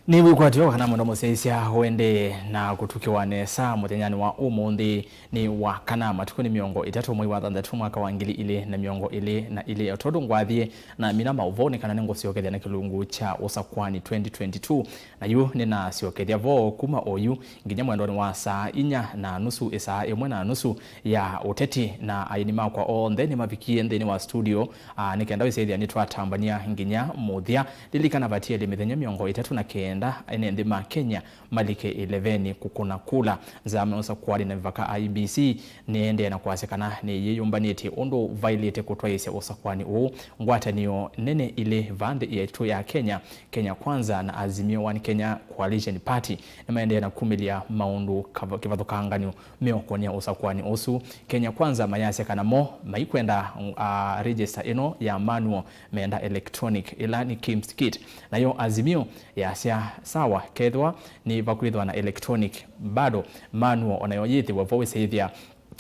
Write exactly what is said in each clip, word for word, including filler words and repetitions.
Nĩ wĩkwatyo kana mũndũ mũsyaĩĩsya ũendee na kũtukĩwa nesa mũthenyanĩ wa ũmũnthĩ. Nĩ wa kana, matukũ nĩ mĩongo ĩtatũ, mwei wa thanthatũ, mwaka wa ngili ilĩ na mĩongo ĩlĩ na ilĩ. O tondũ ngwathie na mina maũvoo, nĩ kana nĩngũsyokethya na kĩlungu kya ũsakwani twenty twenty-two, na yu nĩnasyokethya vo kuma oyu nginya mwendonĩ wa saa inya na nusu, ĩsaa ĩmwe na nusu ya ũteti, na aini makwa onthe nĩmavikie nthĩnĩ wa studio, aa, nĩ kenda wĩsĩthya nĩtwatambany'a nginya mũthya. Lilikana, vatiele mĩthenya mĩongo ĩtatũ na kenda ene nthĩ ma Kenya malike ĩleveni kũkũna kula. Nzama ya ũsakwani na mĩvaka, I E B C, nĩendee na kwasya kana nĩyĩyũmbanĩtye ũndũ vaĩlĩte kũtwaĩĩsya ũsakwani ũũ. Ngwatanĩo nene ilĩ vaa nthĩ yaitũ ya Kenya, Kenya Kwanza na Azimio One Kenya Coalition Party, nĩmaendee na kumĩlya maũndũ kava-, kĩvathũkanganyo meũkonia ũsakwani ũsu. Kenya Kwanza mayasya kana mo maikwenda, uh, register ĩno ya manual, menda electronic, ĩla nĩ KIMS kit. Nayo Azimio yasya, sawa, kethĩwa nĩ vakwĩthĩwa na electronic, bado manual onayo yĩthĩwe vo, wĩsĩthya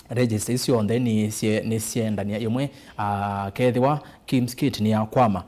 register isu syonthe nĩ sye-, nĩ syendania ĩmwe, ah, kethĩwa KIMS kit nĩyakwama,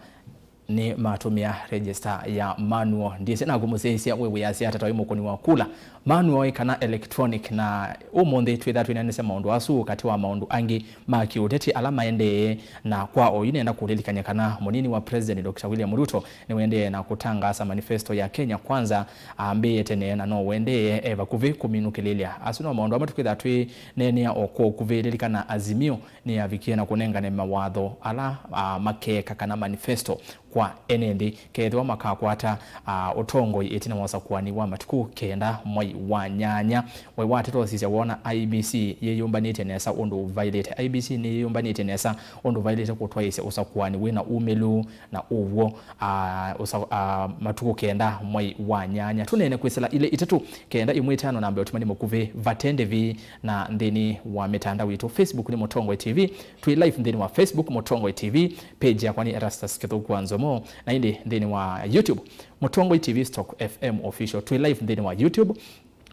nĩ matũmĩa register ya manual. Ndĩsĩ naku mũsyaĩĩsya we wĩasya ata ta wĩ mũkũni wa kula, manual ĩ kana electronic, na ũmũnthĩ twĩthaa twĩneenesya maũndũ asu katĩ wa maũndũ angĩ ma kĩũteti ala maendee. Na kwa oyu nĩenda kũlilikany'a kana mũnini wa President Doctor William Ruto nĩwendee na kũtangaasa manifesto ya Kenya Kwanza ambĩĩe tene, na no wendee e vakuvĩ kũminũkĩlĩlya. Asu no maũndũ amwe tũkwĩthaa twĩneenea o kwa ũkuvĩ. Lilikana Azimio nĩyavikie na kũnengane mawatho ala, ah, makeeka kana manifesto kwa ene nthĩ kethĩwa makakwata, ah, ũtongoi ĩtina wa ũsakuani wa matukũ kenda mwai wa nyanya. Mwai wa tatu ũsisya wona I E B C yĩyũmbanĩtye nesa ũndũ vaĩlĩte. I E B C nĩyĩyũmbanĩtye nesa ũndũ vaĩlĩte kũtwaĩĩsya ũsakuani wĩna umĩlu na ũw'o, ah, ũsa-, ah, matukũ kenda mwai wa nyanya. Tũneene kwĩsĩla ilĩ itatũ kenda ĩmwe ĩtano namba ya ũtũmani mũkuvĩ vate ndĩvi na nthĩnĩ wa mĩtandao itũ. Facebook nĩ Mũtongoi T V. Twĩ live nthĩnĩ wa Facebook, Mũtongoi T V. Page yakwa nĩ Erastus Kĩthũku wa Nzomo. Na ĩndĩ nthĩnĩ wa YouTube, Mũtongoi T V stroke F M Official. Twĩ live nthĩnĩ wa YouTube,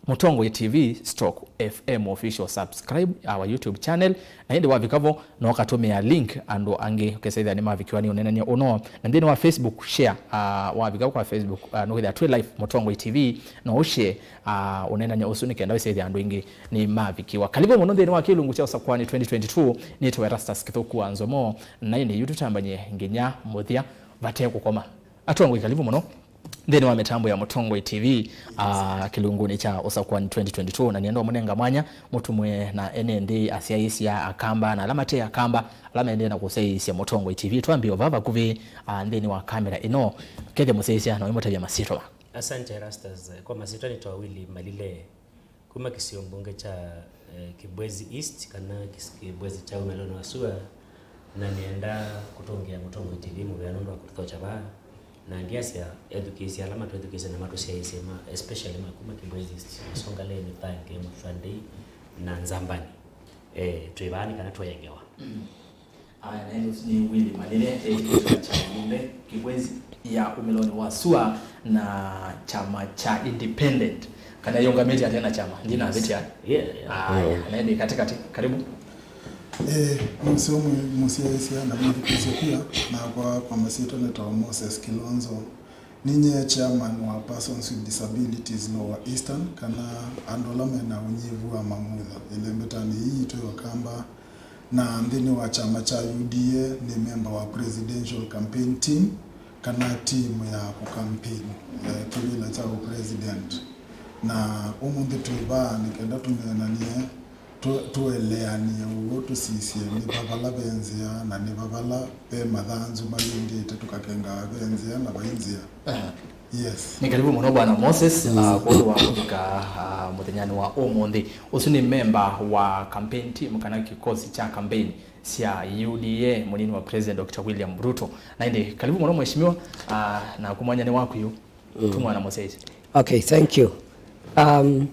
Mũtongoi T V stroke F M Official. Subscribe our YouTube channel. Na ĩndĩ wavika vo, no katũmĩa link andũ angĩ ũkesethĩa nĩmavikiwa nĩ ũneenany'a ũno. Na nthĩnĩ wa Facebook, share. Ah, wavika kwa Facebook, ah, nũkwĩthĩa twĩ live Mũtongoi T V, no ũshare, ah, ũneenany'a ũsu nĩ kenda wĩsethĩa andũ aingĩ nĩmavikiwa. Kalivu mũno nthĩnĩ wa kĩlungu kya Ũsakwani twenty twenty-two. Nĩtwe Erastus Kĩthũku wa Nzomo, na ĩndĩ yu tũtambany'e nginya mũthya vate kũkoma. Atongoi, kalivu mũno nthĩnĩ wa mĩtambo ya Mũtongoi T V, ah, kĩlungunĩ kya Ũsakwani twenty twenty-two, na nĩenda ũmũnenga mwanya mũtumwe na ene nthĩ, asyaĩĩsya, Akamba na ala mate Akamba, ala maendee na kũsyaĩĩsya Mũtongoi T V. Twambie o vaa vakuvĩ, ah, nthĩnĩ wa kamera ĩno. Kethĩa mũsyaĩĩsya na ũimũtavya masyĩtwa maku. Asante Erastus. Kwa masyĩtwa nĩtawa Willy Malile. Kuma kĩsio mbunge kya, eh, Kibwezi East, kana kis-, Kibwezi kya umĩlonĩ wa sua, na nĩenda kũtũngĩa Mũtongoi T V mũvea nũndũ wa kũtũthokya vaa, na ndyasya ethukĩĩsya ala matwĩthukĩĩsya na matũsyaĩĩsye ma, especially ma kuma Kibwezi East, Masongaleni, Thange, Mũtwandei na Nzambani. Eh, twĩ vaa nĩ kana tũye ngewa. Mm. Aya, na ĩndĩ ũsu nĩ Willy Malile, ĩkĩtwa kya ũmbunge Kibwezi ya umĩlonĩ wa sua na kyama kya Independent. Kana yĩũngamĩtye ate na kyama, ndinavĩtya. Yeah, yeah. Aya, na ĩndĩ katĩkatĩ, karibu. Eh, mũseo mũ-, mũsyaĩĩsya na mwĩthukĩĩsya pia, nakwa kwa masyĩtwa nĩtawa Moses Kilonzo. Ninyie chairman wa Persons with Disabilities Lower Eastern, kana andũ ala mena ũnyivu wa mamutha, ĩlembetanĩ yĩĩ yitũ ya Ũkamba, na nthĩnĩ wa kyama kya U D A nĩ memba wa presidential campaign team, kana team ya kũcampaign, eh, kĩvĩla kya ũpresident. Na ũmũnthĩ twĩ vaa nĩ kenda tũneenanie, tũ-, tũeleanĩe ũw'o, tũsisye nĩ va vala ve nzĩa na nĩ va vala ve mathanzu malindĩte tũkakengaa ve nzĩa na vai nzĩa. Aha. Yes. Nĩ karibu mũno Bwana Moses, ah, kwondũ wa kũvika, ah, mũthenyanĩ wa ũmũnthĩ. Ũsu nĩ memba wa campaign team kana kĩkosi kya campaign sya U D A, mũnini wa President Doctor William Ruto. Na ĩndĩ karibu mũno mheshimiwa, ah, na kũmwanya nĩ waku yu. Mm. Tumwana mũsyaĩĩsya. Okay, thank you. Um,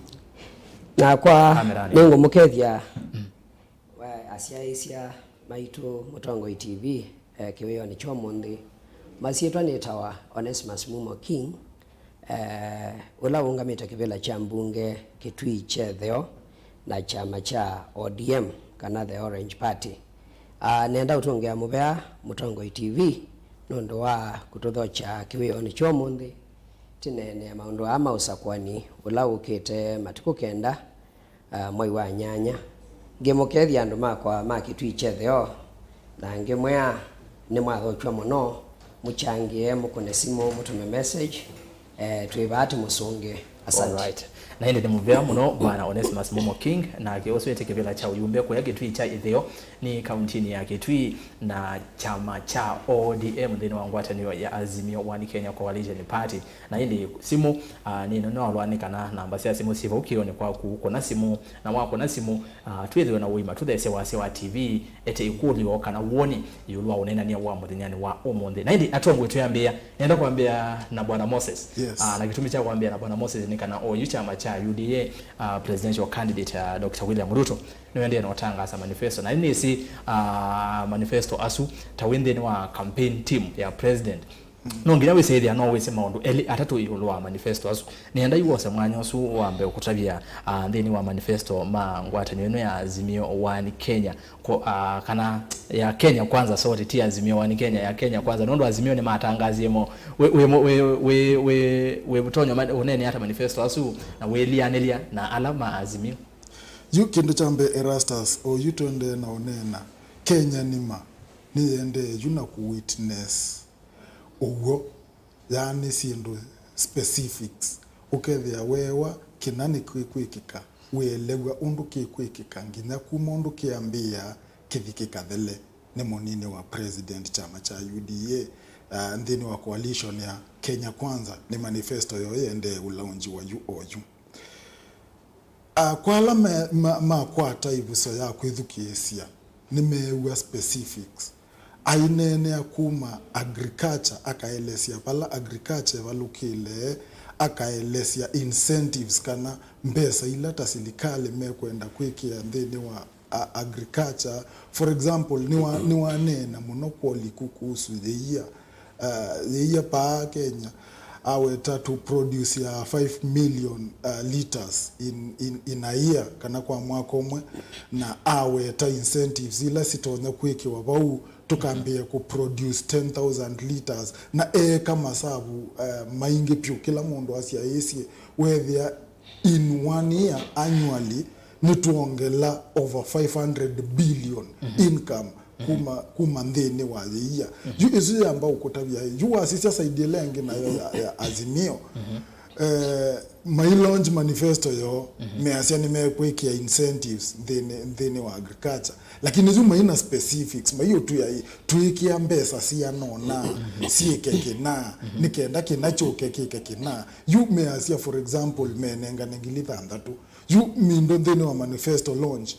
nakwa nĩngũmũkethya, mm, asyaĩĩsya maitũ Mũtongoi T V, eh, kĩwĩonĩ kya ũmũnthĩ. Masyĩtwa nĩtawa Onesmus Mumo King, eh, ũla ũngamĩte kĩvĩla kya mbunge Kitui kya ĩtheo na kyama kya O D M, kana the Orange Party. Ah, nenda ũtũngĩa mũvea Mũtongoi T V nũndũ wa kũtũthokya kĩwĩonĩ kya ũmũnthĩ. Tũneenea maũndũ aa ma ũsakũani ũla ũkĩte matukũ kenda, ah, mwei wa nyanya. Ngĩmũkethya andũ makwa ma Kĩtui kyetheo, na ngĩmwĩa, "Nĩmwathokyw'a mũno, mũkyangĩe, mũkũne simũ, mũtũme message, eh, twĩ vaa tũmũsũngĩe." Asante. Alright. Na ĩndĩ nĩ mũvea mũno, Bwana Onesimus Mumo King, nake ũswĩte kĩvĩla kya ũyumbe kũya Kĩtui kya ĩtheo nĩ kauntinĩ ya Kĩtui na kyama kya O D M nthĩnĩ wa ngwatanĩo ya Azimio One Kenya Coalition Party. Na ĩndĩ simũ, ah, nĩ nĩnolwa nĩ kana namba sya simũ syĩ vau kĩonĩ kwaku, kũna simũ, na wakũna simũ, ah, twĩthĩwe na ũima, tũthesye wasya wa T V, ete ĩkũlyo kana woni ĩũlũ wa ũneenany'a wa mũthenyanĩ wa ũmũnthĩ. Na ĩndĩ atongoi twĩambĩĩa, nenda kwambĩa na Bwana Moses. Yes. Ah, na kĩtumi kya kwambĩa na Bwana Moses nĩ kana oyu kyama kya U D A, ah, presidential candidate, ah, Doctor William Ruto nĩwendee na ũtangaasa manifesto. Na nĩnĩsĩ, ah, manifesto asu ta wĩ nthĩnĩ wa campaign team ya president, no nginya wĩsĩthĩa no wĩsĩ maũndũ elĩ atatũ ĩũlũ wa manifesto asu. Nĩenda yu wose mwanya ũsu wambe ũkũtavya, ah, nthĩnĩ wa manifesto ma ngwatanĩo ĩno ya Azimio One Kenya, ko, ah, kana ya Kenya Kwanza, sorry, ti Azimio One Kenya, ya Kenya Kwanza, nũndũ Azimio nĩmatangasie mo. Wĩ, wĩ, wĩ, wĩ, wĩ, wĩ ũtonyo ma-, ũnene ata manifesto asu na wĩlianĩlya na ala ma Azimio? Yu kĩndũ kya mbee, Erastus, o yu twendee na ũneena, Kenya nima nĩyendee yu na kũ witness ũw'o, yaani syĩndũ specifics, ũkethĩa weewa kĩna nĩkĩkwĩkĩka, wĩelew'a ũndũ kĩkwĩkĩka, nginya kuma ũndũ kĩambĩĩa kĩthi kĩkathele, nĩ mũnini wa president kyama kya U D A, ah, nthĩnĩ wa coalition ya Kenya Kwanza, nĩ manifesto yoo yendee ũlaunjiwa yu o yu. Ah, kwa ala me-, ma-, makwata ĩvuso ya kwĩthukĩĩsya, nĩmeew'a specifics. Aineenea kuma agriculture, akaelesya vala agriculture ĩvalũkĩle, akaelesya incentives kana mbesa ila ta silikalĩ mekwenda kwĩkĩa nthĩnĩ wa a-, agriculture. For example, nĩwa-, nĩwaneena mũno kwa ũliku kuhusu yĩia. Uh, yĩia paa Kenya aweta to produce ya five million, uh, liters in, in, in a year, kana kwa mwaka ũmwe, na aweta incentives ila sitonya kwĩkĩwa vau, tũkambĩĩa kũ produce ten thousand liters, na eeka masavu, uh, maingĩ vyũ, kĩla mũndũ asyaĩĩsye, wethĩa in one year, annually, nĩtwongela over five hundred billion income kuma, kuma nthĩnĩ wa yĩia. Yu ĩsu yamba ũkũtavya, yu wasisya side ĩla ĩngĩ nayo ya, ya Azimio. Eh, mai launch manifesto yoo, measya nĩmekwĩkĩa incentives nthĩnĩ, nthĩnĩ wa agriculture. Lakini yu maina specifics, maiũtwĩa ĩ, twĩkĩa mbesa sianona, syĩke kĩna, nĩ kenda kĩna kyũke kĩke kĩna. Yu measya, for example, menengane ngili thanthatũ. Yu Mindo nthĩnĩ wa manifesto launch,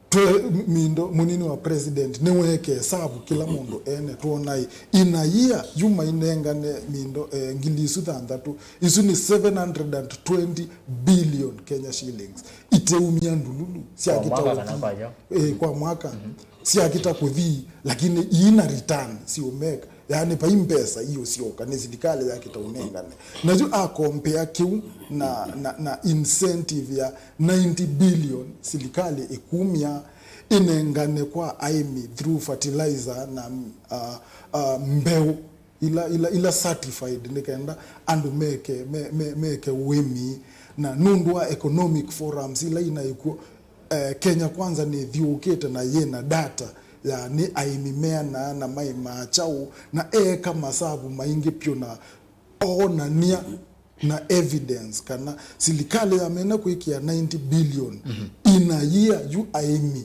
twe Mindo, mũnini wa president, nĩweke hesavu kĩla mũndũ ene, twona ĩ, in a year, yu mainengane Mindo, eh, ngili isu thanthatũ. Isu nĩ seven hundred and twenty billion Kenya shillings. Iteumya ndululu, syakĩta ũthi. Kwa mwaka kana kwa yo? Eh, kwa mwaka. Syakĩta kũthi, lakini iina return siũmeka. Yaani, vai mbesa iũsyoka, nĩ silikalĩ yakĩta ũnengane. Na yu akompea kĩu na, na, na incentive ya ninety billion silikalĩ ĩkumya ĩnengane kwa aĩmi through fertilizer na, uh, uh, mbeũ ila, ila, ila certified, nĩ kenda andũ meke, me, me, meke ũĩmi. Na nũndũ wa economic forums ila inaĩ kw'o, eh, Kenya Kwanza nĩthiũũkĩte na yĩna data ya nĩ aĩmi meanaa na maimaa kyaũ, na eeka masavu maingĩ pyũ na oonany'a na evidence kana silikalĩ yamina kwĩkĩa ninety billion in a year, yu aĩmi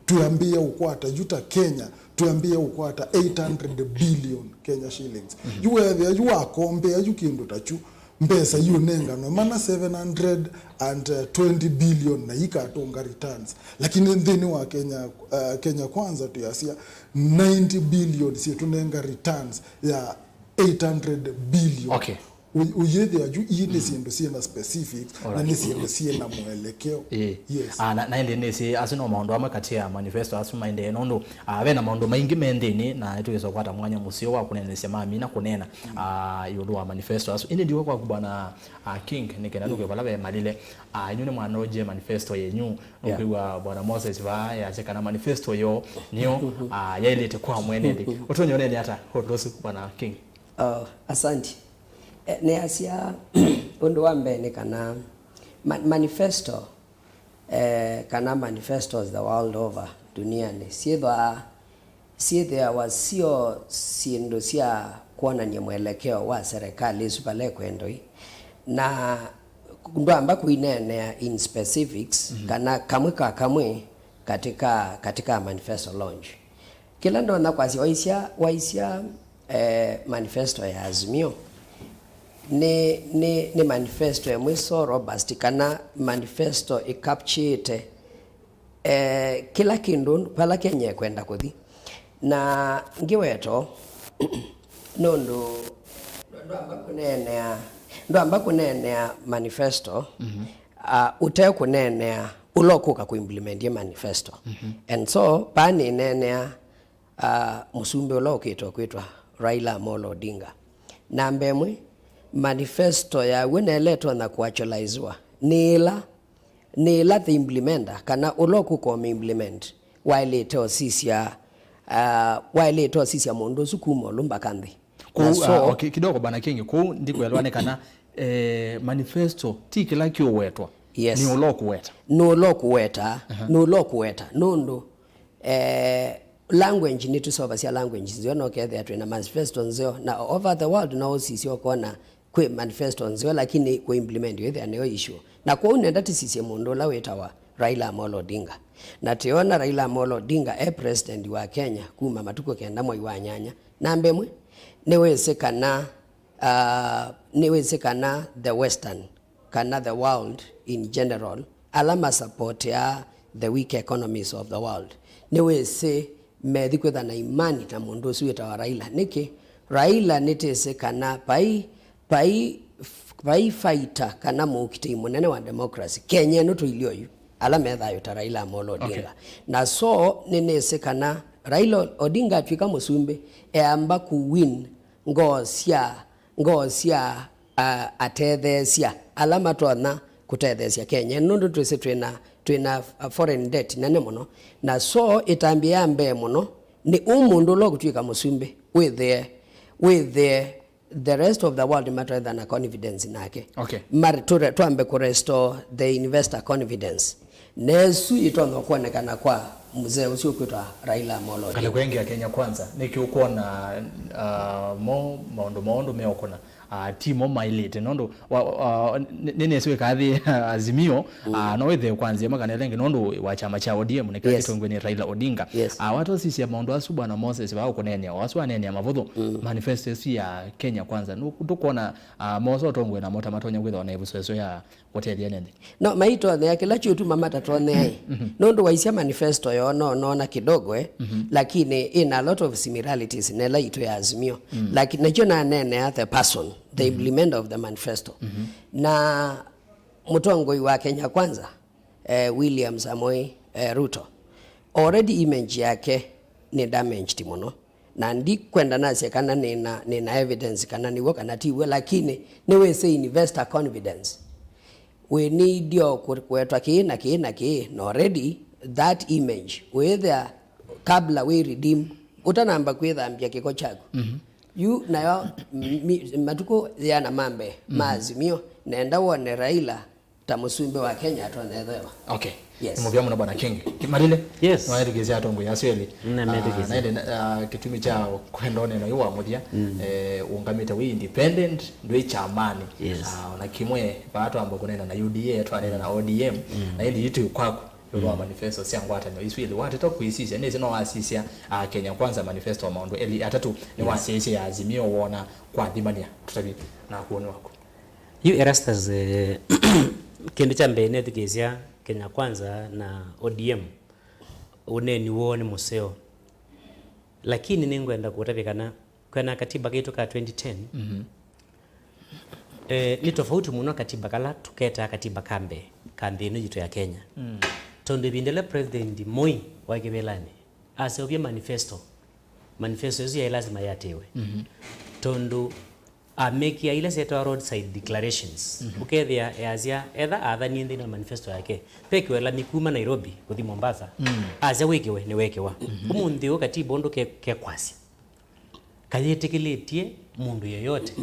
twĩambĩĩa ũkwata, yu ta Kenya twĩambĩĩa ũkwata eight hundred billion Kenya shillings. Yu weethĩa yu wakombea yu kĩndũ ta kyu, mbesa iũnenganwe mana seven hundred and twenty billion na ikatũnga returns. Lakini nthĩnĩ wa Kenya, uh, Kenya Kwanza twĩasya ninety billion syĩtũnenga returns ya eight hundred billion. Okay. Ũyĩthĩa yu ii nĩ syĩndũ syĩna specifics na nĩ syĩndũ syĩna mwelekeo. Ĩĩ. Yes. Ah, na, na ĩndĩ nĩsĩ asu no maũndũ amwe katĩ ya manifesto asu maendee nũndũ, ah, ve na maũndũ maingĩ me nthĩnĩ na nĩtũkĩsa kwata mwanya mũseo wa kũneenesya mamina kũneena, ah, ĩũlũ wa manifesto asu. Ĩndĩ ndiwe kwaku Bwana, ah, King, nĩ kenda tũke vala ve malile. Ah, inyu nĩ mwanonje manifesto yenyu. Yeah. Nũkwĩw'a Bwana Moses vaa yasya kana manifesto yo nĩyo, ah, yaĩlĩte kwa mwene nthĩ. Ũtonya ũnene ata ũndũ ũsu, Bwana King? Ah, asante. Eh, nĩasya, ũndũ wa mbee nĩ kana ma-, manifesto, eh, kana manifestos the world over duniani syĩthwaa, syĩthĩawa syo syĩndũ sya kwonany'a mwelekeo wa serikali ĩsu vala ĩkwenda ũi. Na ndwamba kũineenea in specifics, mhm, kana kamwe ka kamwe katika, katika manifesto launch. Kĩla ndonya kwasya, waisya, waisya, eh, manifesto ya Azimio nĩ, nĩ, nĩ manifesto ĩmwe so robust, kana manifesto ĩkapchĩte, eh, kĩla kĩndũ vala Kenya ĩkwenda kũthi. Na ngĩweto, nũndũ ndwamba kũneenea, ndwamba kũneenea manifesto, mhm, ah, ũte kũneenea ũla ũkũka kũimplement manifesto. Mhm. And so, paa nĩneenea, ah, mũsumbĩ ũla ũkĩte ũkwĩtwa Raila Amolo Odinga. Namba ĩmwe, manifesto ya w'o na ĩla ĩtonya kũactualizewa nĩ ĩla, nĩ ĩla the implementer, kana ũla ũkũka ũmi implement, waĩlĩte ũsisya, ah, waĩlĩte ũsisya mũndũ ũsu kuma ũlu mbaka nthĩ. Na kwoou, so, ah, okay, kidogo Bwana Kingi, kwoou ndikwelwa nĩ kana, eh, manifesto ti kĩla kĩũwetwa, yes, nĩ ũla ũkũweta. Nĩ ũla ũkũweta, aha, nĩ ũla ũkũweta, nũndũ, eh, language, nĩtũseũvasya language nzeo, na ũkethĩa twĩ na manifesto nzeo, na over the world no ũsisye ũkona kwĩ manifesto nzeo, lakini kũ implement ĩthĩa nĩyo issue. Na kwoou nenda tĩsisye mũndũ ũla wĩtawa Raila Amolo Odinga. Na tĩona Raila Amolo Odinga e president wa Kenya kuma matukũ kenda mwai wa nyanya. Namba ĩmwe, nĩwĩsĩ kana, ah, nĩwĩsĩ kana the Western, kana the world in general, ala masupportĩaa the weak economies of the world, nĩwĩsĩ methi kwĩtha na imani na mũndũ ũsu wĩtawa Raila. Nĩkĩ? Raila nĩtĩsĩ kana vai, vai, vai fighter kana mũkitĩi mũnene wa democracy Kenya ĩno tũilyĩ oyu, ala me thayũ ta Raila Amolo Odinga. Okay. Na so nĩnĩsĩ kana Raila Odinga atw'ĩka mũsumbĩ, eamba kũ win ngoo sya, ngoo sya, a, atetheesya ala matonya kũtetheesya Kenya, nũndũ twĩsĩ twĩna, twĩna, a, foreign debt nene mũno. Na so ĩtambya ya mbee mũno nĩ ũ mũndũ ũla ũkũtw'ĩka mũsumbĩ wĩthĩe, wĩthĩe the rest of the world matwetha na confidence nake. Okay. Mar-, ture-, twambe kũ restore the investor confidence. Na ĩsu ĩtonya kwonekana kwa mzee ũsu ũkwĩtwa Raila Amolo Odinga. Kalekwengi ya Kenya Kwanza, nĩkĩ ũkwona, ah, mo maũndũ moo ũndũ meũkũna, ah, ti mo maĩlĩte? Nũndũ wa, wa, nĩ, nĩ nĩsĩ wĩkathi Azimio, mm, ah, no wĩthĩe kwa nzĩa ĩmwe kana ĩla ĩngĩ, nũndũ wa kyama kya O D M nĩkĩla, yes, kĩtongoew'e nĩ Raila Odinga. Yes. Ah, watosisya maũndũ asu Bwana Moses, va ũkũneenea, o asu aneenea mavũthũ, mm, manifesto ĩsu ya Kenya Kwanza, nũ-, ndũkwona, ah, mosa ũtongoew'e namo ta matonya kwĩthĩwa na ĩvuso ĩsu ya kũtethya ene nthĩ? No, maitonyea kĩla kyũtuma matatonea ĩ. Mhm. Nũndũ waisya manifesto yoo no noona kidogo, eh, mhm, lakini ina a lot of similarities na ĩla itũ ya Azimio. Mm. Laki-, nakyo naneenea the person, the, mhm, implementer of the manifesto. Mhm. Na mũtongoi wa Kenya Kwanza, eh, William Samoei, eh, Ruto, already image yake nĩ damaged mũno. Na ndikwenda nasye kana nĩna, nĩna evidence kana nĩw'o kana ti w'o, lakini nĩwĩsĩ investor confidence. We need o kũ-, kũetwa kĩĩ na kĩĩ na kĩĩ, na already that image wĩthĩa kabla wĩ redeem, ũtanamba kwĩthambya kĩko kyaku. Mhm. Yu nayo, mi-, matukũ yĩana ma mbee ma, mhm, Azimio, nenda wone Raila ta mũsumbĩ wa Kenya atonya ĩthewa. Okay. Yes. Nĩ mũvea mũno Bwana Kingi. Kimalile? Yes. Nĩwaĩthukĩĩsya atongoi asu elĩ. Nĩnametĩkĩsya. Ah, na ĩndĩ, ah, kĩtumi kya kwenda ũneno ũyũ wa mũthya, mm, eh, ũngamĩte wĩ independent, ndwĩ kyamanĩ. Yes. Ah, ona kĩmwe, vaa twamba kũneena na U D A, twaneena na O D M, mm, na ĩndĩ yu twĩ kwaku, ĩũlũ wa, mm, manifesto sya ngwatanĩo isu ilĩ. Wateta kwĩsisya, nĩsĩ no wasisya, ah, Kenya Kwanza manifesto maũndũ elĩ atatũ, yes, nĩwasyaisye ya Azimio, wona kwathimania, tũtavye na kwoni waku. Yu Erastus, eh, kĩndũ kya mbee nethukĩĩsya Kenya Kwanza na O D M, ũneeni woo nĩ mũseo. Lakini nĩngwenda kũtavya kana kwĩana katiba kaitũ ka twenty ten, mhm, eh, nĩ tofauti mũno katiba kala tũketaa katiba ka mbee ka nthĩ ĩno yitũ ya Kenya. Mm. Tondũ ĩvinda ĩla President Moi waĩ kĩvĩlanĩ, aseũvye manifesto. Manifesto ĩsu yaĩ lasima yĩatĩĩwe. Mhm. Tondũ amekĩa ila syetawa roadside declarations. Mhm. Ũkethĩa easya, etha athanie nthĩnĩ wa manifesto yake, ve kĩwelani kuma Nairobi kũthi Mombasa, mm, asya wĩkĩwe, nĩwekĩwa. Mhm. Ũmũnthĩ ũũ katiba ũndũ ke-, kekwasya, kayĩtĩkĩlĩtye mũndũ yoyote.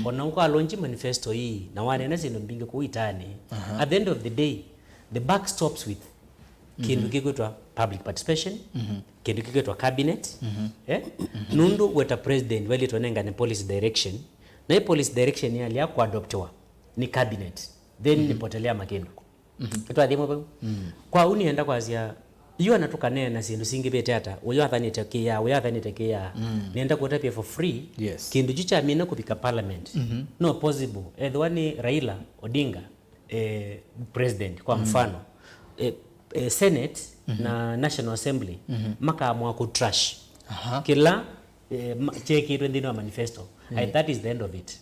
Ona ũkalonji manifesto ii na waneena syĩndũ mbingĩ kũu itaanĩ, at the end of the day, the buck stops with kĩndũ kĩkwĩtwa public participation, kĩndũ kĩkwĩtwa cabinet. Eh? Nũndũ weta president wailĩtwe nengane policy direction, na ĩ policy direction yalea kũadoptiwa nĩ cabinet, then nĩpotelea makĩndũ. Twathimwe vau. Kwa ũu nĩenda kwasya, yu ana tũkaneena syĩndũ singĩvĩte ata, ũyũ athanĩte kĩya, ũyũ athanĩte kĩya. Nĩenda kũtavya for free, yes, kĩndũ kyu kyamina kũvika parliament. No possible. Ethĩwa nĩ Raila Odinga, eh, president, kwa mfano, eh, eh, Senate na National Assembly makaamua kũtrash kĩla, eh, ma- kyekĩtwe nthĩnĩ wa manifesto. I, that is the end of it.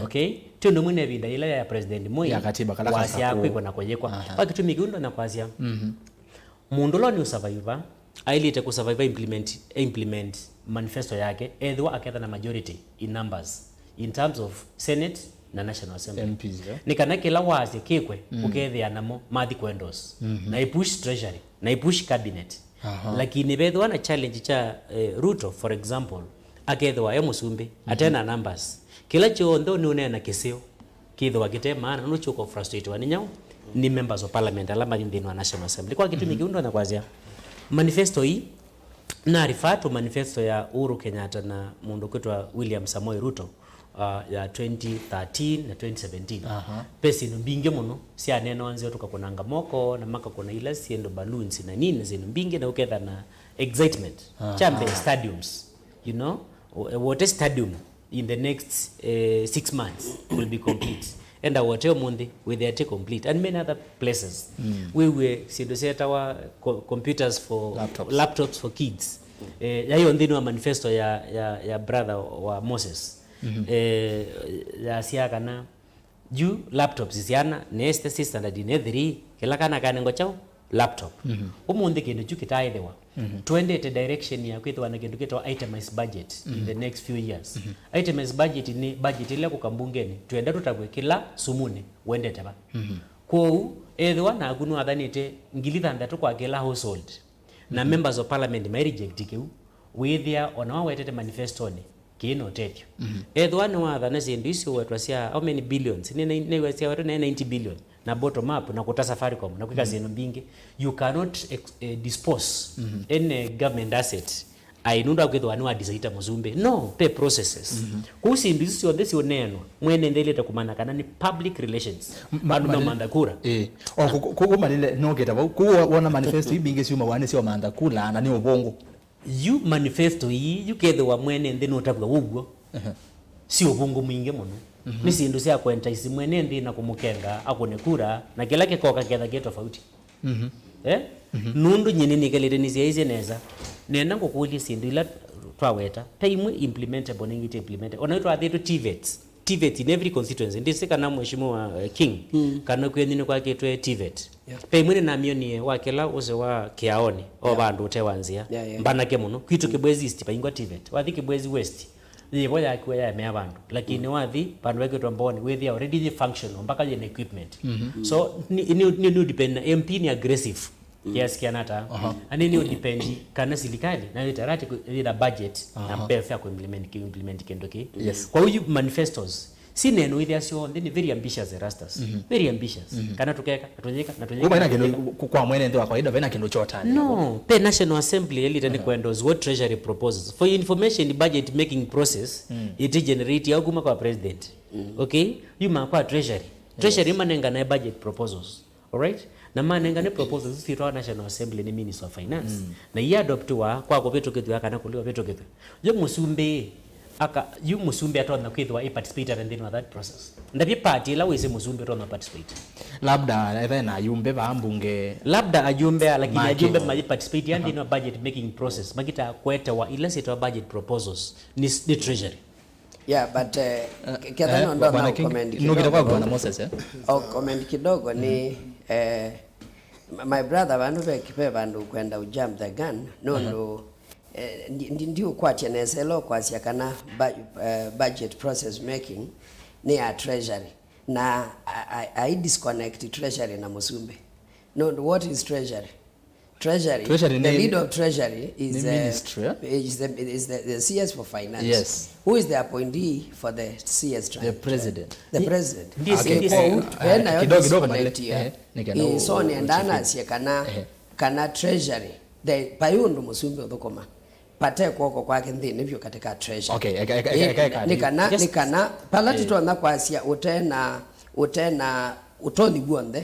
Okay? Ti ũndũ ũmwe na ĩvinda yĩla ya President Moi ya katiba, kala wasya kasa kũ- kwĩkwa na kũyĩkwa. Kwa kĩtumi kĩu ndonya kwasya, mũndũ ũla nĩ ũsurvivor, ailĩte kũsurvive implement, implement manifesto yake, ethĩwa aketha na majority in numbers, in terms of Senate na National Assembly. M Ps, yeah. Nĩ kana kĩla wasya kĩkwe, ũkethĩa namo mathi kũ endorse. Na i push treasury, na i push cabinet. Lakini vethĩwa na challenge kya, eh, Ruto, for example, akethĩwa e mũsumbĩ, atena numbers. Kĩla kyonthe nĩũneena kĩseo kĩthĩwa kĩte maana, nũndũ kyũka frustratewa nĩ nyaũ? Nĩ members of parliament ala mathi nthĩnĩ wa National Assembly. Kwa kĩtumi kĩu ndonya kwasya, manifesto ii na refer to manifesto ya Uhuru Kenyatta na mũndũ kwĩtwa William Samoei Ruto, uh, ya twenty thirteen na twenty seventeen. Ve syĩndũ mbingĩ mũno syaneenawa nzeo, tũkakũnanga moko na makakũna ila syĩndũ, balloons na nini, na syĩndũ mbingĩ, na ũketha na excitement. Kya mbee, stadiums, you know, o- eh, Wote Stadium in the next, eh, six months will be complete. Enda Wote ũmũnthĩ, wĩthĩa ti complete, and many other places. Wĩw'e syĩndũ syetawa co- computers for laptops, laptops for kids. Eh, yayo nthĩnĩ wa manifesto ya, ya, ya brother wa Moses. Eh, yasya kana yu laptops syana, nĩ standard nĩ three, kĩla kana kanengwa kyaũ? Laptop. Ũmũnthĩ kĩndũ kyu kĩtaaĩthĩwa. Twendete direction ya kwĩthĩwa na kĩndũ kĩtawa itemized budget in the next few years. Itemized budget nĩ budget ĩla kũka mbungenĩ, twenda tũtavwe kĩla sumunĩ wendete va. Kwoou, ethĩwa naku nĩwathanĩte ngili thanthatũ kwa kĩla household, na members of parliament mai reject kĩu, wĩthĩa ona wawetete manifestonĩ kĩĩ na ũtethyo. Ethĩwa nĩwathana syĩndũ isu wetwa sya how many billions, nĩ, nĩ, nĩ, syawetwa nĩ ninety billion, na bottom up, na kũta Safaricom, na kwĩka syĩndũ mbingĩ, you cannot ex- eh, dispose any government asset ai nũndũ akwĩthĩwa nĩwa decide ta mũsumbĩ. No, pe processes. Kũu syĩndũ isu syonthe siũneenwa, mwene nthĩ ailĩte kũmanya kana nĩ public relations. Ma- andũ ma- mamantha kura. Eh. O, kũ- kũ- kũu malile nokĩta vau. Kũu wona manifesto ii mbingĩ syumawa nĩ sya mantha kula na nĩ ũvũngũ. Yu manifesto ii, yu kethĩwa mwene nthĩ nũtavw'a ũw'o, si ũvũngũ mwingĩ mũno. Nĩ syĩndũ sya kũentice mwene nthĩ na kũmũkenga akũne kura, na kĩla kĩkoka ketha kĩ tofauti. Eh? Nũndũ nyie nĩnĩkalĩte nĩsyaĩĩsye nesa. Nenda ngũkũlye syĩndũ ila twaweta. Pe imwe implementable na ingĩ ti implementable. Ona yu twathĩtwe TVETs. TVETs in every constituency. Ndĩsĩ kana Mheshimiwa, eh, King, kana kwenyu nĩkwakĩtwe TVET. Yeah. Pe imwe nĩnamyonie wa kĩla ũsĩ wa Kĩaonĩ, o vandũ ũte wa nzĩa. Yeah, yeah. Mbanake mũno. Kwitũ Kĩbwezi East vaingwa TVET. Wathi Kĩbwezi West, yĩvo yakiwa yaemea vandũ. Lakini wathi vandũ vekĩtwa Mbooni, wĩthĩa already yĩ functional, mpaka yĩna equipment. So, ni, ni, ni, ni depend na MP ni aggressive. Yes, kiana ta. Ani ni depend kana silikali na yĩta rati yĩna budget na pesa ya kuimplement, kuimplement kĩndũ kĩ. Yes. Kwa hiyo manifestos, si neno ithia syonthe ni very ambitious, Erastus. Very ambitious. Kana tukeka, na tunyika, na tunyika. Kuma ina kĩndũ ku- kwa mwene nthĩ wa kawaida, vena kĩndũ chota. No, pe National Assembly elite ni kuendorse what treasury proposes. For your information, budget making process, it generate ya kuma kwa president. Okay? Yuma kwa treasury. Treasury manengana budget proposals. Alright? Na manengane proposals isu syĩtwa National Assembly ni Minister of Finance. Na iya adoptiwa kwa kũvĩtũkĩthw'a kana kũliwa vĩtũkĩthw'a. Yo mũsumbĩ, aka, yu mũsumbĩ atonya kwĩthĩwa i participate nthĩnĩ wa that process. Ndavye party ĩla wĩsĩ mũsumbĩ ũtonya participate. Labda ethe na ayumbe vaa mbunge. Labda ajumbe, lakini ajumbe mai participate nthĩnĩ wa budget making process. Makita kwetewa ila syĩtwa budget proposals ni, ni treasury. Yeah, but, eh, ke- ketha no ndo na comment kidogo. Nukita kwa bwana Moses, eh? Oh, comment kidogo ni, eh, m- my brother, vandu ve kipe vandu kwenda u jump the gun. No, no. Eh, ndi- ndi- ndiũkwatya nesa ĩla ũkwasya kana bu- eh, budget process making ni ya treasury. Na I, I, I disconnect treasury na mũsumbĩ. No, what is treasury? Treasury. Treasury The ni- leader of Treasury is ni the, ministry, eh? is the, is the, the C S for finance. Yes. Who is the appointee for the C S The Treasury? president. The president. Ndiye- Okay. ndiye- Koguo Ah, ve nayo kidogo, kidogo, disconnect mali- ya. eh, nĩkenda Eh, so u- nĩenda uchifi- nasye kana eh. kana treasury the vai ũndũ mũsumbĩ ũthũkũma vate kw'oko kwake nthĩnĩ vyũ katika treasury. Okay, eka- eka- Eh, eka- eka- nĩ kana just- nĩ kana pala eh. Tũtonya kwasya ũtena ũtena ũtonyi w'onthe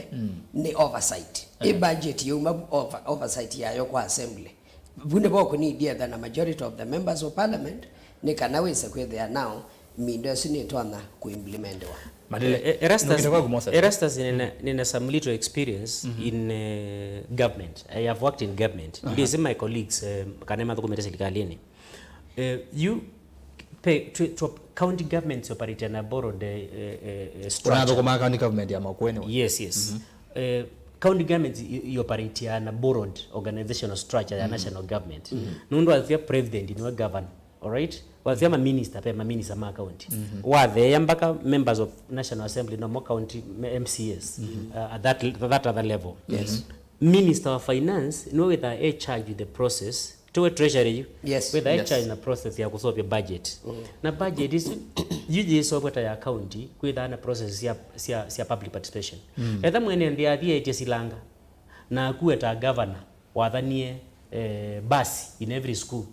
nĩ oversight. Ĩ budget yauma over- oversight yayo kwa assembly. Vu nĩvo kũnidie etha na majority of the members of parliament nĩ kana wĩse kwĩthĩa nao mindo ĩsu nĩtonya kũimplementiwa. Madele. E- Erastus, Nũkĩte kwaku, Moses. Erastus nina, nina some little experience in uh, government. I have worked in government. Ndisi my colleagues uh, kana mathũkũmĩte silikalini. Uh, you pay to, to county governments operate on a borrowed uh, uh, uh, structure. Ũnathũkũmaa county government ya Makueni wa? Yes, yes. Uh, county governments i- i operate on a borrowed organizational structure ya national government. Nũndũ wasya president nĩwe governor. Alright? Wasya maminista pe maminista ma county. Watheea mpaka members of National Assembly nomo county me- M C As uh, at that, that other level. Yes. Minister wa finance nĩwe wĩthaa e charge with the process. Tiwe treasury yu. Yes. Wĩthaa e Yes. charge na process ya kũsovya budget. Na budget isu yu yĩsovwa ta ya county kwĩthaa na process cia, cia, cia public participation. Etha mwene nthĩ athiĩtye silanga na akuwe ta governor wathanie eh, basi in every school.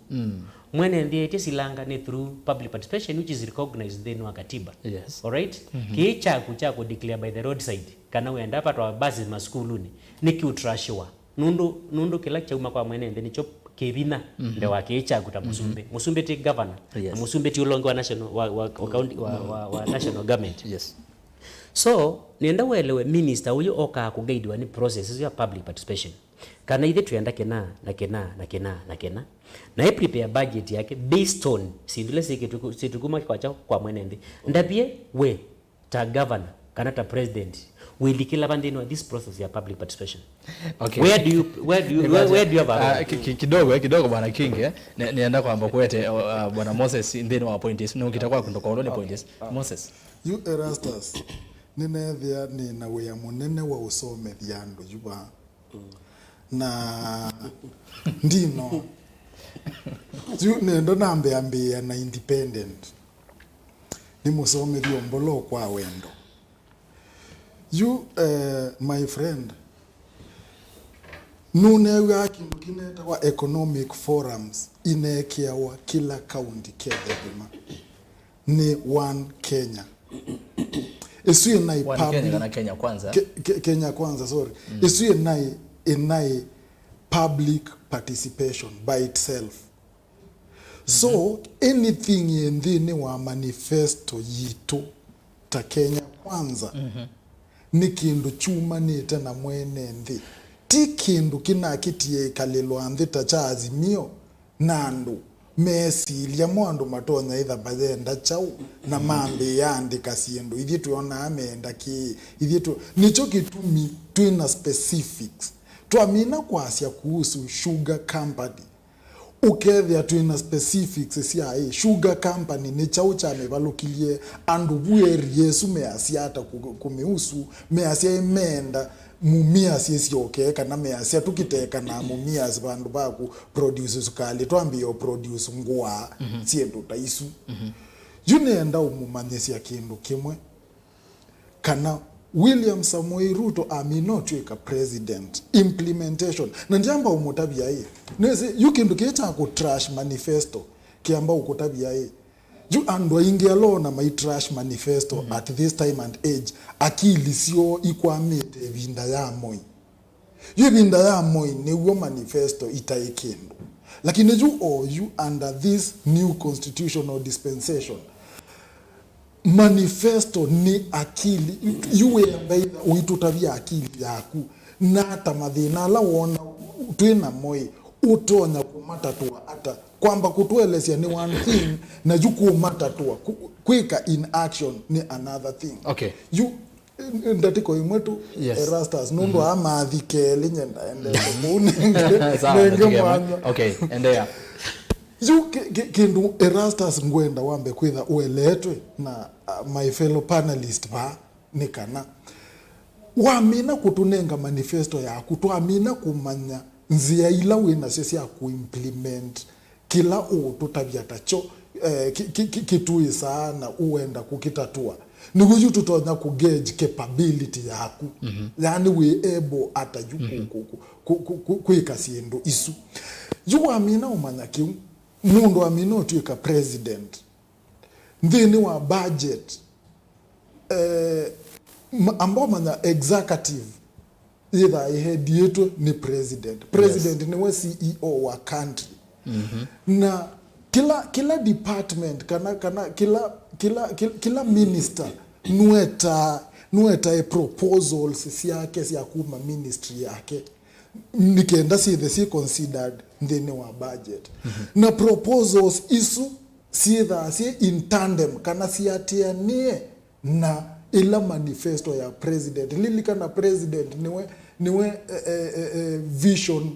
Mwene nthĩ etye silanga nĩ through public participation which is recognized nthĩnĩ wa katiba. Yes. Alright? Kĩĩ kyaku kya kũ declare by the roadside kana wenda patwa basi masukulunĩ nĩ kĩũtrashiwa. Nũndũ nũndũ kĩla kyauma kwa mwene nthĩ nĩkyo kĩvinya mbee wa kĩĩ kyaku ta mũsumbĩ. Mũsumbĩ ti governor. Yes. Na mũsumbĩ ti ũlonge wa national wa, wa, wa, county, wa, wa, wa national government. Yes. So nĩenda ũelewe minister ũyũ okaa kũguidiwa nĩ process ĩsu ya public participation. Kana ithe twenda kĩna na kĩna na kĩna na kĩna. Na e prepare budget yake based on syĩndũ ila syĩkĩtwe ku- syĩtwe kuma kwakya kwa mwene nthĩ. Ndavye we ta governor kana ta president wĩlikĩla va nthĩnĩ wa this process ya public participation. Okay. Where do you where do you where, where do you have a Ah, role? ki- ki- kidogo eh, kidogo bwana King eh. Ne- nienda kwamba kuete uh, bwana Moses nthĩnĩ wa point isu nĩũkĩte kwaku ndũkaũlwe nĩ point isu. Moses. Yu Erastus, nĩneethĩa nĩ na wĩa mũnene wa ũsomethya andũ yu vaa. Na ndino yu nenda nambe ambĩĩa na independent. Nĩ mũsomethya ũmbolo kwa wendo. Yu eh, my friend, nũneew'aa kĩndũ kĩnetawa economic forums ineekĩawa kĩla kaunti kethĩthĩma nĩ One Kenya. Ĩsu ĩnaĩ One Kenya kana Kenya Kwanza. Ke- Ke- Kenya Kwanza, sorry. Ĩsu ĩnaĩ ĩnaĩ public participation by itself. So anything yĩ nthĩnĩ wa manifesto yitũ ta Kenya Kwanza nĩ kĩndũ kyumanĩte na mwene nthĩ, ti kĩndũ kĩnakĩtie ĩkalĩlo nthĩ ta kya Azimio na andũ mesilya mo andũ matonya ĩtha mayenda kyaũ na mambĩĩa andĩka syĩndũ. Ithyĩ twĩonaa meenda kĩĩ, ithyĩ tũ- nĩkyo kĩtumi twĩ na specifics. Twamina kwasya kuhusu sugar company, ũkethĩa twĩ na specifics sya ĩ sugar company nĩ kyaũ kyamĩvalũkilye andũ vu area ĩsu measya ata kũ- kũmĩusu, measya ĩ meenda Mumias ĩsyokee kana measya tũkĩtekanaa Mumias vandũ va kũ produce sukalĩ twambĩĩa ũ produce ngũa syĩndũ ta isu. Yu nĩenda ũmũmanyĩsya kĩndũ kĩmwe kana William Samoei Ruto amina ũtw'ĩka president, implementation. Na ndyamba ũmũtavya ĩ, nĩsĩ yu kĩndũ kĩĩ kya kũ trash manifesto kĩamba ũkũtavya ĩ, yu andũ aingĩ ala ona mai trash manifesto at this time and age, akili syoo ikwamĩte ĩvinda ya Moi. Yu ĩvinda ya Moi nĩw'o manifesto itaĩ kĩndũ. Lakini yu oyu under this new constitutional dispensation, manifesto nĩ akili. Yu wĩenda ũitũtavya akili yaku nata mathĩna ala wona twĩ namo ĩ, ũtonya kũmatatũa ata? Kwamba kũtũelesya nĩ one thing na yu kũmatatũa ku- kwĩka in action nĩ another thing. Okay. Yu ndatĩko ĩmwe tu. Yes. Erastus nũndũ wa mathi kelĩ nye ndaendete kũu nenge Sawa, nenge ndatĩka ĩmwe. Mwanya. Okay, endelea. Yu kĩ- kĩ- kĩndũ Erastus ngwenda wambe kwĩtha ũeleetwe na uh, my fellow panelist vaa nĩ kana wamina kũtũnenga manifesto yaku, twamina kũmanya nzĩa ila wĩ nasyo sya kũimplement kĩla ũũtũtavya takyo, eh, ki- ki- ki- kĩtwĩsaa na ũenda kũkĩtatũa. Nĩw'o yu tũtonya kũgauge capability yaku. Yaani wĩ able ata yu kũ- kũ- kũ- kũ- kũ- kwĩka syĩndũ isu. Yu wamina ũmanya kĩu, mũndũ amina ũtw'ĩka president, nthĩnĩ wa budget, eh, ma- amba ũmanya executive yĩthaa ĩhediĩtwe nĩ president. President nĩwe C E O wa country. Na kĩla kĩla department kana kana kĩla kĩla kĩla, kĩla minister nũetaa nũetae proposals syake sya kuma ministry yake, nĩ kenda syĩthe syĩ considered nthĩnĩ wa budget. Na proposals isu syĩthaa syĩ in tandem kana siatĩanĩe na ĩla manifesto ya president. Lilikana president nĩwe nĩwe eh, eh, eh, eh, vision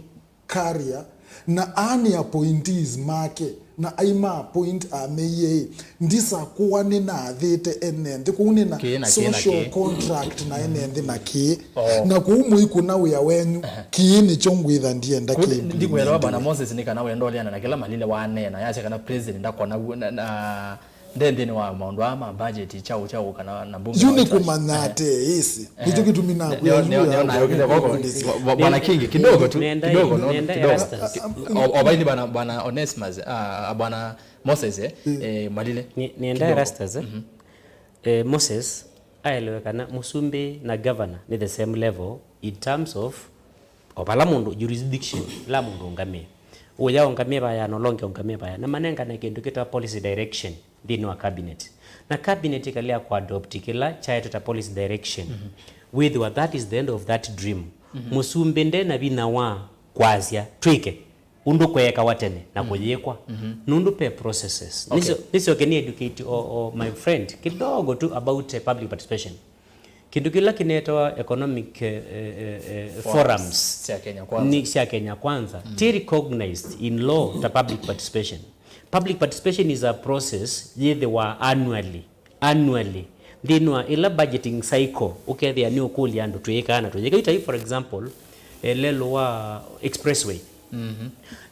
carrier, na aa nĩ appointees make, na aima appoint ameie, "Ndisakũa nĩnaathĩte ene nthĩ, kũu nĩ na Kĩĩ na kĩĩ na social kĩĩ. Contract na ene nthĩ na kĩĩ." Oh. Na kũu mũikũna wĩa wenyu, "Kĩĩ nĩkyo ngwĩtha ndienda kĩĩ." Ndikwelewa bwana Moses, nĩ kana wenda ũleana na kĩla Malile waneena, yasya kana president ndakona w'o na, na nde nthĩnĩ wa maũndũ aa ma budget, kyaũ kyaũ kana na mbunge. Yu nĩ kũmanya atĩ ĩsĩ nĩkyo kĩtumi nakwĩa yu ya kũndĩsya. Bwana Kingi, kidogo tu, kidogo no, kidogo. O- ovaini bwana, bwana Onesimus, ah, bwana Moses, eh, eh, Malile. Nĩ- nĩenda Erastus, eh? Eh, Moses aelewe kana mũsumbĩ na governor nĩ the same level in terms of o vala mũndũ jurisdiction, ĩla mũndũ ũngamĩe. Ũya ũngamĩe vaya, na ũla ũngĩ ũngamĩe vaya. Na manengane kĩndũ kĩtawa policy direction nthĩnĩ wa cabinet. Na cabinet ĩkalea kũadopt kĩla kyaetwe ta policy direction. Wĩthĩwa that is the end of that dream. Mũsumbĩ nde na vinya wa kwasya, "Twĩke ũndũ kweekawa tene na kũyĩkwa." Nũndũ pe processes. Nĩsyo, nĩsyoke ni educate o, o my friend kidogo tu about eh, public participation. Kĩndũ kĩla kĩnetawa economic eh, eh, eh, eh, forums sya Kenya Kwanza. Nĩ sya Kenya Kwanza. Ti recognized in law ta public participation. Public participation is a process yĩthĩwa annually, annually. Nthĩnĩ wa ĩla budgeting cycle, ũkethĩa nĩ ũkũlya andũ, "Twĩĩkaa na tũyĩka." Yu ta yu, for example, eh, lelũ wa expressway.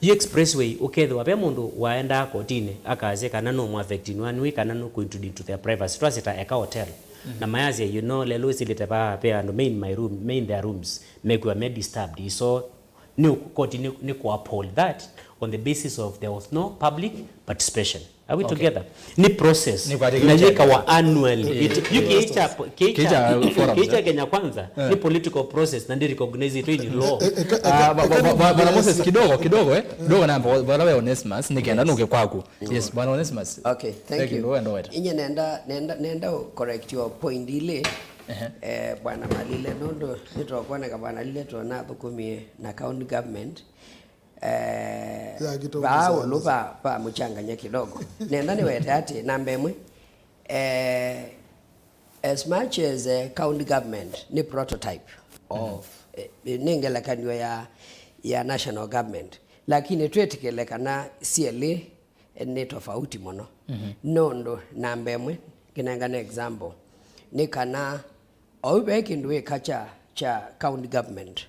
Yu expressway, ũkethĩwa ve mũndũ waendaa kotinĩ, akasya kana nũmũ affect nĩ one way kana nũ intrude into their privacy. Twasye ta eka hotel. Na mayasya, "You know, lelũ ĩsilĩte vaa, ve andũ me in my room, me in their rooms, mekwĩwa me disturbed." So, nĩ koti nĩ, nĩ kũ uphold that on the basis of there was no public participation. Are we together? Nĩ process. Na yĩkawa annually. Yu kĩĩ kya, kĩĩ kya Kenya Kwanza nĩ political process na ndĩ recognize it in law. Ah, ba- ba- ba- ba- Bwana Moses, kidogo kidogo, eh, kidogo namba bwana we Onesimus, nĩ kenda nũke kwaku. Yes, bwana Onesimus. Okay, thank you. Ndo ndo weta. Inye nenda nenda nenda correct your point ile. Eh, bwana Malile, nũndũ nĩtũkwoneka bwana Malile tũnathũkũmie na county government. Eh, vaa ũlũ va, va mũchanganya kidogo. Nenda nĩwete atĩ namba ĩmwe, eh, as much as eh, county government nĩ prototype of eh, nĩ ngelekany'o ya, ya national government, lakini twĩtĩkĩle kana syelĩ nĩ tofauti mũno. Nũndũ namba ĩmwe, ngĩnengane example, nĩ kana oyu ve kĩndũ wĩka kya, kya county government,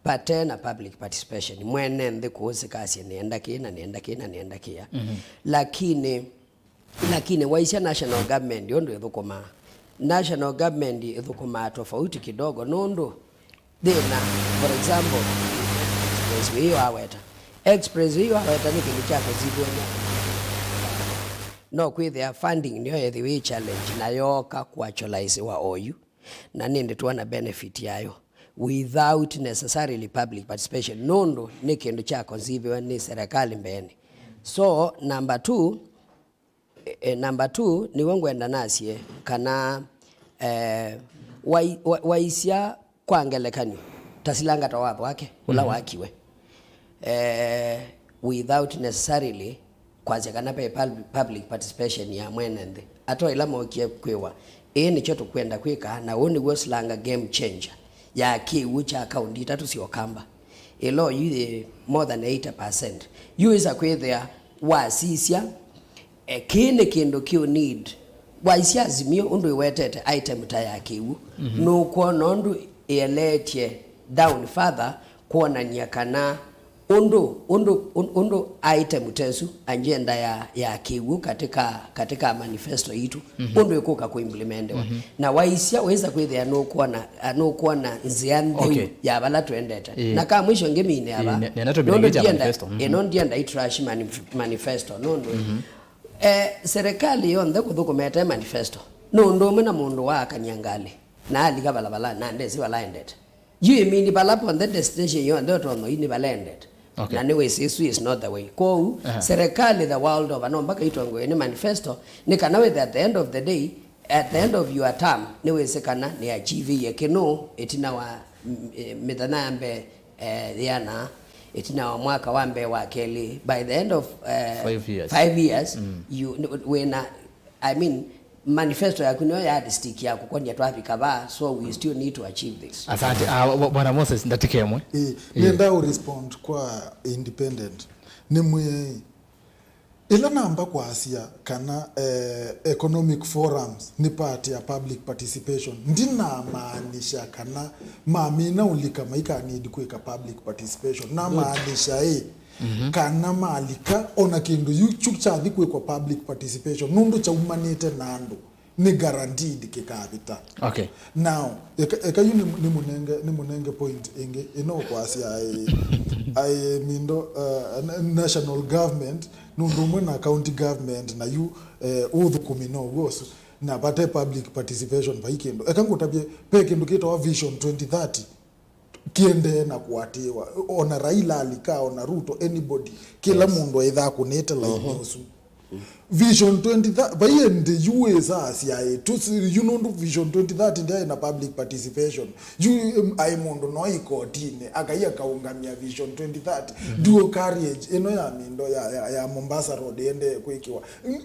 vate na public participation, mwene nthĩ kũũsĩkasya nĩenda kĩĩ na nĩenda kĩĩ na nĩenda kĩya. Lakini, lakini waisya national government ũndũ ĩthũkũmaa, national government ĩthũkũmaa tofauti kidogo, nũndũ thĩna, for example, expressway ĩyo aweta. Expressway ĩyo aweta nĩ kĩndũ kya kũzivwenya. No kwĩthĩa funding nĩyo yethĩwa ĩ challenge na yooka kũacũlaĩsĩwa oyu, na nĩndĩ twona benefit yayo without necessarily public participation, nũndũ nĩ kĩndũ kya conceived nĩ serikali mbeenĩ. So, number two, E, e, number two, nĩw'o ngwenda nasye kana, eh, wai- wa- waisya kwa ngelekany'o, ta silanga ta watho wake ũla wakiwe, eh, without necessarily kwasya kana ve pub- public participation ya mwene nthĩ. Ato ĩla mokie kwĩwa, "Ĩĩ nĩkyo tũkwenda kwĩka, na ũũ nĩw'o silanga game changer ya kĩw'ũ kya kaunti itatũ sya Ũkamba." Ĩla oyu yĩ more than eighty percent. Yu ĩsa kwĩthĩa wasisya E, kĩĩ nĩ kĩndũ kĩũ need. Waisya Azimio ũndũ ĩwetete item ta ya kĩw'ũ, nũkwona ũndũ ĩeleetye down further kwonany'a kana Ũndũ, ũndũ, ũndũ, ũndũ item ta ĩsu, agenda ya, ya kĩw'ũ katika, katika manifesto yitũ, ũndũ ĩkũka kũimplementiwa. Na waisya, wĩsa kwĩthĩa nũkwona, ah, nũkwona nzĩa ntheu Okay. ya vala twendete. Ĩĩ. Na ka mwisho ngĩmine Ĩĩ, ava, ne-, nena tũmine nũndũ nginya ndienda, manifesto. Ĩĩ, nũndũ ndienda itrash manif-, manifesto, nũndũ, eh, serikali yonthe kũthũkũmete manifesto. Nũndũ ũmwe na mũndũ waakany'a ngalĩ, na alika valavala, na ndesi vala endete. Yu ĩmini vala ponthe destination yonthe ũtonya ũi nĩ vala endete. Okay. Na nĩwĩsĩ ĩsu is not the way. Kwoou, Aha. serikali the world over, no mpaka itongoe nĩ manifesto, nĩ kana wĩthĩ at the end of the day, at the end of your term, nĩwĩsĩ kana nĩ achieve-ie kĩnũ ĩtina wa, mm, eh, mĩthenya ya mbee, eh, yĩana, ĩtina wa mwaka wa mbee, wa kelĩ. By the end of, eh, Five years. five years, you, wĩna, I mean, manifesto yaku nĩyo yardstick ya kũkwony'a twavika vaa, so we still need to achieve this. Asante. Ah, bw-, Bwana Moses, ndatĩka ĩmwe. Ĩĩ, Ĩĩ. nenda ũ respond kwa independent. Nĩ mwĩai. Ĩla namba kwasya kana, eh, economic forums nĩ part ya public participation, ndinamaanisha kana mamina ũlika maika need kwĩka public participation. Namaanisha ĩ, kana malika, ona kĩndũ yu kyu kyathi kwĩkwa public participation, nũndũ kyaumanĩte na andũ, nĩ guaranteed kĩkavĩta. Okay. Now, eka, eka yu nĩ, nĩ mũnenge, nĩ mũnenge point ĩngĩ, ĩno kwasya aĩ, aĩ mindo, uh, na-, national government, nũndũ ũmwe na county government, na yu, eh, ũthũkũmi no w'o ũsu, na vate public participation vai kĩndũ. Eka ngũtavye, ve kĩndũ kĩtawa Vision twenty thirty. Kĩendee na kũatĩĩwa. Ona Raila alika, ona Ruto, anybody, kĩla Yes. mũndũ aithaa kũnĩte laini ũsu. Vision twenty thirty, vai ĩndĩ yu wĩsa asyaĩ, tũsi-, yu nũndũ Vision twenty thirty ndyaĩ na public participation. Yu, em, aĩ mũndũ no ikotinĩ, akai akaũngamya Vision twenty thirty. Dual carriage, ĩno ya mindo ya, ya, ya Mombasa Road ĩendee kwĩkĩwa.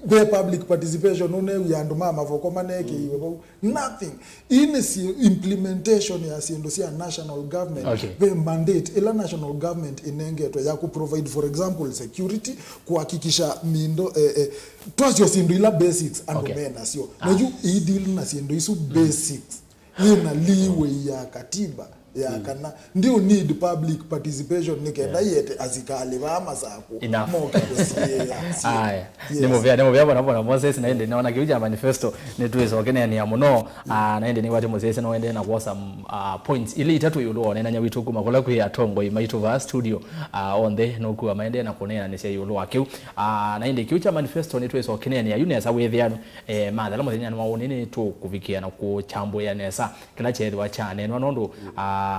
Ve public participation, ũnew'a andũ ma mavoko manekĩiwe vau. Nothing. Ii nĩ syĩ-, implementation ya syĩndũ sya national government. Okay. Ve mandate ĩla national government ĩnengetwe ya ku provide, for example, security, kuhakikisha mindo, eh, eh, twasyo syĩndũ ila basics andũ Okay. me nasyo. Na Ah. yu ii deal na syĩndũ isu basics. Yĩna leeway ya katiba ya kana ndiũ need public participation nĩ kenda Yeah. yete asikalĩ vaa Masakũ Enough. moke kũsiĩĩa. Aya. Yes. Nĩ mũvea, nĩ mũvea Bwana, Bwana Moses, na ĩndĩ naona kĩu kya manifesto nĩtwĩsa ũkĩneenea mũno. Ah, na ĩndĩ nĩkwatĩ mũsyaĩsya no ĩndĩ na kwosa, mm, ah, points ilĩ itatũ ĩũlũ wa ũneenany'a witũ kuma kũla kwĩ atongoi maitũ vaa studio. Ah, onthe nũkua maendee na kũneenanĩsya ĩũlũ wa kĩu. Ah, na ĩndĩ kĩu kya manifesto nĩtwĩsa ũkĩneenea yu nesa wĩthĩanu. Eh, mathala mũthenya wa ũnĩ nĩtũkũvikĩa na kũkyambũĩa nesa kĩla kyeethĩwa kyaneenwa, nũndũ, ah,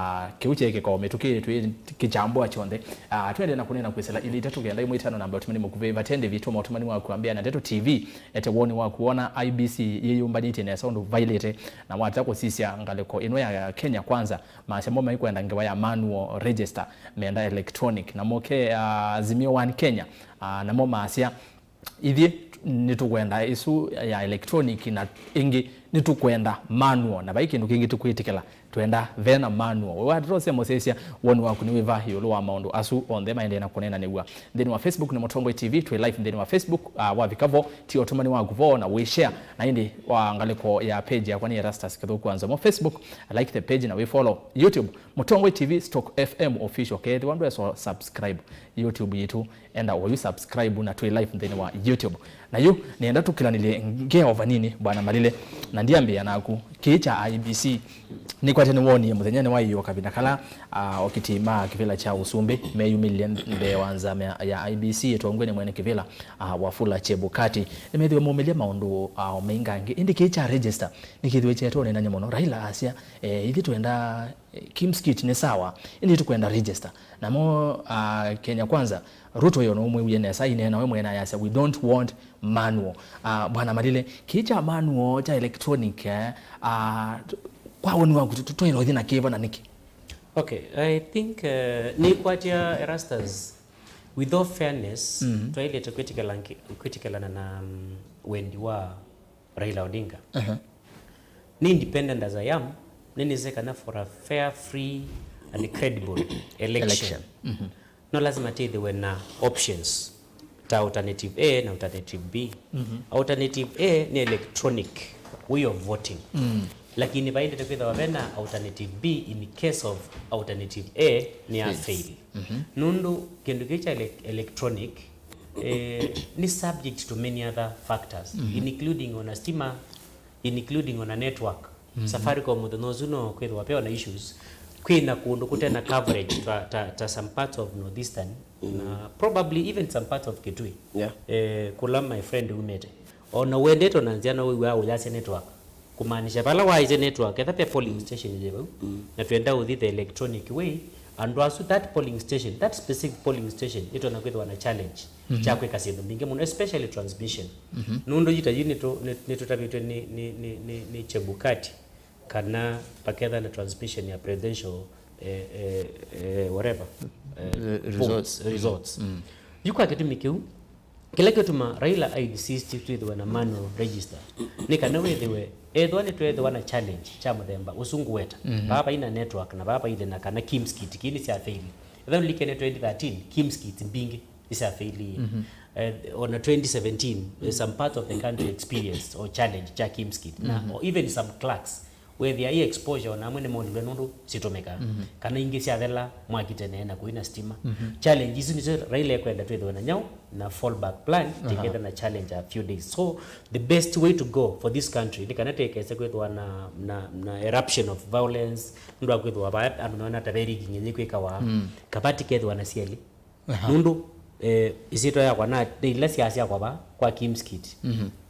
kĩu kyeekĩka o mĩtũkĩ twĩ kĩkyambũa kyonthe. Ah, twende na kũneena kwĩsĩla ilĩ itatũ kenda ĩmwe itano namba ũtũmani mũkuvĩ, vate ndĩvi tũma ũtũmani waku ambĩa na Ndeto T V, ete woni waku wona I E B C yĩyũmbanĩtye nesa ũndũ vailĩte, na wata kũsisya ngalĩko ĩno ya Kenya Kwanza, maasya mo maikwenda ngewa ya manual register, menda electronic, na moke, ah, Azimio One Kenya, ah, namo maasya Ithyĩ nĩtũkwenda ĩsu ya electronic, na ĩngĩ nĩtũkwenda manual, na vai kĩndũ kĩngĩ tũkwĩtĩkĩla, twenda vena manual. We watũtosya mũsyaĩsya, woni waku nĩ wĩva ĩũlũ wa maũndũ asu onthe maendee na kũneenanĩw'a? Nthĩnĩ wa Facebook nĩ Mũtongoi T V, twĩ live nthĩnĩ wa Facebook. Ah, wavika vo, ti ũtũmani waku vo na wĩ share, na ĩndĩ wa ngalĩko ya page yakwa nĩ Erastus Kĩthũku wa Nzomo, Facebook, like the page na wĩ follow YouTube, Mũtongoi T V stroke F M official. Kethĩwa ndwesa subscribe YouTube yitũ, enda oyu subscribe na twĩ live nthĩnĩ wa YouTube. Na yu nĩenda tũkĩlanĩlye ngeo vanini, Bwana Malile, na ndiambĩĩa naku. Kĩĩ kya I E B C nĩkwatya nĩwonie mũthenyanĩ wa ĩyoo kavinda kala, ah, okiti ma kĩvĩla kya ũsumbĩ meyumĩlile mbee wa nzama ya, ya I E B C ĩtongoe nĩ mwene kĩvĩla, ah, Wafula Chebukati. Nĩmethiwe maumĩlya maũndũ, ah, o maingangĩ. Ĩndĩ kĩĩ kya register nĩkĩthiwe kyetonenany'a mũno. Raila asya, eh, ithyĩ twenda Kim's Kit nĩ sawa, ĩndĩ tũkwenda register. Namo, ah, Kenya Kwanza, Ruto yo nũmwĩwie nesa, aineena we mwene ayasya, "We don't want manual." Ah, Bwana Malile, kĩĩ kya manual, kya electronic, eh, ah, t-, kwa woni waku, tũ-, tũ-, twaĩle ũthi na kĩva na nĩkĩ? Okay, I think, eh, nĩkwatya Erastus, with all fairness, twaĩlĩte kwĩtĩkĩla-, kwĩtĩkĩlana na, mm, wendi wa Raila Odinga. Aha. Nĩ independent as I am, nĩnĩsĩ kana for a fair, free and credible election, Election. No lazima twĩthĩwe na options ta alternative A na alternative B. Alternative A nĩ electronic way of voting. Lakini vaendete kwĩthĩwa vena alternative B in case of alternative A nĩ ya fail. Nũndũ kĩndũ kĩu kya ele-, electronic, eh, nĩ subject to many other factors, including ona stima, including ona network. Safaricom mũthenya ũsu no kwĩthĩwa ve ona issues. Kwĩna kũndũ kũtena coverage ta, ta, ta some parts of Northeastern, na probably even some parts of Kitui. Yeah. Eh, kũla my friend umĩte. Ona wendete ona nzĩa no wĩw'aa ũyasya network. Kumaanisha vala waĩte network, etha ve polling station yĩ vau, na twenda ũthi the electronic way, andũ asu that polling station, that specific polling station, ĩtonya kwĩthĩwa na challenge kya kwĩka syĩndũ mbingĩ mũno, especially transmission. Nũndũ yu ta yu nĩtũ-, nĩ-, nĩtũtavĩtwe nĩ, nĩ, nĩ, nĩ, nĩ Chebukati, kana paketha na transmission ya presidential, eh, eh, eh, whatever, eh, results. Results. Yu kwa kĩtumi kĩu, kĩla kĩtuma Raila ainsist twĩthĩwe na manual register, nĩ kana wĩthĩwe, ethĩwa nĩtweethĩwa na challenge kya mũthemba ũsu ngũweta, vaa vai na network na vaa vai thĩna kana KIMS kit kĩĩ nĩsya fail. Ethĩwa nĩlikene twenty thirteen, KIMS kit mbingĩ nĩsya fail. Eh, ona twenty seventeen, eh, some parts of the country experienced or challenge kya KIMS kit. Na or even some clerks, wethĩa i exposure ona amwe nĩmonilwe nũndũ sitũmĩkaa. Kana ingĩ syathela mwaki tene na kũi na stima. Challenge isu nĩsyo Raila ekwenda twĩthĩwe na nyaũ na fallback plan, tĩkethe na challenge a few days. So the best way to go for this country nĩ kana tĩkese kwĩthĩwa na, na, na eruption of violence, nũndũ wa kwĩthĩwa vaa andũ meona ta very nginyĩnyĩ kwĩkawa, kavati kethĩwa na syelĩ. Nũndũ, eh, ĩsyĩtwa yakwa na nĩ ila syasyakwa vaa kwa KIMS kit.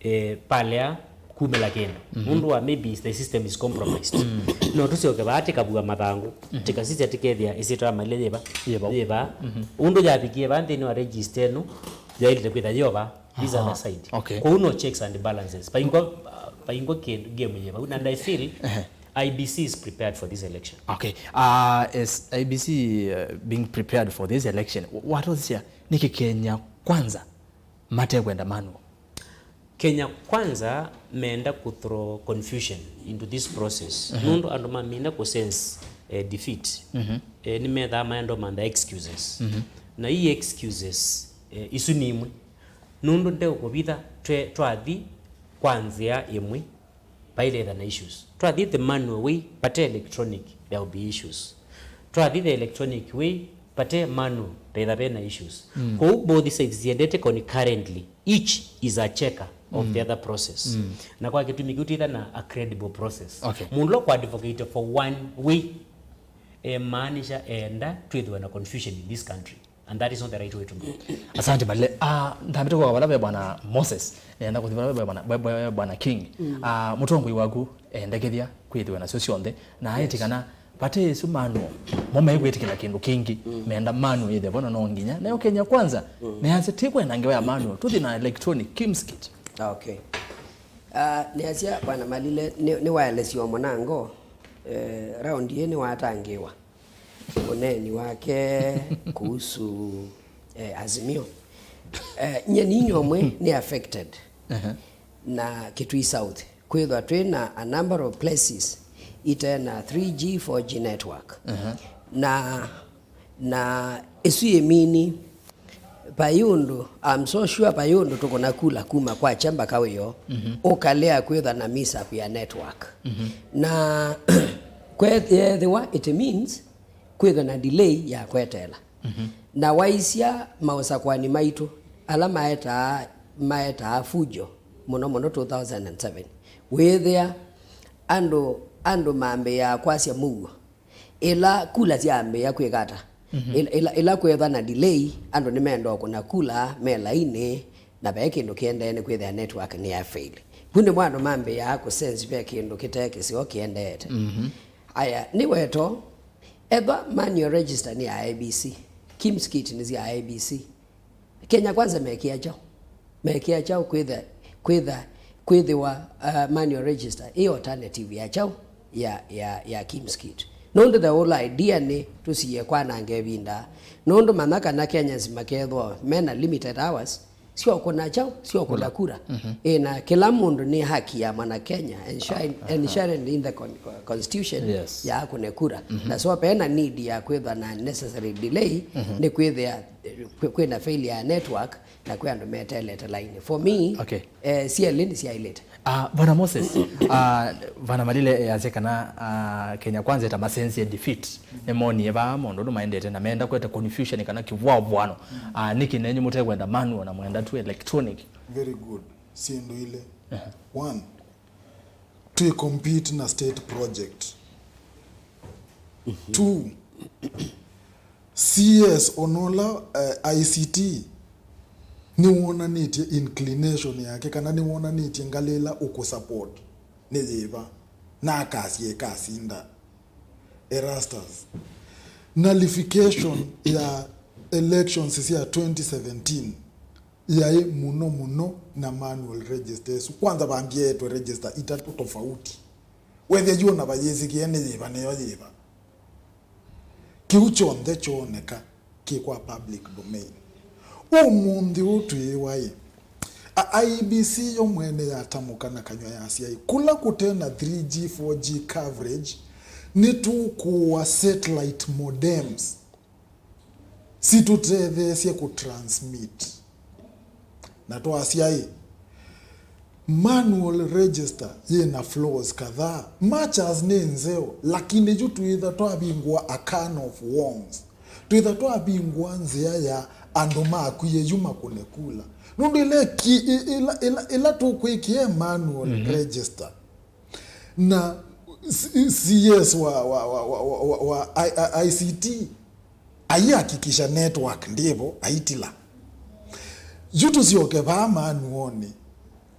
Eh, palea kumĩla kĩndũ. Nũndũ wa maybe the system is compromised. No tũsyoke vaa tĩkavua mathangũ, tĩkasisya tĩkethĩa ĩsyĩtwa ya Malile yĩ vaa. Yĩ vau. Yĩ vaa. Ũndũ yavikie vaa nthĩnĩ wa register ĩno, yaĩlĩte kwĩtha yĩ o vaa. These are the side. Okay. Kwoou no checks and balances. Vaingwa, vaingwa kĩndũ game yĩ vau. And I feel I E B C is prepared for this election. Okay. Uh, is I E B C, uh, being prepared for this election? Watũsya nĩkĩ Kenya Kwanza matekwenda manual? Kenya Kwanza meenda kũ throw confusion into this process. Nũndũ andũ mamina kũ sense, eh, defeat. Eh, nĩmethaa maenda mantha excuses. Na ii excuses, eh, isu nĩ imwe. Nũndũ ndeũkũvitha twe-, twathi kwa nzĩa ĩmwe, vailĩtha na issues. Twathi the manual way, vate electronic, there will be issues. Twathi the electronic way, vate manual, vethĩwa vena issues. Kwoou both sides ziendete concurrently, each is a checker of the other process. Na kwa kĩtumi kĩu twĩtha na a credible process. Okay. Mũndũ ũla kũ advocate for one way, emaanisha enda twĩthĩwe na confusion in this country. And that is not the right way to go. Asante Malile. Ah, ndambĩte kwa vala ve bwana Moses, nenda kũthi vala ve bwana, ve, ve, ve bwana King. Ah, mũtongoi waku endekethya kwĩthĩwa nasyo syonthe, na aĩtĩ kana vate ĩsu manual, mo mekwĩtĩkĩla kĩndũ kĩngĩ, menda manual yĩthe vona no nginya. Nayo Kenya Kwanza, nĩyasya tĩkwenda ngewa ya manual, tũthi na electronic, KIMS kit. Okay. Ah, nĩasya bwana Malile, nĩ, nĩwaelesya o mũnango, eh, round ĩĩ nĩwatangĩĩwa ũneeni wake kuhusu, eh, Azimio. Eh, nye ninywa mwe nĩ affected na Kitui South. Kwĩthwa twĩ na a number of places ite na three G, four G network. Na, na ĩsu yĩ mini, vai ũndũ, I'm so sure vai ũndũ tũkũna kula kuma kwa kyamba kawĩo, ũkalea kwĩthwa na mishap ya network. Na kwethĩwa it means kwĩthwa na delay ya kwetela. Na waisya maũsakwani maitũ ala maetaa, maetaa fujo mũno mũno two thousand and seven, wĩthĩa andũ, andũ mambĩĩaa kwasya mũuo. Ĩla kula syambĩĩa kwĩka ata? Ĩla, ĩla, ĩla kwethwa na delay, andũ nĩmenda o kũna kula me lainĩ, na ve kĩndũ kĩendee nĩ kwĩthĩa network nĩ ya fail. Vu nĩmo andũ mambĩĩaa kũ sense ve kĩndũ kĩte kĩseo kĩendeete. Aya, nĩ weto, ethwa manual register nĩ ya I E B C, KIMS kit nĩ sya I E B C, Kenya Kwanza mekĩa kyaũ? Mekĩa kyaũ kwĩtha, kwĩtha, kwĩthĩwa, uh, manual register ĩ alternative ya kyaũ? Ya, ya, ya KIMS kit. Nũndũ the whole idea nĩ tũsiĩe kwananga ĩvinda. Nũndũ manya kana Kenyans makethwa mena limited hours, syokũna kyaũ, syokũna kura. Ĩ, na kĩla mũndũ nĩ haki ya mwana Kenya, enshrined in the con- constitution, yes, ya akũne kura. Na so pena need ya kwĩthwa na necessary delay, nĩ kwĩthĩa, eh, kwĩ- kwĩna failure ya network, na kwĩ andũ metelete laini. For me, okay, eh, syelĩ nĩsyaĩlĩte. Ah, Bwana Moses, ah, Bwana Malile, eh, asya kana, ah, Kenya Kwanza ĩta masensie defeat. Nĩmonie vaa maũndũ ũndũ maendete na meenda kũete confusion kana kĩvwavwano. Ah, nĩkĩ nenyu mũtekwenda manual na mwenda tu electronic? Very good. Syĩndũ ilĩ. One, twĩ compete na state project. Two, C S ona ũla, eh, I C T nĩwonanĩtye inclination yake, kana nĩwonanĩtye ngalĩ ĩla ũkũsupport nĩ yĩva, na akasya ĩkasinda. Erastus, nullification ya elections sya twenty seventeen yaĩ mũno mũno na manual register ĩsu. Kwanza vambie etwe register itatũ tofauti. Wethĩa yu ona vayĩsĩkĩe nĩ yĩva nĩyo yĩva. Kĩu kyonthe kyooneka kĩ kwa public domain. Ũmũnthĩ ũũ twĩĩwa-ĩ, a- I E B C yo mwene yatamũka na kanyw'a yasya-ĩ, kũla kũte na three G, four G coverage, nĩtũkũa satellite modems sitũtetheesye kũtransmit. Na twasya-ĩ, manual register yĩ na flaws kadhaa. Matches nĩ nzeo, lakini yu twĩtha twavingũa a can of worms. Twĩtha twavingũa nzĩa ya andũ makwie yu makũne kula. Nũndũ ĩla ki- ĩ- ĩla, ĩla, ĩla tũkwĩkĩa manual register na C- CS wa, wa, wa, wa, wa, wa I- I- ICT aihakikisha network ndĩvo, aitila. Yu tũsyoke vaa manuonĩ,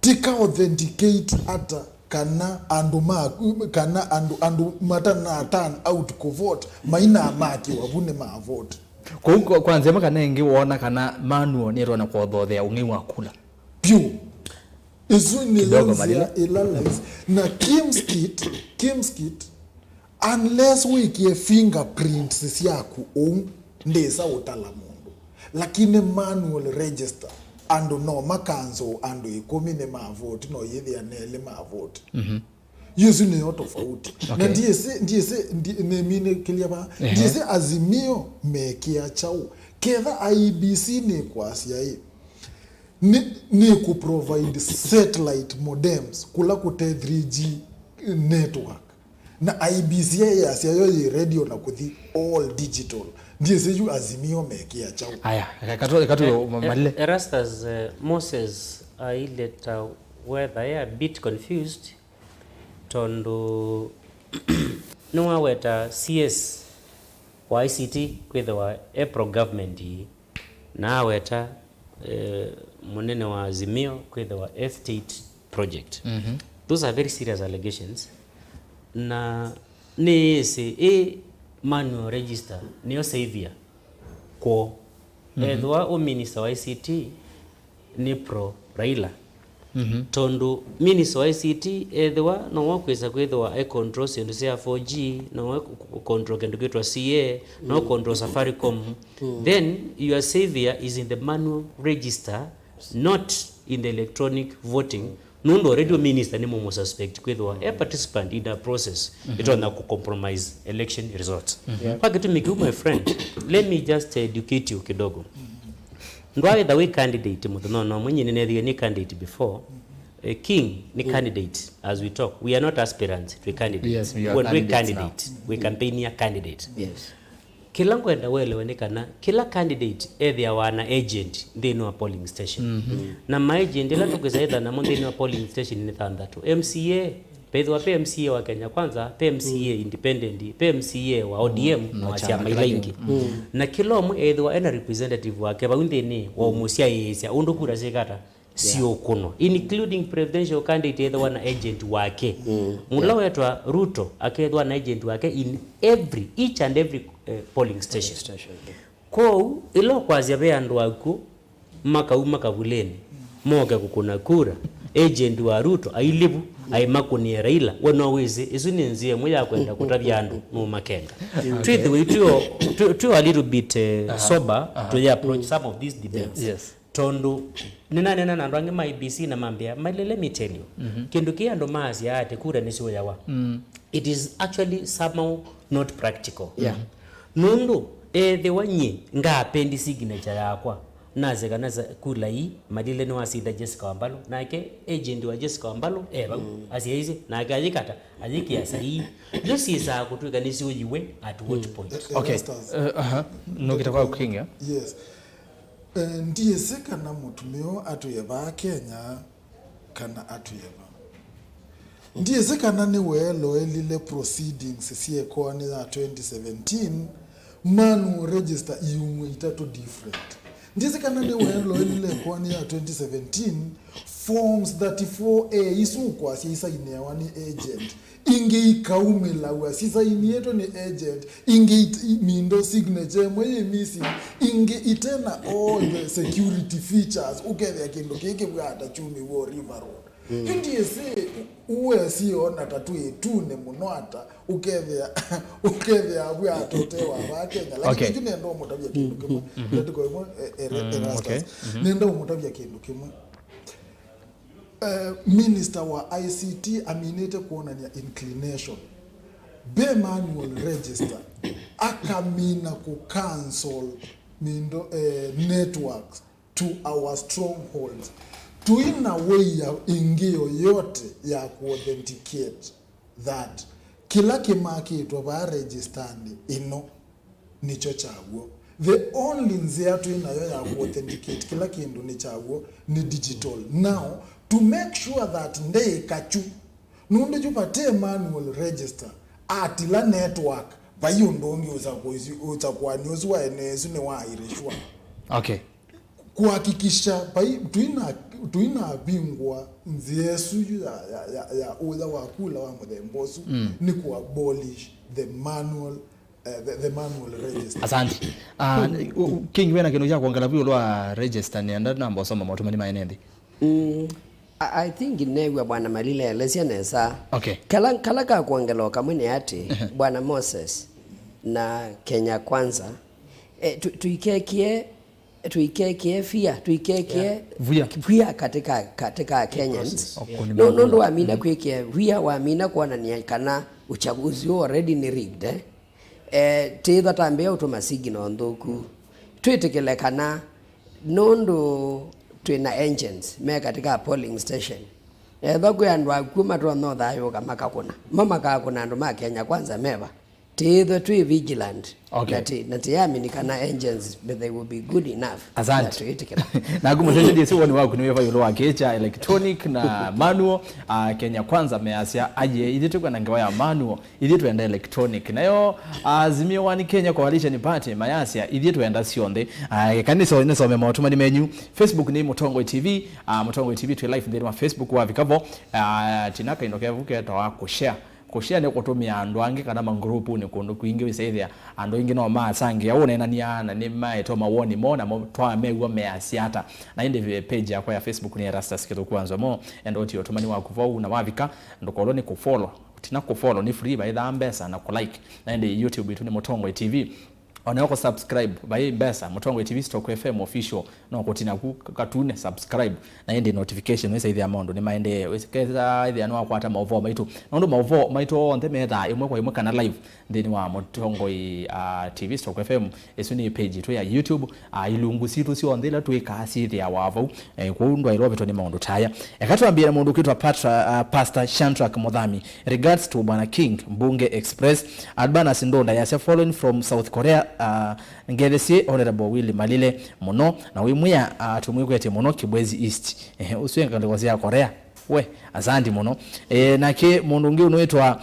tika authenticate ata kana andũ ma, kana andũ, andũ matana turn out kũvote mainamakiwa vu nĩ mavote? Kũu kwa- kwa nzĩa ĩmwe kana ĩngĩ, woona kana manual nĩtonya kũthothea ũng'ei wa kula? Vyũ. Ĩsu nĩyo kidogo nzĩa malile ĩla laisi. Na Kimskit, Kimskit, unless wĩkĩe fingerprints syaku ũu, ndĩsa ũtala mũndũ. Lakini manual register, andũ no makanzũ andũ ĩkũmi nĩ mavoti, no yĩthĩa nelĩ mavoti. Mhm. Yu ĩsu nĩyo tofauti. Na okay, ndiĩsĩ, ndiĩsĩ, ndi- nĩminĩkĩlya vaa. Ehe. Ndiĩsĩ Azimio mekĩa kyaũ. Ketha IEBC nĩkwasya ĩ, nĩ, nĩkũ provide satellite modems kũla kũte three G network. Na IEBC yasya yo yĩ ready ona kũthi all digital. Ndiĩsĩ yu Azimio mekĩa kyaũ. Aya, eka tu, eka tu. E- e- malile. Erastus, eh, Moses aileta wetha ya bit confused. Tondũ nĩwaweta CS wa ICT kwĩthĩwa e pro government, na aweta, eh, mũnene wa Azimio kwĩthĩwa e state project. Mhm. Those are very serious allegations. Na nĩĩsĩ ĩ manual register nĩyo savior kwoo. Mhm. Ethĩwa ũ minister wa ICT nĩ pro Raila. Mhm. Tondũ minister wa ICT ethĩwa no wa kwĩsa kwĩthĩwa e control syĩndũ sya four G, no wa kũ- kũ- control kĩndũ kĩtwa CA, no control Safaricom, then your savior is in the manual register, not in the electronic voting. Nũndũ already minister nĩ mũmũ suspect kwĩthĩwa e participant in a process ĩtonya kũ compromise election results. Yeah. Kwa kĩtumi kĩu, my friend, let me just educate you kidogo. Ndwaĩtha wĩ candidate mũthenya no mwenye nĩnethĩwe nĩ candidate before. Eh, King nĩ candidate as we talk. We are not aspirants, twĩ candidate. Yes, we are. When we candidates now. Candidate, we campaign a candidate. Yes. Kĩla ngwenda welewe nĩ kana kĩla candidate ethĩawa na agent nthĩnĩ wa polling station. Mhm. Na ma agent ĩla tũkwĩsa ĩtha namo nthĩnĩ wa polling station nĩ thanthatũ. MCA, vethĩwa pe MCA wa Kenya Kwanza, pe MCA independent, pe MCA wa ODM, na wa syama ila ingĩ. Mm. Na kĩla ũmwe ethĩwa ena representative wake vau nthĩnĩ wa ũmũsyaĩĩsya ũndũ kura syĩkata siũkũnwa, including presidential candidate ethĩwa na agent wake. Mm. Mũla wetwa Ruto akethĩwa na agent wake in every, each and every, eh, polling station. Station, yeah. Kwoou ĩla ũkwasya ve andũ akw'ũ makauma kavulĩnĩ moke kũkũna kura, agent wa Ruto ailye vu aimakũnĩe Raila, we no wĩsĩ ĩsu nĩ nzĩa ĩmwe ya kwenda kũtavya andũ nũmakenga. Twĩthĩwe twĩ o- twĩ- twĩ o a little bit, eh, sober to approach some of these debates. Yes. Tondũ nĩnaneena na andũ angĩ ma I E B C na mambĩa, "Malile, let me tell you, kĩndũ kĩĩ andũ maasya atĩ kura nĩsyũyawa, it is actually somehow not practical." Yeah. Nũndũ ethĩwa nyie ngaapendi signature yakwa, nasye kana sa-, kula ii Malile nĩwasinda Jessica Wambalu, nake agent wa Jessica Wambalu e vau, asyaisye, nake ayĩkata, ayĩkĩa saii. Yu syĩsaa kũtw'ĩka nĩsyũyiwe at what point? Eh, eh, Okay. Erastus. Eh, aha. Nũkĩte kwa King, eh? Yes. Eh, ndiĩsĩ kana mũtumĩa ũũ atwĩe vaa Kenya kana atwĩe va. Ndiĩsĩ kana nĩweeloelile proceedings sya ĩkoani ya twenty seventeen, manual register iumw'e itatũ different. Ndiĩsĩ kana nĩweeloelile ĩkoani ya twenty seventeen, forms thirty-four A isu ũkwasya isainĩawa nĩ agent, ingĩ ikaumĩlaw'a sisainĩtwe nĩ agent, ingĩ it-, i-, mindo signature ĩmwe yĩ missing, ingĩ itena all the security features, ũkethĩa kĩndũ kĩĩ kĩvwata kyumĩw'e River Road. Yu ndiĩsĩ, u-, uwesi ona ta twĩ ĩtunĩ mũno ata, ũkethĩa, ũkethĩa vwata ũte wa vaa Kenya. Lakini Okay. yu nenda ũmũtavya kĩndũ kĩmwe. Ndatiko ĩmwe, e-, e-, Mm, Erastus. Okay. Nenda ũmũtavya kĩndũ kĩmwe. Eh, minister wa I C T aminĩte kwonany'a inclination. Be manual register, akamina ku cancel mindo, eh, networks to our strongholds. Tuina wĩia ĩngĩ yoyote ya ku authenticate that kĩla kĩmakĩtwe vaa registanĩ ĩno nĩkyo kyaw'o. The only nzĩa twĩ nayo ya ku authenticate kĩla kĩndũ nĩ kyaw'o nĩ digital. Now, to make sure that ndĩĩka kyu, nũndũ yu vate manual register, atila network, vai ũndũ ũngĩ ũsakũani ũsu wa ene ĩsu nĩwaĩrĩshwa. Okay. Kuhakikisha vai, tuina, tuinavingwa nzĩa ĩsu yu ya, ya, ya, ya ũya wa kula wa mũthemba ũsu, nĩ ku abolish the manual, eh, the, the manual register. Asante. Ah, u-, u-, King, wena kĩndũ kya kuongela vu ĩũlũ wa register, nĩenda namba ũsoma maũtũmani ma ene nthĩ? Mm, I, I think new'a Bwana Malile elesya nesa. Okay. Kala, kala ka kuongela o kamwe nĩ atĩ, Bwana Moses na Kenya Kwanza, eh, tu-, tuikekie tuikekĩe via, tuikekĩe Yeah. Via. Via katika, katika Kenyans. Process. Oko nĩ No, nũndũ mawia. Wamina kwĩkĩa via, wamina kuonania kana uchaguzi ũũ already nĩ rigged, eh. Eh, tĩĩthwa tambĩa ũtũma signal nthũku. Twĩtĩkĩle kana nũndũ twĩ na agents me katika polling station, ethwa kwĩ andũ akw'ũ matonya ũthayũũka makakũna. Mo makakũna andũ ma Kenya Kwanza meva. Tĩĩthwe twĩ vigilant. Okay. Na tĩ-, na tĩamini kana agents, but they will be good enough. Asante. Na twĩtĩkĩla. Naku mũsyaĩĩsya woni waku nĩ wĩva ĩũlũ wa kĩĩ kya electronic na manual? Ah, Kenya Kwanza measya, "Aye, ithyĩ tũkwenda ngewa ya manual, ithyĩ twenda electronic." Nayo, ah, Azimio One Kenya Coalition Party mayasya, "Ithyĩ twenda syonthe." Ah, eka nĩso-, nĩsome maũtũmani menyu. Facebook nĩ Mũtongoi T V. Ah, Mũtongoi T V twĩ live nthĩnĩ wa Facebook, wavika vo. Ah, tina kaindo kevu ketawa kũshare. Kũshare nĩ kũtũmĩa andũ angĩ kana mangurupunĩ kũndũ kwingĩ. Wĩsaĩthĩa andũ aingĩ no maasangĩa ũneenany'a na nĩmaete mawoni moo, namo twamew'a measya ata. Na ĩndĩ page yakwa ya Facebook nĩ Erastus Kĩthũku wa Nzomo. Enda ũtie ũtũmani waku vau, na wavika, ndũkolwe nĩ kũfollow. Tina kũfollow nĩ free, vaithaa mbesa na kũlike. Na ĩndĩ YouTube itũ nĩ Mũtongoi T V. O nayo kũ subscribe, vai mbesa, Mũtongoi T V Stock F M Official, no kũtina ku katune subscribe, na ĩndĩ notification wĩsaĩthĩa maũndũ nĩmaendee, wĩkesa ĩthĩa nĩwakwata maũvoo maitũ. Nũndũ maũvoo maitũ onthe methaa ĩmwe kwa ĩmwe kana live nthĩnĩ wa Mũtongoi, ah, T V Stock F M, ĩsu nĩ page itũ ya YouTube, ah, ilungu sitũ syonthe ila twĩkaa syĩthĩawa vau. Eh, kwoou ndwaĩlwa ũvĩtwe nĩ maũndũ ta aya. Eka twambĩe na mũndũ ũkwĩtwa Patra-, ah, Pastor Shadrack Mũthami. Regards to Bwana King, Mbunge Express. Albanus Ndonda yasya, "Following from South Korea, uh, ngethesyĩ Honorable Willy Malile mũno, na wĩ mwĩa, uh, tũmwĩkwetye mũno Kibwezi East." Ehe, ũsu e ngalĩko sya Korea. We, asante mũno. Eh, nake mũndũ ũngĩ ũnũĩtwa,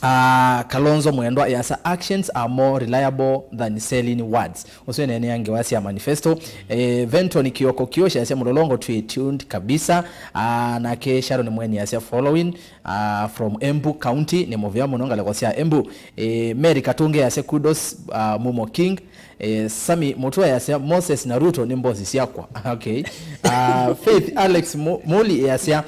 uh, Kalonzo Mwendwa yasya, "Actions are more reliable than selling words." Ũsu eneenea ngewa sya manifesto. Eh, Venton Kioko Kiosha yasya, "Mũlolongo twĩ tuned kabisa." Uh, nake Sharon Mweni yasya, "Following." Ah, from Embu County, nĩ mũvea mũno ngalĩko sya Embu. Eh, Mary Katunge yasya, "Kudos, ah, Mumo King." Eh, Sami Mutua yasya, "Moses na Ruto nĩ mbosi syakwa." Okay. Ah, Faith Alex Mu-, Muli yasya,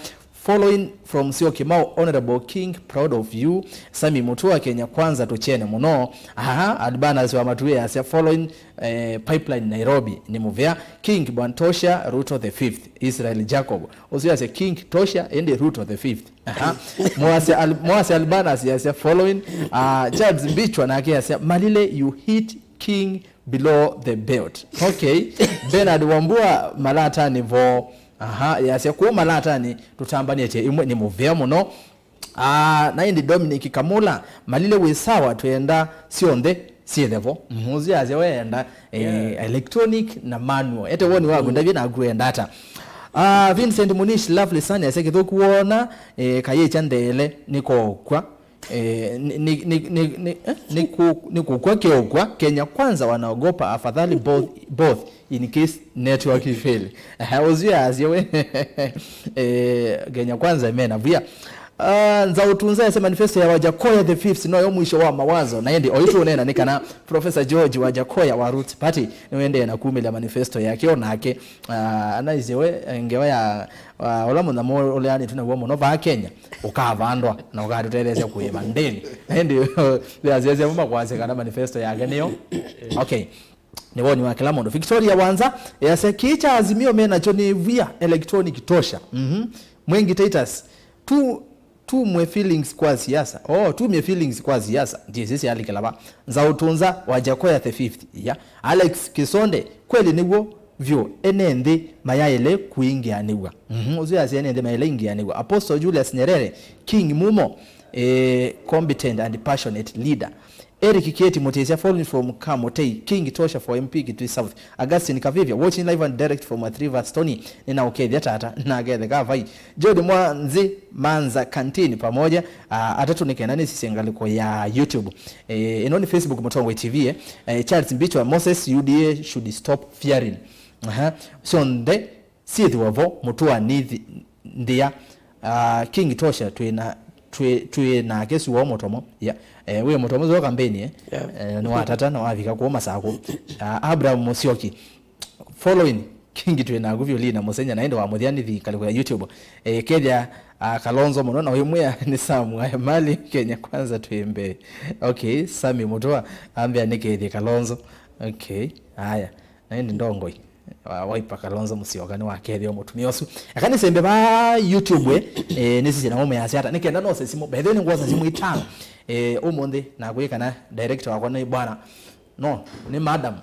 Following from Sio Kimau, Honorable King, proud of you. Sami Mutua, Kenya Kwanza, tuchene muno. Aha, Albanas wa Matue asya following, eh, Pipeline Nairobi ni muvea. King Bwantosha, Ruto the fifth, Israel Jacob. Usu asya King Tosha, ende Ruto the fifth. Aha. Mwasi Al-, Mwasi Albanas asya following, uh, Charles Mbichwa nake asya Malile, you hit King below the belt. Okay. Bernard Wambua, Malatani vo. Aha, yasya kuu Malatani tutambanĩtye imwe ni muvea muno. Ah, na indi Dominic Kamula, Malile wĩ sawa, twenda syonthe syĩthe vo. Mhm, ũsu yasya we enda, eh, yeah, electronic na manual. Ete woni waku, mm, ndavye naku enda ata. Ah, Vincent Munish, lovely son, yasya kĩthũku wona, eh, kayĩkya ndeele nĩkokw'a. Eh, ni, ni, ni, ni, ni, eh, ni ku-, ni kũkw'a kĩũkw'a. Kenya Kwanza wanaogopa, afadhali both, both in case network ifail. Eh, ũsu yasya we. Eh, Kenya Kwanza mena via. Ah, Nzaũtunza yasya manifesto ya Wajakoya the fifth noyo mwisho wa mawazo. Na ĩndĩ oyu tũũneena nĩ kana Professor George Wajakoya wa Roots Party nĩwendee na kumĩlya manifesto yake o nake. Ah, anaisye we, eh, ngewa ya, ah, ũla mũnyamũ ũleanĩtwe naw'o mũno vaa Kenya ũkavandwa na ũkatũtetheesya kũĩva ndĩni. Na ĩndĩ yasyaisya vuma kwasya kana manifesto yake nĩyo. Okay. Nĩ woni wa kĩla mũndũ. Victoria Wanza yasya kĩĩ kya Azimio menakyo nĩ via, electronic tosha. Mhm. Mwengi Titus, tu, tumwe feelings kwa siasa. Oh, tumie feelings kwa siasa. Ndiĩsĩ syalikĩla va. Nzaũtunza Wajakoya the fifth. Ya. Alex Kisonde, kweli nĩw'o vyũ, ene nthĩ mayaĩle kũingĩanĩw'a. Mhm, ũsu yasya ene nthĩ mayaĩle ingĩanĩw'a. Apostle Julius Nyerere, King Mumo, eh, competent and passionate leader. Eric Kieti Mutisya, following from Kamutei, King Tosha for M P Kitui South. Augustine Kavivya, watching live and direct from Athi River, Stony. Nĩnaũkethya tata, nakethe kavai. Jodi Mwanzi, Manza Canteen pamoja, ah, atatũ nĩ kenda nĩsisye ngalĩko ya YouTube. Eh, ĩno nĩ Facebook Mũtongoi T V, eh. Eh, Charles Mbichwa, Moses, U D A should stop fearing. Aha. Syonthe syĩthĩwa vo, mũtũa nĩ thi-, nthĩa. Ah, King Tosha, twĩ na, twĩ, twĩ nake suo mũtomo. Ya, eh, wĩ mũtomo zuo kambeni, eh? Yeah. Eh, nĩwatata na wavika kũu Masakũ. Ah, Abraham Musyoki, following King twĩ naku vyũ Lina Mũsenya, na ĩndĩ wa mũthya nĩ thi ngalĩko ya YouTube. Eh, kethya, ah, Kalonzo mũno, na ũimwĩa nĩ Sam wa Emali, Kenya Kwanza twĩ mbee. Okay, Sami Mũtũa, ambĩa nĩ kethye Kalonzo. Okay, aya. Na ĩndĩ ndongoi. Wa Wiper Kalonzo Musyoka nĩwakethĩa mũtumĩa ũsu. Eka nĩsembe va YouTube, eh, eh, nĩsisye namo measya ata. Nĩkenda nose simũ. By the way, nĩngwosa simũ itano. Eh, ũmũnthĩ nakwĩ kana director wakwa nĩ bwana. No, nĩ madam.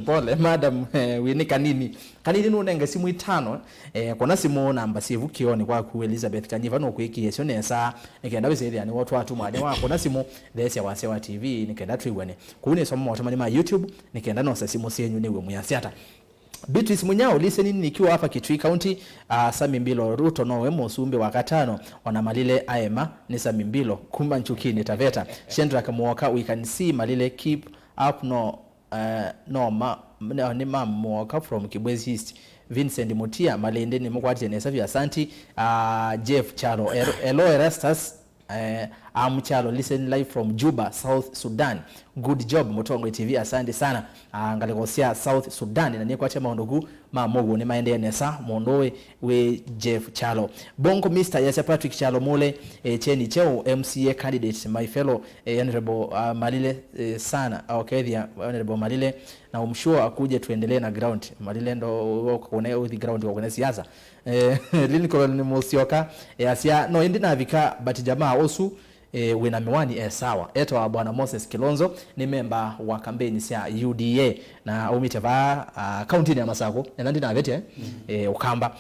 Pole, madam, eh, wĩ nĩ kanini. Kanini nũnenge simũ itano. Eh, kona simũ namba syĩvu kĩonĩ kwaku Elizabeth Kanyiva nũkwĩkĩe syo nesa. Nĩkenda wĩsĩthĩa nĩwo twatuma. Nĩwakona simũ, theesya wasya wa T V, nĩkenda twĩw'ane. Kũu nĩsoma maũtũmani ma YouTube, nĩkenda nose simũ syenyu nĩw'e mwĩasya ata. Beatrice Munyao, listening nikiwa hapa Kitui County. Uh, Sami Mbilo, Ruto nowe mũsumbĩ wa katano, ona Malile aema nĩ Sami Mbilo, kuma Nchukinĩ Taveta. Shendrak Muoka, we can see Malile, keep up, no, uh, no, ma, no, nĩ ma Muoka from Kibwezi East. Vincent Mutia, Malindi nĩmũkwatĩte nesa vyũ, asanti. Uh, Jeff Chalo, Er-, Elo Erastus, Eh, I'm Chalo, listen live from Juba, South Sudan. Good job, Mũtongoi T V, asante sana. Ah, ngalĩko sya South Sudan, na nĩkwatya maũndũ ku ma mũuo nĩmaendee nesa, mũndũ ũĩ wĩ Jeff Chalo. Bongo Mister yasya Patrick Chalo Mule, eh, Cheni Cheo, M C A candidate, my fellow, eh, Honorable, ah, Malile, eh, sana, okethia, Honorable Malile, na I'm sure akuje tuendelee na ground. Malile ndo, wakone, uthi ground, wakone siasa. Eh, Lincoln Musyoka, eh, asya, no ĩndĩ navika, but jamaa ũsu, eh, wĩna mĩwani, eh, sawa. Etawa Bwana Moses Kilonzo, nĩ memba wa kampeni sya U D A, na aumĩte vaa, ah, kauntinĩ ya Masakũ, ena ndinavetye, eh, Ũkamba.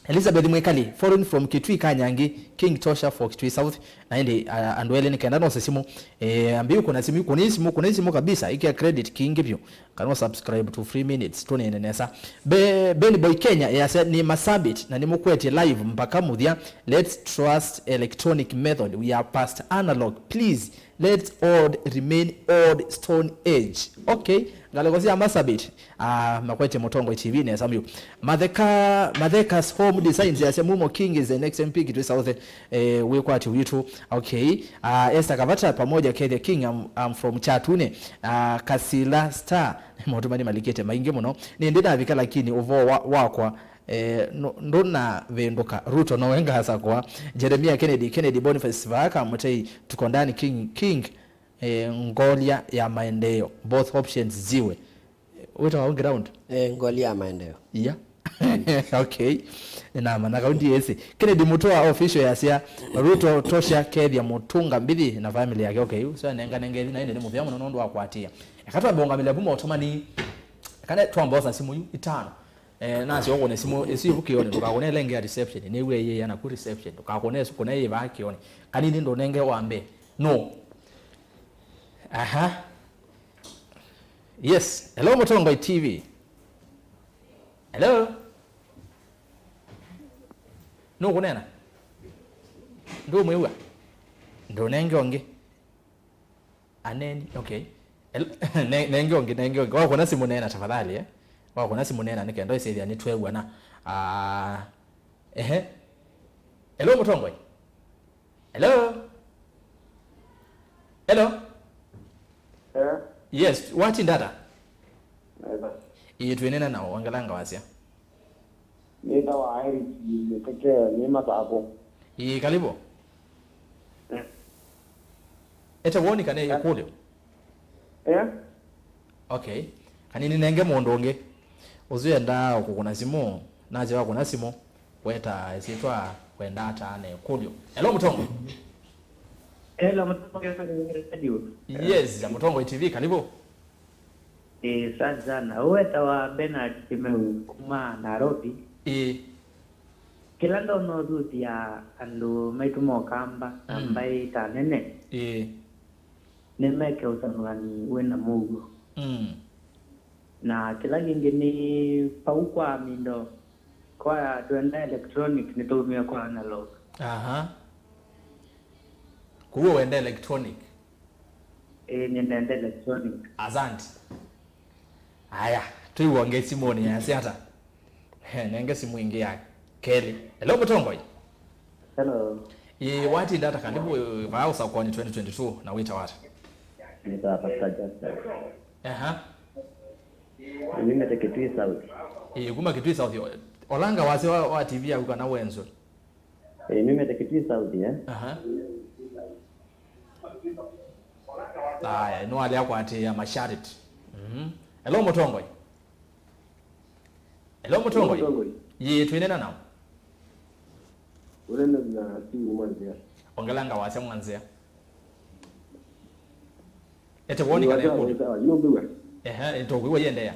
Elizabeth Mwikali, following from Kitui Kanyangi, King Tosha for Kitui South, na ĩndĩ, ah, andũ elĩ nĩ kenda nose simũ, eh, ambi ũkũna simũ, kũna simũ, kũna simũ kabisa, ĩkĩa credit kĩngĩ vyũ. Kana subscribe to free minutes, tũneene nesa. Be-, Ben Boy Kenya yasya, nĩ masabit na nĩmũkwetye live mpaka mũthya. Let's trust electronic method. We are past analog. Please, let's old remain old stone age. Okay, ngalĩko sya masabit. Ah, makwetye Mũtongoi T V nesa myu. Matheka, Matheka's Home Designs yasya, Mumo King is the next M P Kitui South. Eh, wĩkwatyo witũ. Okay. Ah, Esther Kavata pamoja Kethia King, I'm, I'm from Chatune. Ah, Kasila Star. Maũndũ mani malikĩte maingĩ mũno. Nĩ ndĩ navika lakini ũvoo wa, wakwa, Eh, ndũnavĩndũka, Ruto nowe ngasakũa. Jeremia Kennedy, Kennedy Boniface, vaa Kamũtei, tuko ndani, King, King, eh, ngolya ya maendeeo, both options ziwe. Wĩtawa ground? Eh, ngolya ya maendeeo. Iya. Okay. Nĩnamanya kaunti ĩsĩ. Kennedy Mutua official yasya, Ruto tosha kethya Mũtunga Mbithi na family yake. Okay, ũsu anenganenge ĩthi na ĩndĩ nĩ mũvea mũno nũndũ wa kũatĩĩa. Eka twambe ũngamĩle vu motomani. Kana twambosa simũ yu itano. Eh, nasyo ũkũne simũ ĩsu ĩvu kĩone, ndũkakũne ĩla ĩngĩ ya reception, nĩw'e ĩyĩana ku reception, ndũkakũne ĩsu kũne ĩvaa kĩone. Kanini ndũnenge wa mbee. No. Aha. Yes. Hello, Mũtongoi T V. Hello. Nũkũneena? Ndũmwĩw'a? Ndũnenge ũngĩ. Aneni, okay. El-, ne-, nenge ũngĩ, nenge ũngĩ. Wakũna simũ neena tafadhali, eh? Wakũna simũ neena nĩ kenda ĩsĩthĩa nĩtwew'ana. Ah, ehe. Hello, Mũtongoi. Hello? Hello? Eh? Yes, watinda ata? Nesa. Ĩĩ, twĩnena nao, wangalanga wasya. Nĩtawa Eric Mĩteke, nĩ Masakũ. Ĩĩ, karibu. Eh. Ete woni kana ĩkũlyo? Eh? Okay. Kanini nenge mũndũ ũngĩ. Ũsu endaa kũkũna simũ, nasya wakũna simũ, weta ĩsyĩtwa, wenda ata na ĩkũlyo. Hello, Mũtongoi. Hello, Mũtongoi, radio. Yes, ya Mũtongoi T V, karibu. Ĩĩ, asante sana. Ũwetawa Bernard Kimeu kuma Nairobi. Ĩĩ. Kĩla ndona ũthuthya andũ maitũ mokamba na mm, mbaĩ ta nene. Ĩĩ. Nĩmeke ũsanũani wĩna mũuo. Mm. Na kĩla kĩngĩ nĩ vau kwa mindo kwa twenda electronic nĩtũumie kwa analog. Aha. Kuo wenda electronic? Ĩĩ, nĩnenda electronic. Asante. Aya, twĩw'onge simũnĩ yasya ata? He, nenge simũ ĩngĩ ya kelĩ. Hello, Mũtongoi. Hello. Ĩĩ, watinda ata? Karibu, ĩĩ, vaa ũsakwani twenty twenty-two na wĩtawa ata? Nĩtawa Pastor Justus. Aha. Nĩmĩte Kitui South. Ĩĩ, kuma Kitui South. Olanga wasya wa, wa T V yaku kana wenzwe? Ĩĩ, nĩmĩte Kitui South, eh? Aha. Aya, nĩwalea kũatĩĩa masharti. Mhm. Hello, Mũtongoi. Hello, Mũtongoi. Mũtongoi. Yĩ, twĩnena nao. Ũnena na Steve Mwanzia. Ongelanga wasya Mwanzia. Ete woni kana ĩkũlyo? Sawa, nĩũmbĩw'a? Ehe, nĩtũkwĩw'a, yendeea.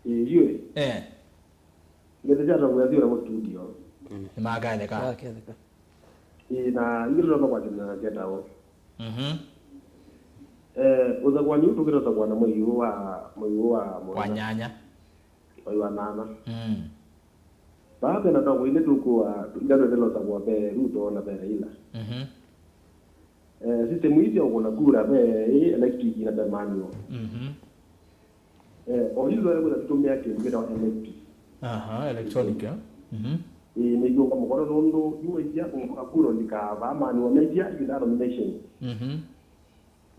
Ĩĩ, yu. Eh. Ngete sya tongwea syũra mo studio. Nĩmakaeleka. Aketheka. Ĩĩ, na ingĩ tũtoka kwatĩna syatawa. Mhm. Eh, ũthakwani ũũ tũkĩta ũthakwana mwei ũũ wa, mwei ũũ wa mũonza. Wa nyanya. Mwei wa nana. Mm. Vaa vena tongo ilĩ tũkũa, ila twendelee ũthakwa ve Ruto na ve Raila. Mhm. Eh, system ii sya ũkũna kura ve ĩ electric na ve manual. Mhm. Eh, o yu twaĩle kwĩtha tũtũmĩa kĩndũ kĩtawa electric. Aha, electronic, eh? Mhm. Ĩĩ, nĩiũnga mũkono nũndũ yu waisya ũkũna kura ũlikaa vaa manual, meisya yu nda nomination. Mhm.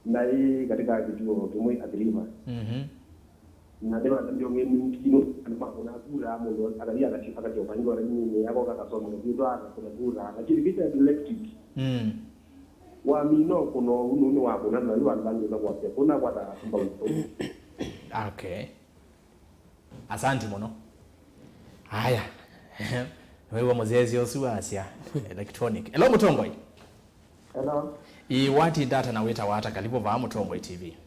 Na ĩ katika kĩtuo kĩmwe Athi River. Mhm. Na nĩvatambio ng'eni nginũ, andũ makũna kura, mũndũ akathi akasyoka ingo rainĩnĩ, akoka akasoma kĩvĩtwa, akakũna kura. Lakini kĩta electric. Mm. Wamina ũkũna ũu, nũu nĩwakũna, na yu andũ mangĩsa kwasya, kũna kwata mbau. Okay. Asanti mũno. Aya. Nĩwĩw'a mũzezi ũsu wasya electronic. Hello, Mũtongoi. Hello. Ĩĩ, watinda ata na wĩtawa ata? Karibu vaa Mũtongoi T V.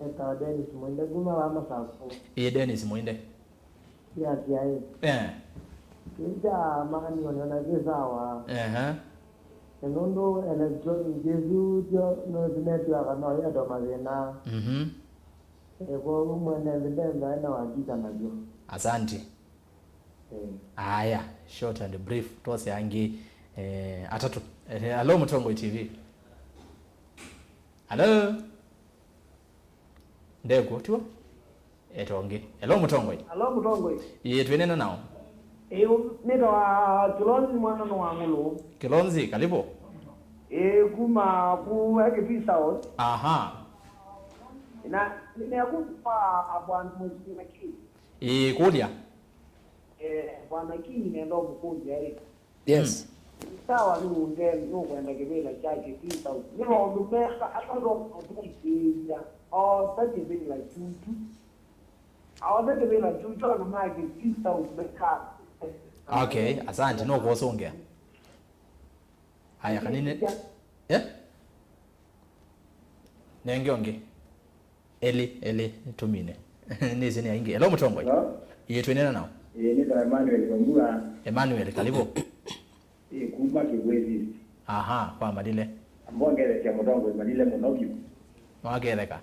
Nĩtawa Dennis Mwende, kuma vaa Masakũ. Ĩĩ, Dennis Mwende. Yes, yes. Eh. Kĩu kya manual nĩona kĩ sawa. Ehe. Na nũndũ electronic ĩsu tyo nũsimetw'aka no yetwa mathĩna. Mhm. Eh, kwoou mwene nthĩ ndenda ena wakika navyo. Asante. Eh. Aya, short and brief. Twose angĩ, eh, atatũ. Eh, hello, Mũtongoi T V. Hello? Ndekuo, tiwo? Eto ũngĩ. Hello, Mũtongoi. Hello, Mũtongoi. Ĩĩ, twĩnena nao. Ĩĩ, nĩtawa Kilonzi mwana nĩ wa Ngũlũ. Kilonzi, karibu. Ĩĩ, kuma ku Ekiti South. Aha. Na nĩakũkwa abwandu mwĩsima kĩ. Ĩĩ, kũlya. Bwana King nenda ũmũkũlya ĩ. Yes. Sawa, nĩ ũndeni nũkwenda kĩvĩla kya Kitui South. Nĩ maũndũ mesa ata nũkũtũĩkĩĩthya osa kĩvĩla kyutu? Aosa kĩvĩla kyutu andũ ma Kitui South meka. Okay, asante, no kũsũngĩa. Aya, kanini. Eh? Nenge ũngĩ. Elĩ, elĩ, tũmine. Nĩsĩ nĩ aingĩ. Hello, mũtongoi. Hello? Ĩĩ, twĩnena nao. Ĩĩ, nĩ ta Emmanuel Wambua. Emmanuel, karibu. Ĩĩ, kuma Kĩw'ĩsĩ. Aha, kwa Malile. Ambongethesia mũtongoi Malile mũno vyũ. Nĩwaketheka.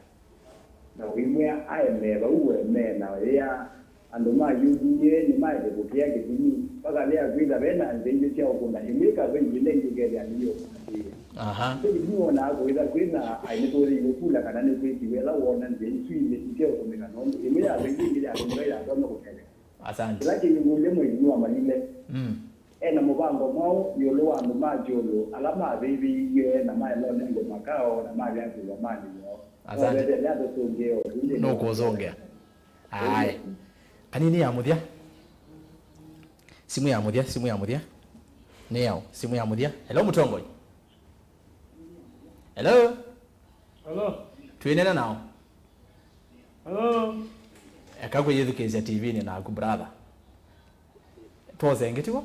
Na ũimwĩa aemee vau we me na ĩa. Andũ ma U D A nĩmaete kũkĩa kĩtumi, vakalea kwĩtha ve na nzĩa ingĩ sya ũkũna, ĩmwe ĩkava ĩngĩ, na ĩngĩ ĩkethĩa nĩyĩũkũatĩĩa. Aha. Nthĩ nĩwonaa kũĩtha kwĩ na aĩ nĩtũthĩiwe kula kana nĩkwĩkiwe ĩla woona nzĩa isu ilĩ iteũtũmĩka, nũndũ ĩmwe yava ĩngĩ, ĩngĩ yatũmĩka ĩyatonya kũtetheka. Asante. Kĩla kĩyĩngũlye Mwĩthĩnĩ wa Malile, mm, e na mũvango mwaũ ĩũlũ wa andũ ma Kyũlũ ala mavĩvĩiw'e na maela ũnengwe makao na malea kwĩw'a malĩ yoo? Asante. Novetele atũsũngĩe ũndũ nĩ nũkũsũngĩa. Aye. Kanini ya mũthya. Simu ya mũthya, simu ya mũthya. Nĩ yaũ? Simu ya mũthya. Hello, mũtongoi. Hello. Hello. Twĩnena nao. Hello. Eka kwĩyĩthukĩĩsya T V-nĩ naku, brother. Twose ĩngĩ tiw'o?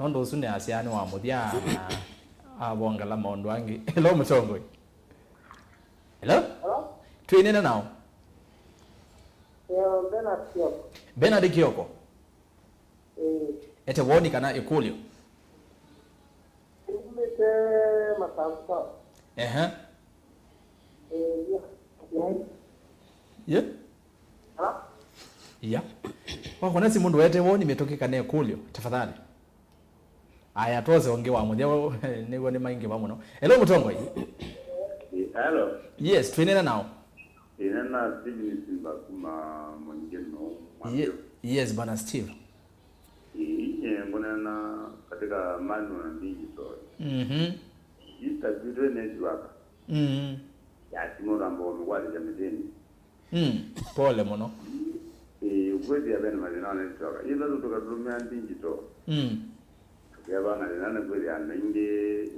Nũndũ ũsu nĩ asya nĩ wa mũthya na avongela maũndũ angĩ. Hello, mũtongoi. Hello? Hello? Twĩnena nao? Yo, Bernard Kioko. Bernard Kioko. Eh. Ete woni kana ĩkũlyo? Kumĩte Masaku South. Ehe. Eh, yeah. Ye? Hello? Ya. Wakona simu ndũete woni mĩtũkĩ kana ĩkũlyo, tafadhali. Aya, twose ũngĩ wa mũthya, nĩw'o nĩ maingĩva mũno. Hello, mũtongoi. Hello. Yes, twĩnena nao. Ĩnena Steve Nisimba kuma Mũingĩ no. Ye- Mwambio. Yes, bwana Steve. Ĩĩ, ngũneena katika manual na digital. Mhm. Ista kwitũ network. Mhm. Ya simu ramba ũmĩkwatĩsya mĩtĩnĩ. Mm, pole mũno. Ĩĩ, ũkwĩthĩa ve na mathĩna o network. Ĩla tũtũka tũtũmĩa digital. Mm. Tũkevanga thĩna nĩ kwĩthĩa andũ aingĩ,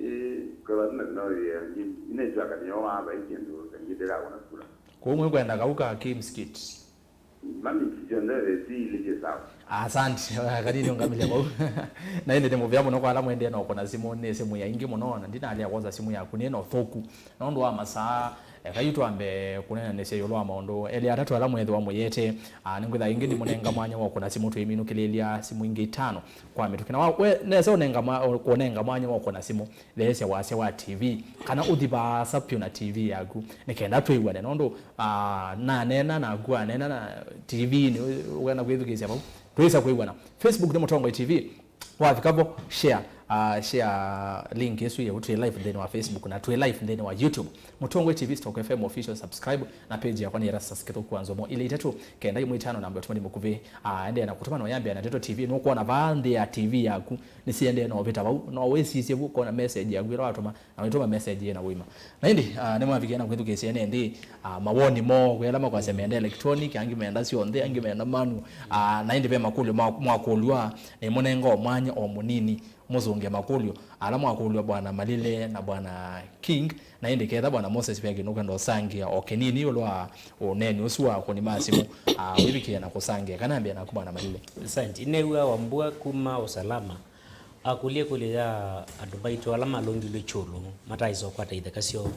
ĩ, kwĩva tũna thĩna wĩthĩa ĩngĩ, network nĩyo waa vai kĩndũ, ĩngĩ ndĩkakũna kula. Kwoou mwĩkwenda kau ka Kim's Kit? Mami, syonthe the si ilĩ syĩ sawa. Asante, kanini ũngamĩlya vau. Na ĩndĩ nĩ mũvea mũno kwa ala mwendee na ũkũna simũ, nĩ simũ ya ingĩ mũno, na ndinalea kwosa simũ yaku nĩ na ũthũku. Nũndũ wa masaa, eka yu twambe kũneenanĩsya ĩũlũ wa maũndũ elĩ atatũ ala mwĩthĩwa mũyĩete. Ah, nĩngwĩtha ĩngĩ ndimũnenga mwanya wa ũkũna simũ twĩminũkĩlĩlya simũ ingĩ itano kwa mĩtũkĩ. Na wa- we nesa ũnenga mwa- kũnenga mwanya wa ũkũna simũ, theesya wasya wa T V, kana ũthi vaasa vyũ na T V yaku, nĩ kenda twĩw'ane, nũndũ, ah, naneena naku aneena na T V nĩ ũkenda kwĩthukĩĩsya vau, twĩsa kwĩw'ana. Facebook nĩ Mũtongoi T V. Wavika vo, share, uh, share link ĩsu yeũ. Twĩ live nthĩnĩ wa Facebook na twĩ live nthĩnĩ wa YouTube. Mũtongoi T V, Stock F M official, subscribe, na page yakwa nĩ Erastus Kĩthũku wa Nzomo ilĩ itatũ kenda ĩmwe itano, namba ũtũmani mũkuvĩ. Uh, endeea na kũtũma na ũyambĩa na Ndeto T V. Nũkwona vaa nthĩ ya T V yaku, nĩsiendee na ũvĩta vau. No wĩsisye vu, ũkona message yaku ĩla watũma, na wĩtũma message yĩ na ũima. Na ĩndĩ, ah, nĩmwavikie na kwĩthukĩĩsya ene nthĩ, ah, mawoni moo, kwĩ ala makwasya menda electronic, angĩ menda syonthe, angĩ menda manual. Ah, na ĩndĩ ve makũlyo ma- mwakũlw'a, nĩmũnenga o mwanya o mũnini mũsũngĩe makũlyo ala mwakũlw'a Bwana Malile na Bwana King. Na ĩndĩ ketha Bwana Moses ve kĩndũ ũkwenda ũsangĩa o kĩnini ĩũlũ wa ũneeni ũsu wa akũni ma simũ, ah, wĩvikĩe na kũsangĩa. Kana ambĩa naku Bwana Malile. Asante. Nĩw'a Wambua kuma Usalama. Akũlya ĩkũlyo ya andũ maitũ ala malũngilw'e kyũlũ mataaĩsa ũkwata itheka syoo,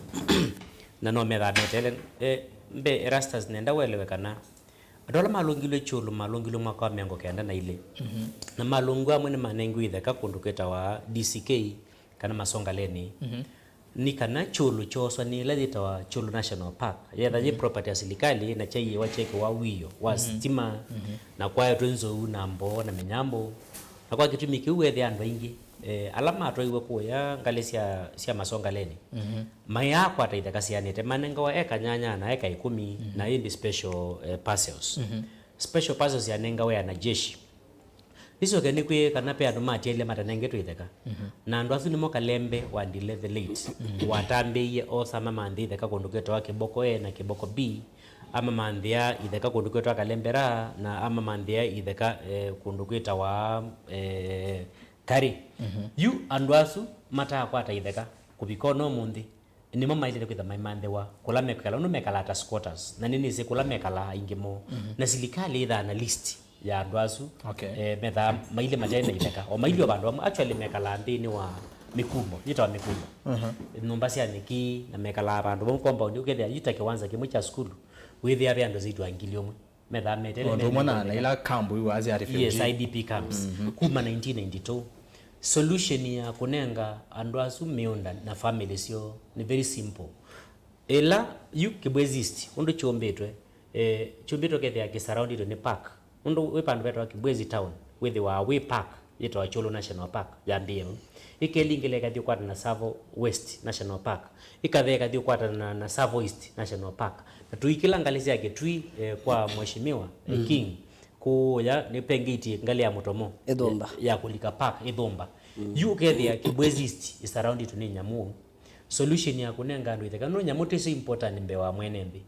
na no methaa meteele. E, mbee, Erastus, nenda ũelewe kana andũ ala malũngilw'e kyũlũ malũngilw'e mwaka wa mĩongo kenda na ilĩ, na malũngw'a amwe nĩmanengiwe itheka kũndũ kwĩtawa D C K kana Masongaleni. Nĩ kana kyũlũ kyooswa nĩ ĩla yĩtawa Kyũlũ National Park, yetha yĩ property ya silikalĩ na kyaiĩwa kyekĩwa wĩo wa sitima, na kwaetwe nzou na mboo na mĩnyambũ. Na kwa kĩtumi kĩu, weethĩa andũ aingĩ, eh, ala matwaiwe kũya ngalĩ sya, sya Masongaleni, mayaakwata itheka syaanĩte, manengawa eka nyanya na eka ĩkũmi, na ĩndĩ special, eh, parcels. Special parcels yanengawa anajeshi. Nĩsyoke nĩkwĩe kana ve andũ matiaile matanengetwe itheka. Na andũ asu nĩmo Kalembe wa Ndile the late, watambĩĩie osa mamanthĩ itheka kũndũ kwĩtawa Kĩboko A na Kĩboko B, amamanthĩa itheka kũndũ kwĩtawa Kalembera, na amamanthĩa itheka, eh, kũndũ kwĩtawa, eh, Kari. Mhm. Yu andũ asu mataakwata itheka kũvika ona ũmũnthĩ, nĩmo maĩlĩte kwĩtha maimanthĩwa kũla mekala, ũndũ mekalaa ta squatters, na nĩnĩsĩ kũla mekalaa aingĩ moo. Mhm. Na silikalĩ ĩthaa na list ya andũ asu, okay, eh, methaa mailye mate na itheka, o mailye o vandũ vamwe, actually mekalaa nthĩnĩ wa mĩkumbo, yĩtawa mĩkumbo. Mhm. Nyũmba sya nyeki, na mekalaa vandũ vamwe compound, ũkethĩa yu ta kĩwanza kĩmwe kya sukulu, wĩthĩa ve andũ zaidi wa ngili ũmwe methaa meteele. Ũndũ ũmwe na, na ila kambu iu azi arĩ, yes, refugee, I D P camps. Mhm. Kuma nineteen ninety-two. Solution ya kũnenga andũ asu mĩũnda na family syoo nĩ very simple. Ĩla yu Kibwezi East, ũndũ kyũmbĩtwe, eh, kyũmbĩtwe kethĩa kĩ surrounded nĩ park. Ũndũ wĩ vandũ vetawa Kibwezi Town, wĩthĩwa wĩ park yĩtawa Kyulu National Park, ya B M. Ĩkelingĩla ĩkathi ũkwatana na Tsavo West National Park. Ĩkathi ĩkathi ũkwatana na, na Tsavo East National Park. Na tũikĩla ngalĩ sya Kĩtui, eh, kwa Mheshimiwa, eh, mm, King, kũya nĩ pengĩitie ngalĩ ya mũtomo, ĩthũmba, ya kũlika park, ĩthũmba. Mm. Yu ũkethĩa Kibwezi East is surrounded nĩ nyamũ. Solution ya kũnenga andũ itheka, no nyamũ tĩsyo important mbee wa mwene nthĩ.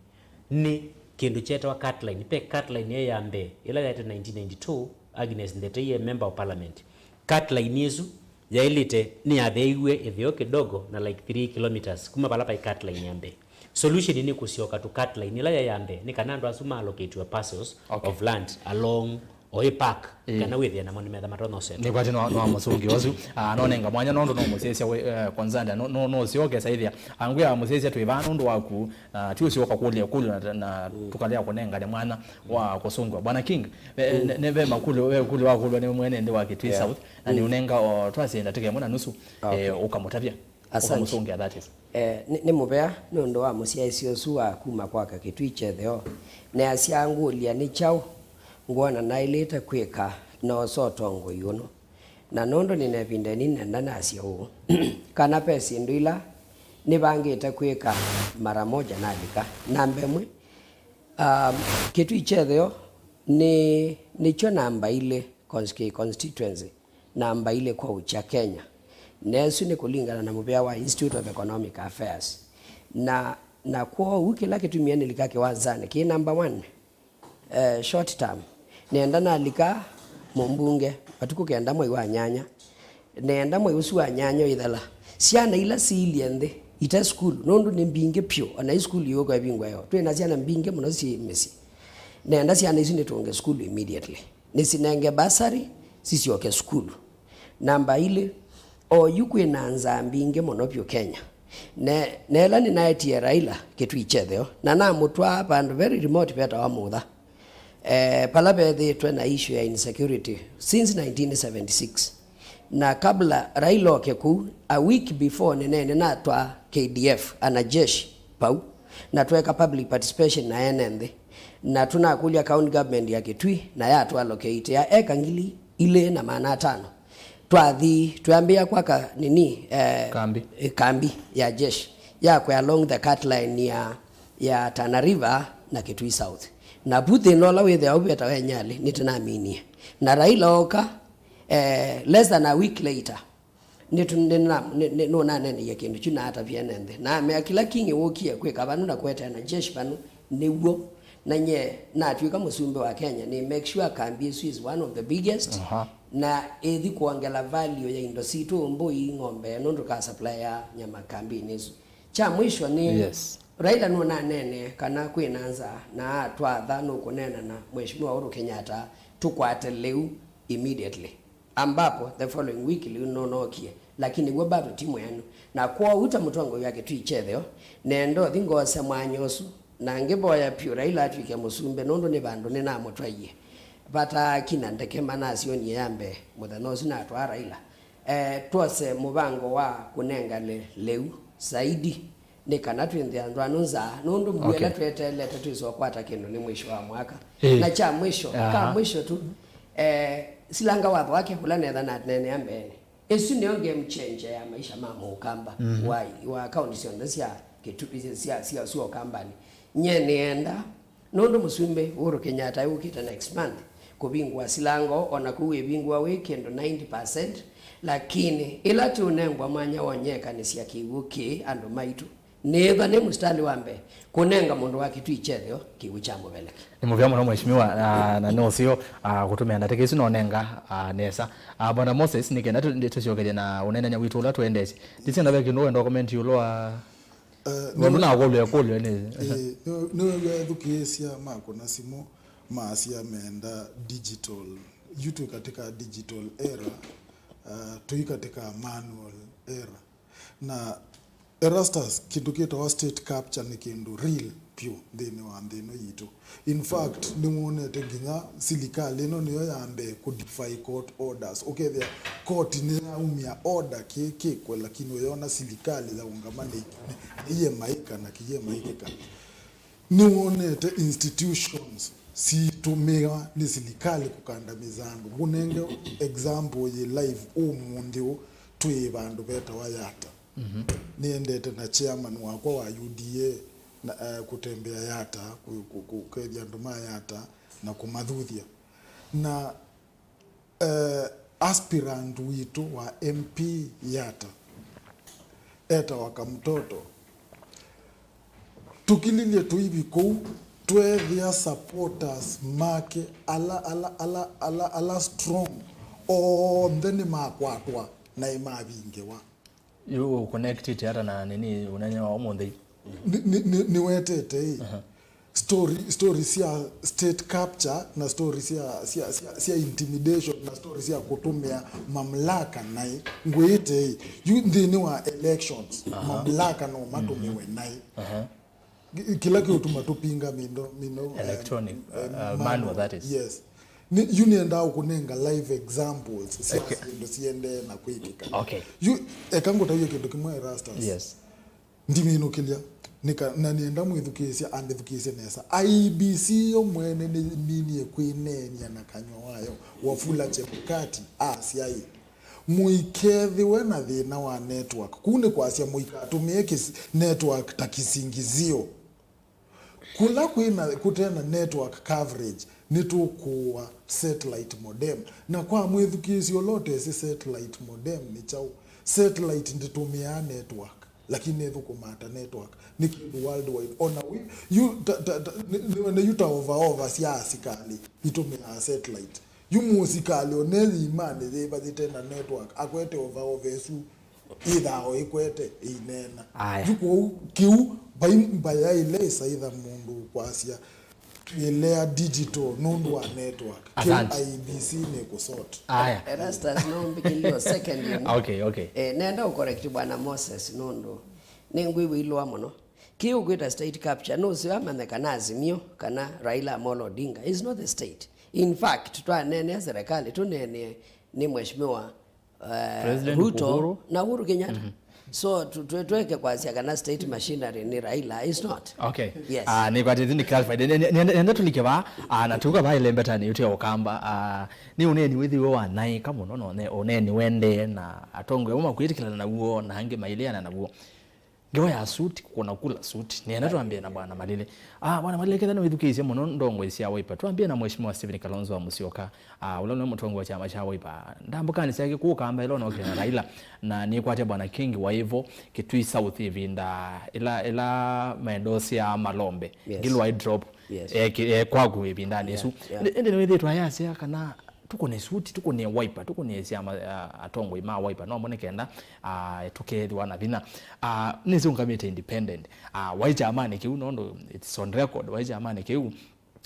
Nĩ kĩndũ kyetawa Cut Line. Pe Cut Line ĩĩ ya mbee, ĩla yaete nineteen ninety-two, Agnes Ndetei e member of parliament. Cut Line ĩsu yaĩlĩte nĩyatheeiw'e ĩtheo kidogo na, like, three kilometres kuma vala vai Cut Line ya mbee. Solution nĩ kũsyoka to Cut Line ĩla yaĩ ya mbee, nĩ kana andũ asu ma allocate-iwe parcels, okay, of land along oĩ park, ĩĩ, kana wĩthĩe namo nĩmetha matonya ũseo. Nĩkwatĩ no, no amũsũngĩ ũsu. Ah, nonenga mwanya nũndũ no mũsyaĩĩsya wĩ, eh, concerned, no, no, no ũsyoke saithia. Angwĩa mũsyaĩĩsya twĩ vaa nũndũ waku, na ti ũsyoka kũlya kũlyo na, na, mm, tũkalea kũnengane mwanya wa kũsũngĩwa. Bwana King, ve, mm, ne, ne, ve makũlyo, ve ũkũlyo wakũlwa nĩ mwene nthĩ wa Kĩtui, yeah, South, na, mm, nĩũnenga o twasye ndatĩka ĩmwe na nusu, okay, eh, ũkamũtavya. Asante. Ũkamũsũngĩa, that is. Eh, nĩ, nĩ mũvea nĩ ũndũ wa mũsyaĩĩsya ũsu wa kuma kwaka Kĩtui kyetheo. Neasya ngũlya nĩ kyaũ ngwona naĩlĩte kwĩka noosa ũtongoi ũno. Na nũndũ nĩ na ĩvinda ĩnini nenda nasye ũũ, kana ve syĩndũ ila nĩvangĩte kwĩka mara moja nalika. Namba ĩmwe, um, Kĩtui kyetheo nĩ, nĩkyo namba ilĩ cons-, constituency namba ilĩ kwaũkya Kenya. Na ĩsu nĩ kũlingana na mũvea wa Institute of Economic Affairs. Na, na kwoou kĩla kĩtumie nĩlika kĩwanzanĩ kĩ number one, eh, short term, nĩenda nalika mũmbunge matukũ kenda mwei wa nyanya. Nĩenda mwei ũsu wa nyanya ũithela, syana ila siilye nthĩ ite sukulu, nũndũ nĩ mbingĩ vyũ, ona i sukulu yĩũka ĩvingwa yo. Twĩ na syana mbingĩ mũno syĩ mĩsyĩ. Nĩenda syana isu nĩtũnge sukulu immediately. Nĩsinenge bursary, sisyoke sukulu. Namba ilĩ, oyu kwĩ na nzaa mbingĩ mũno vyũ Kenya. Ne, nela nĩnaetie Raila Kĩtui kyetheo, na namũtwaa vandũ very remote vetawa Mutha. Eh, pala vethĩĩtwe na issue ya insecurity since nineteen seventy-six. Na kabla Raila oke kũu, a week before nĩneene natwaa K D F, anajeshi, pau, na tweka public participation na ene nthĩ. Na tũnakũlya county government ya Kitui, na yatũallocate ya eka ngili ilĩ na maana atano. Twathi, twambĩĩa kwaka nini, eh, kambi, eh, kambi ya jeshi yakwe along the cut line ya, ya Tana River na Kitui South. Na vu thĩna ũla wĩthĩawa vetawa Nyali, nĩtũnaminie. Na Raila oka, eh, less than a week later, nĩtũ-, nĩna-, nĩ-, nĩ-, nũnaneeneie kĩndũ kyu na atavya ene nthĩ. Na amea kĩla King wũkie kwĩka vanu na kũeteana jeshi vanu nĩw'o. Na nye natw'ĩka mũsumbĩ wa Kenya, nĩ make sure kambi ĩsu is one of the biggest. Aha. Na ĩthi kwongela value ya indo sitũ, mbũi, ng'ombe, nũndũ ka supply ya nyama kambinĩ ĩsu. Kya mwisho nĩ, yes, Raila nũnaneenee kana kwĩ na nzaa, na atwatha nũkũneena na Mheshimiwa Uhuru Kenyatta tũkwate lĩu immediately. Ambapo the following week lĩu nũnookie, lakini w'o bado ti mwenu. Na kwoou ta mũtongoi wa Kitui kyetheo, nenda ũthi ngose mwanya ũsu, na ngĩvoya vyũ Raila atw'ĩke mũsumbĩ, nũndũ nĩ vandũ nĩnamũtwaie. Vataaki na ndeke manasyonie ya mbee mũthenya ũsu natwaa Raila. Eh, twose mũvango wa kũnengane lĩu zaidi, nĩ kana twĩnthĩa andũ anu nzaa, nũndũ mbua ĩla, okay, tweteelete twĩsa ũkwata kĩndũ nĩ mwisho wa mwaka. Eh. Na kya mwisho, aha, ka mwisho tu, eh, silanga watho wake ũla netha naneenea mbeenĩ. Ĩsu nĩyo game changer ya maisha ma Mũkamba, mhm, wa, wa kaunti syonthe sya Kĩtu-, sya, sya, sya Ũkambanĩ. Nye nĩenda, nũndũ Mũsumbĩ Uhuru Kenyatta yũkĩte next month kũvingũa silango, o na kũu ĩvingũawa ĩ kĩndũ ninety percent, lakini ĩla tũũnengwa mwanya wa ũnyekanĩsya kĩw'ũ kĩĩ andũ maitũ, Nĩĩthwa nĩ mũsitalĩ wa mbee kũnenga mũndũ wa Kitui kyethĩo kĩw'ũ kya mũveleke. Nĩ mũvea mũno, Mheshimiwa, ah, na nĩ ũseo, ah, kũtũmĩa ndatĩka isu nonenga, ah, nesa. Ah, Bwana Moses, nĩ kenda tũ- tũsyokethye na ũneenany'a witũ ũla tũendesye. Ndisĩ nda ve kĩndũ wenda comment ĩũlũ wa Eh, nũndũ nakũlw'a ĩkũlyo nĩ. Ĩĩ, nĩ- nĩwew'a ethukĩĩsya makũna simũ maasya meenda digital, yu twĩ katika digital era, uh, tũi katika manual era. Na Erastus, kĩndũ kĩtawa state capture nĩ kĩndũ real vyũ nthĩnĩ wa nthĩ ĩno yitũ. In fact, nĩwonete nginya silikalĩ ĩno nĩyo ya mbee kũ defy court orders. Ũkethĩa koti nĩyaumya order kĩĩ kĩkwe, lakini ũyona silikalĩ yaũngama nĩ- nĩyĩemaĩka na kĩyĩemaĩkĩka. Nĩwonete institutions siitũmĩwa nĩ silikalĩ kũkandamiza andũ. Ngũnenge example yĩ live ũmũnthĩ ũũ, twĩ vandũ vetawa Yata. Nĩendete na chairman wakwa wa U D A na, eh, kũtembea Yata, kũ- kũ- kũ- kũkethya andũ ma Yata na kũmathuthya. Na, eh, aspirant witũ wa M P Yata etawa Kamtoto. Tũkililye tũivi kũu, tweethĩa supporters make ala, ala, ala, ala, ala strong onthe nĩmakwatwa na ĩmavingĩwa. Yu ũconnectĩte ata na nini ũnene wa ũmũnthĩ? Nĩ- nĩ- nĩ- Nĩwetete ĩ, story, story sya state capture na story sya, sya, sya, sya intimidation na story sya kũtũmĩa mamlaka naĩ. Ngwĩĩte ĩ, yu nthĩnĩ wa elections, mamlaka no matũmĩwe naĩ. Aha. Kĩ- kĩla kĩũtuma tũpinga mĩndo mĩndo eh, electronic, eh, uh, manual, that is. Yes. Nĩ- yu nĩendaa kũnenga live examples sya syĩndũ siendee na kwĩkĩka. Okay. Yu eka ngũtavye kĩndũ kĩmwe, Erastus. Yes. Ndiminũkĩlya nĩka na nĩenda mwĩthukĩĩsya andĩthukĩĩsye nesa. I E B C yo mwene nĩminie kwĩneenia na kanyw'a wayo. Wafula Chebukati asya ĩ, mũikethĩwe na thĩna wa network. Kũu nĩ kwasya mũikatũmĩe kĩs- network ta kĩsingizio. Kũla kwĩna kũtena network coverage nĩtũkũũa satellite modem. Na kwa mwĩthukĩĩsya ũla ũtesĩ satellite modem nĩ kyaũ, satellite ndĩtũmĩaa network, lakini nĩthũkũmaa ta network. Nĩ kĩndũ worldwide. Ona wi- yu ta, ta, ta, nĩ- nĩwene yu ta ova ova sya asikalĩ itũmĩaa satellite. Yu mũsikalĩ ũne yĩimanĩ yĩva yĩte na network akwete ova ova ĩsu ĩthaa o ĩkwete ĩineena. Aya. Yu kwoou kĩu vai mbayaĩle ĩsaitha mũndũ kwasya twĩlea digital nũndũ wa network. Kĩu Asante. I E B C nĩ kũsort. Aya. Erastus, no mbĩkĩlyo second ĩmwe. Okay, okay. Eh, nenda ũcorrect Bwana Moses nũndũ nĩngwĩw'a ilũa mũno. Kĩĩ ũkwĩta state capture, nũseo amanye kana Azimio kana Raila Amolo Odinga is not the state. In fact, twaneenea serikali, tũneenee nĩ Mheshimiwa, eh, President Ruto Uhuru. Na Uhuru Kenyatta. So, tu- tu- tueke kwasya kana state machinery nĩ Raila, is not. Okay. Yes. Ah, nĩkwatĩte nĩ clarified. Nĩ- nĩ- nĩ- nĩenda tũlike vaa, ah, na tũka vaa ĩlembetanĩ yũtĩa ũkamba. Ah, nĩ ũneeni wĩthĩwe wanaĩka mũno, na ũne- ũneeni wendee, na atongoi amwe makwĩtĩkĩlana naw'o, na angĩ mailĩana naw'o. Ngewa ya suti, kũkũna kula suti. Nĩenda twambie na Bwana Malile. Ah, Bwana Malile, ketha nĩwĩthukĩĩsye mũno ndongoi sya Wiper. Twambie na Mheshimiwa Stephen Kalonzo wa Musyoka, ah, ũla nĩ mũtongoi wa kyama kya Wiper. Ndambũkanĩ syake kũũ Kamba ĩla ũnokĩe na Raila. Na nĩkwate Bwana Kingi wa Ivo, Kitui South ĩvinda ĩla, ĩla maendosya malombe. Yes. Gilwai drop. Yes. Eh, ki- eh, kwaku ĩvindanĩ Yeah, ĩsu. Yeah. Ĩndĩ nĩwĩthĩĩtwe ayasya kana tũkũne suti, tũkũne Wiper, tũkũne syama, ah, atongoi ma Wiper, no mone kenda, ah, tũkethĩwa na vinya. Ah, nĩsĩ ũngamĩte independent. Ah, waĩ kyamanĩ kĩu nũndũ it's on record, waĩ kyamanĩ kĩu.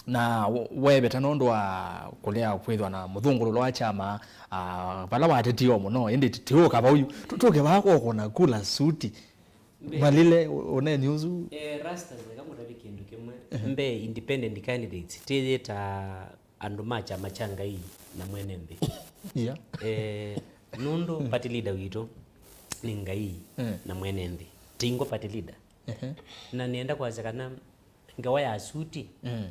Na we- weeveta nũndũ wa kũlea kwĩthwa na mũthũngũlũlo wa kyama, ah, vala watetie o mũno, ĩndĩ ti- tiũka vau yu. Tũ- tũke vaa kũkũna kula suti. Mbe- Malile, ũ- ũneeni ũsu. Eh, Rastas, eka ngũtavye kĩndũ kĩmwe. Mbe independent candidates, tĩyĩta andũ ma kyama kya Ngai na mwene nthĩ. Yeah. Eh, nũndũ party leader witũ nĩ Ngai Mm. na mwene nthĩ. Tingwa party leader. Ehe. Na nĩenda kwasya kana ngewa ya suti Mm.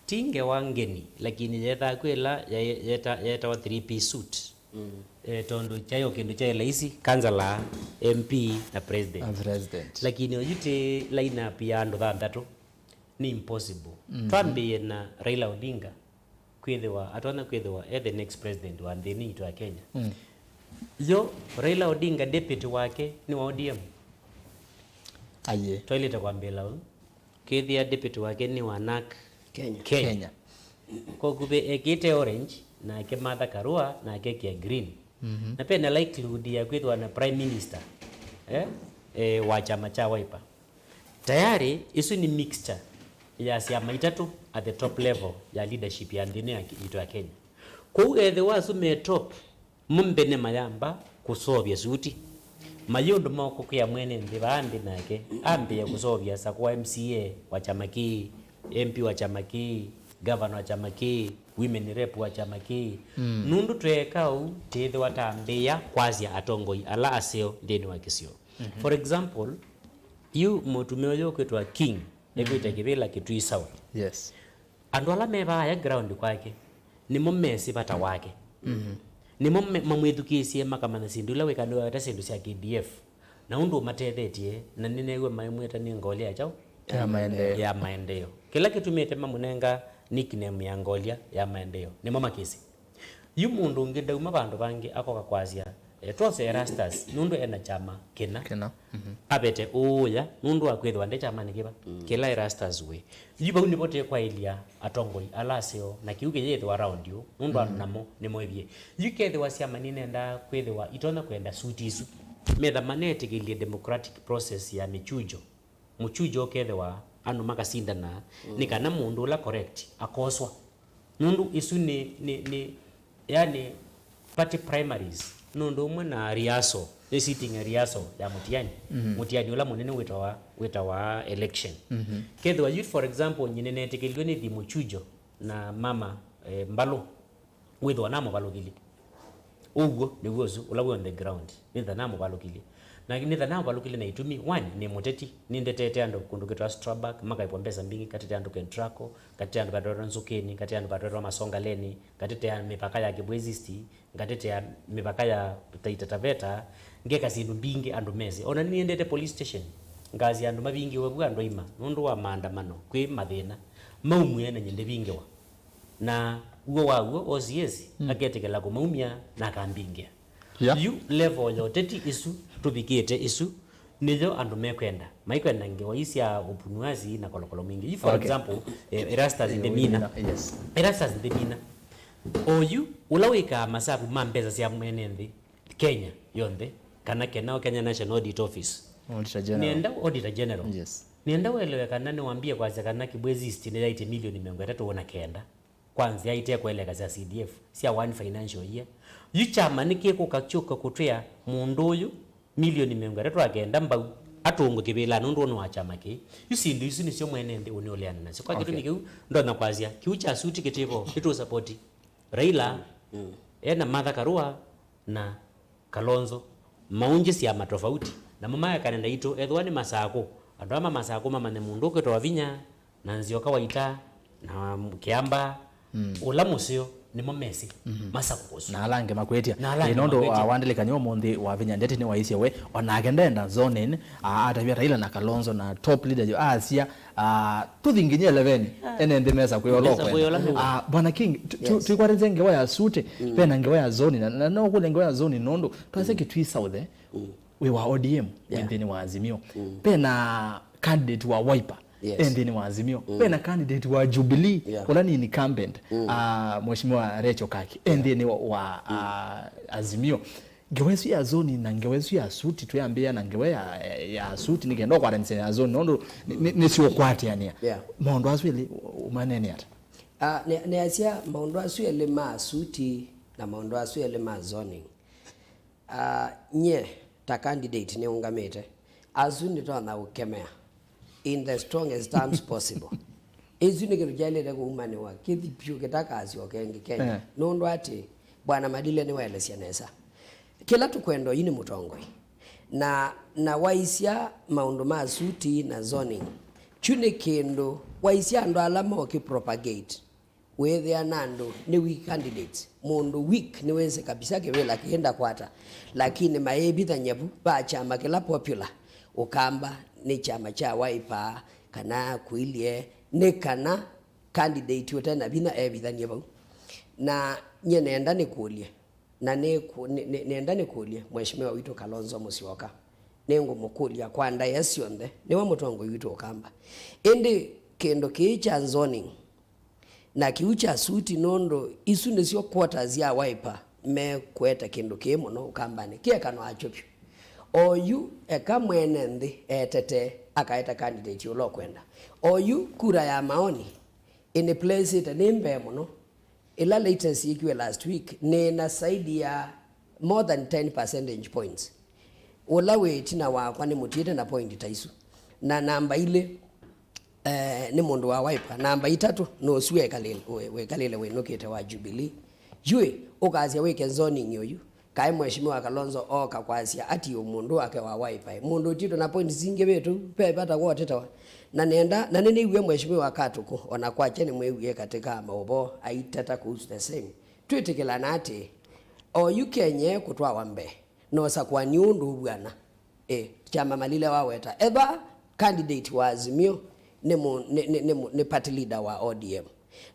ti ngewa ngeni, lakini yethaa kwĩ ĩla yaĩ- yeta- yetawa three P suit. Mm. Eh, tondũ kyaĩ o kĩndũ kyaĩ laisi, councillor, M P na president. A president. Lakini oyu ti line up ya andũ thanthatũ. Nĩ impossible. Mhm. Twambĩĩe na Raila Odinga kwĩthĩwa, atonya kwĩthĩwa e the next president wa nthĩ ĩno yitũ ya Kenya. Mm. Yo, Raila Odinga deputy wake nĩ wa O D M. Aye. Twailĩte kwambĩla ũu. Kĩthĩa deputy wake nĩ wa NARC Kenya. Kenya. Kenya. Kwa kuvĩ ekĩte orange, nake Martha Karua, nake ekĩa green. Mhm. Na pena likelihood ya kwĩthĩwa na prime minister, eh, eh, wa kyama kya Wiper. Tayari, ĩsu nĩ mixture ya syama itatũ at the top level ya leadership ya nthĩ ĩno ya ki-, yitũ ya Kenya. Kwoou ethĩwa asu me top, mo mbene mayamba kũseũvya suti. Mayĩ ũndũ ma kũkĩa mwene nthĩ vaa nthĩ nake, ambĩe kũseũvya sakũa M C A wa kyama kĩĩ, M P wa kyama kĩĩ, governor wa kyama kĩĩ, women rep wa kyama kĩĩ. Mm. Nũndũ tweeka ũu, twĩthĩwa tambĩĩa kwasya atongoi ala aseo nthĩnĩ wa kĩsio. Mhm. For example, yu mũtumĩa ũyũ ũkwĩtwa King, ekwĩte kĩvĩla Kitui South. Yes. Andũ ala me vaaya ground kwake, nĩmo mesĩ vata wake. Mhm. Nĩmo me-, mamwĩthukĩĩsye, makamanya syĩndũ ila wĩka nĩwaweta syĩndũ sya K D F. Na ũndũ ũmatethetye, na nĩneew'a maimwĩta nĩ Ngolia ya kyaũ? Ya maendeeo. Ya maendeeo. Kĩla kĩtumĩte mamũnenga nickname ya Ngolia ya maendeeo, nĩmo makĩsĩ. Yu mũndũ ũngĩ ndauma vandũ vangĩ akoka kwasya, eh, twose Erastus, nũndũ ena kyama kĩna. Kĩna. Mhm. Avete ũũya, nũndũ wa kwĩthĩwa nde kyamanĩ kĩva, mm, kĩla Erastus wĩ. Yu vau nĩvo tĩkwaĩlya atongoi ala aseo, na kĩu kĩyĩthĩwa around yu, nũndũ andũ, mhm, namo nĩmoĩvie. Yu kethĩwa syama nĩnendaa kwĩthĩwa itonya kwenda suti isu, metha manetĩkĩlye democratic process ya mĩkyujo. Mũkyujo ũkethĩwa andũ makasindana, mm, nĩ kana mũndũ ũla correct akoswa. Nũndũ isu nĩ, nĩ, nĩ, yani, party primaries nĩ ũndũ ũmwe na rehearsal, nĩ sitting ya rehearsal ya mũtiani. Mhm. Mũtiani ũla mũnene wĩtawa, wĩtawa election. Mhm. Kethĩwa yu, for example, nyie nĩnetĩkĩlilwe nĩthi mũkyujo na mama, eh, Mbalũ, wĩthĩwa namũvalũkilye. Ũw'o nĩw'o ũsu ũla wĩ on the ground. Nĩtha namũvalũkilye. Na nĩtha namũvalũkilye na itumi, one, nĩ mũteti. Nĩndetete andũ kũndũ kwĩtwa Strabag, makaĩvwa mbesa mbingĩ, ngatete andũ Kentraco, ngatete andũ vatwetwa Nzũkĩnĩ, ngatete andũ vatwetwa Masongaleni, ngatetea mĩvaka ya Kibwezi East, ngatetea mĩvaka ya Taita Taveta, ngeka syĩndũ mbingĩ andũ mesĩ. Ona nĩnĩendete police station, ngasya andũ mavingĩwe vu andũ aima, nũndũ wa maandamano, kwĩ mathĩna. Maumw'e na nyie ndĩvingĩwa. Na w'o wa w'o, O C S, mm, aketĩkĩla kũmaumya na akambingĩa. Yeah. Yu level ya ũteti ĩsu tũvikĩte ĩsu, nĩyo andũ mekwenda. Maikwenda ngewa ii sya ũpunuasi na kolokolo mwingĩ. Yu, for, okay, example, eh, Erastus Nthĩmina. Yes. Erastus Nthĩmina. Oyu, ũla wĩkaa masavu ma mbesa sya mwene nthĩ Kenya yonthe, kana kenao Kenya National Audit Office. Auditor General. Nĩenda Auditor General. Yes. Nĩenda ũelewe kana nĩwambie kwasya kana Kibwezi East nĩyaĩtye milioni mĩongo ĩtatũ na kenda kwa nzĩa ite kũeleka sya C D F sya one financial year. Yu kyama nĩkĩkũka kyũka kũtwĩa mũndũ ũyũ milioni mĩongo ĩtatũ na kenda mbau atũngwe kĩvĩlanĩ nũndũ nĩ wa kyama kĩĩ. Yu syĩndũ isu nĩsyo mwene nthĩ ũnĩũleana nasyo. Kwa kĩtumi, okay, kĩu, ndonya kwasya, kĩu kya suti kĩtĩvo, nĩtũsapoti Raila, mm, ena Martha Karua na Kalonzo, maungyĩ syama tofauti, namo maekane naitũ, ethĩwa nĩ Masakũ, andũ aa ma Masakũ mamanye mũndũ ũkwĩtwa Wavinya, na Nzioka Waita, na Kĩamba, mm, ũla mũseo, nĩmo mesĩ, mhm, Masakũ ũsu. Na ala angĩ makwĩtya. Na ala angĩ, ĩ, nũndũ makwĩtya. Wa, wandĩlĩkany'a ũmũnthĩ Wavinya ndeti nĩwaisye we, o nake ndenda zoning, a, atavya Raila na Kalonzo na top leader yo, asya, ah, tũthi nginya eleveni, ah, ene nthĩ mesa kwĩ ola, mesa kwĩ ola ũkwenda. Ah, Bwana King, tu-, tu-, yes, tũikwatanĩsye ngewa ya suti, mm, ve na ngewa ya zoning, na, na no kũle ngewa ya zoning nũndũ twasya, mm, Kitui South, eh, mm, wĩ wa O D M, wĩ, yeah, nthĩnĩ wa Azimio. Mm. Ve na candidate wa Wiper, yes, e nthĩnĩ wa Azimio. Mm. Ve na candidate wa Jubilee, yeah, ũla nĩ incumbent, mm, ah, Mheshimiwa Rachel Kaki, e, yeah, nthĩnĩ wa, wa, mm, ah, Azimio. Ngewa ĩsu ya zoning na ngewa ĩsu ya suti, twĩambĩĩa na ngewa ya, ya suti, nĩ kenda ũkwatanĩsya ya zoning, nũndũ nĩ, nĩ, nĩsiũkwatĩanĩa. Yeah. Maũndũ asu elĩ ũmanene ata? Ah, nĩ, nĩasya maũndũ asu elĩ ma suti na maũndũ asu elĩ ma zoning. Ah, nyie ta candidate nĩũngamĩte. Asu nĩtonya ũkemea in the strongest terms possible. Ĩsu nĩ kĩndũ kyaĩlĩte kũumanĩwa kĩthi vyũ kĩtakasyoke ĩngĩ Kenya. Eh. Nũndũ atĩ, Bwana Malile nĩwaelesya nesa. Kĩla tũkwenda oyu nĩ mũtongoi. Na, na waisya maũndũ ma suti na zoning, kyu nĩ kĩndũ waisya andũ ala mokĩ propagate. Wĩthĩa na andũ nĩ weak candidates. Mũndũ weak nĩwĩsĩ kabisa kĩvĩla kĩĩ ndakwata. Lakini mayĩvithany'a vu va kyama kĩla popular. Ũkamba nĩ kyama kya Wiper, kana Kuilie, nĩ kana candidate ũte na vinya evithany'e vau. Na nyie nenda nĩkũlye, na nĩkũ-, nĩ-, nĩ-, nenda nĩkũlye Mheshimiwa witũ Kalonzo Musyoka. Nĩngũmũkũlya kwa ndaĩa syonthe, nĩwe mũtongoi witũ Ũkamba. Ĩndĩ kĩndũ kĩĩ kya zoning na kĩu kya suti, nũndũ isu nĩsyo quarters ya Wiper mekũete kĩndũ kĩĩ mũno Ũkambanĩ, kĩekanwa akyo vyũ. Oyu eka mwene nthĩ etetee, akaeta candidate ũla ũkwenda. Oyu kura ya maoni ĩnĩplaceĩte nĩ mbee mũno. Ĩla latest yĩkiwe last week, nĩ na zaidi ya more than ten percentage points. Ũla wĩ ĩtina wakwa nĩmũtiĩte na point ta isu. Na namba ilĩ, eh, nĩ mũndũ wa Wiper. Namba itatũ nĩ ũsu wekalĩle, we-, wekalĩle wĩnũkĩte wa Jubilee. Yu ĩ, ũkasya wĩke zoning oyu? Kaĩ Mheshimiwa Kalonzo ooka kwasya ati ũ mũndũ wake wa Wiper? Mũndũ ũtiĩtwe na points singĩ vĩtũ, ve vata wa ũtetewa. Na nenda, na nĩnĩw'e Mheshimiwa Katuku, ona kwakya nĩmwĩwie katika maũvoo aiteta kuhusu the same. Twĩtĩkĩlana atĩ oyu Kenya ĩkũtwawa mbee, na ũsakũani ũũ ndũvw'ana. Ĩ, kyama Malile waweta, ethwa candidate wa Azimio nĩ mu-, nĩ, nĩ, nĩ, mu-, nĩ party leader wa O D M,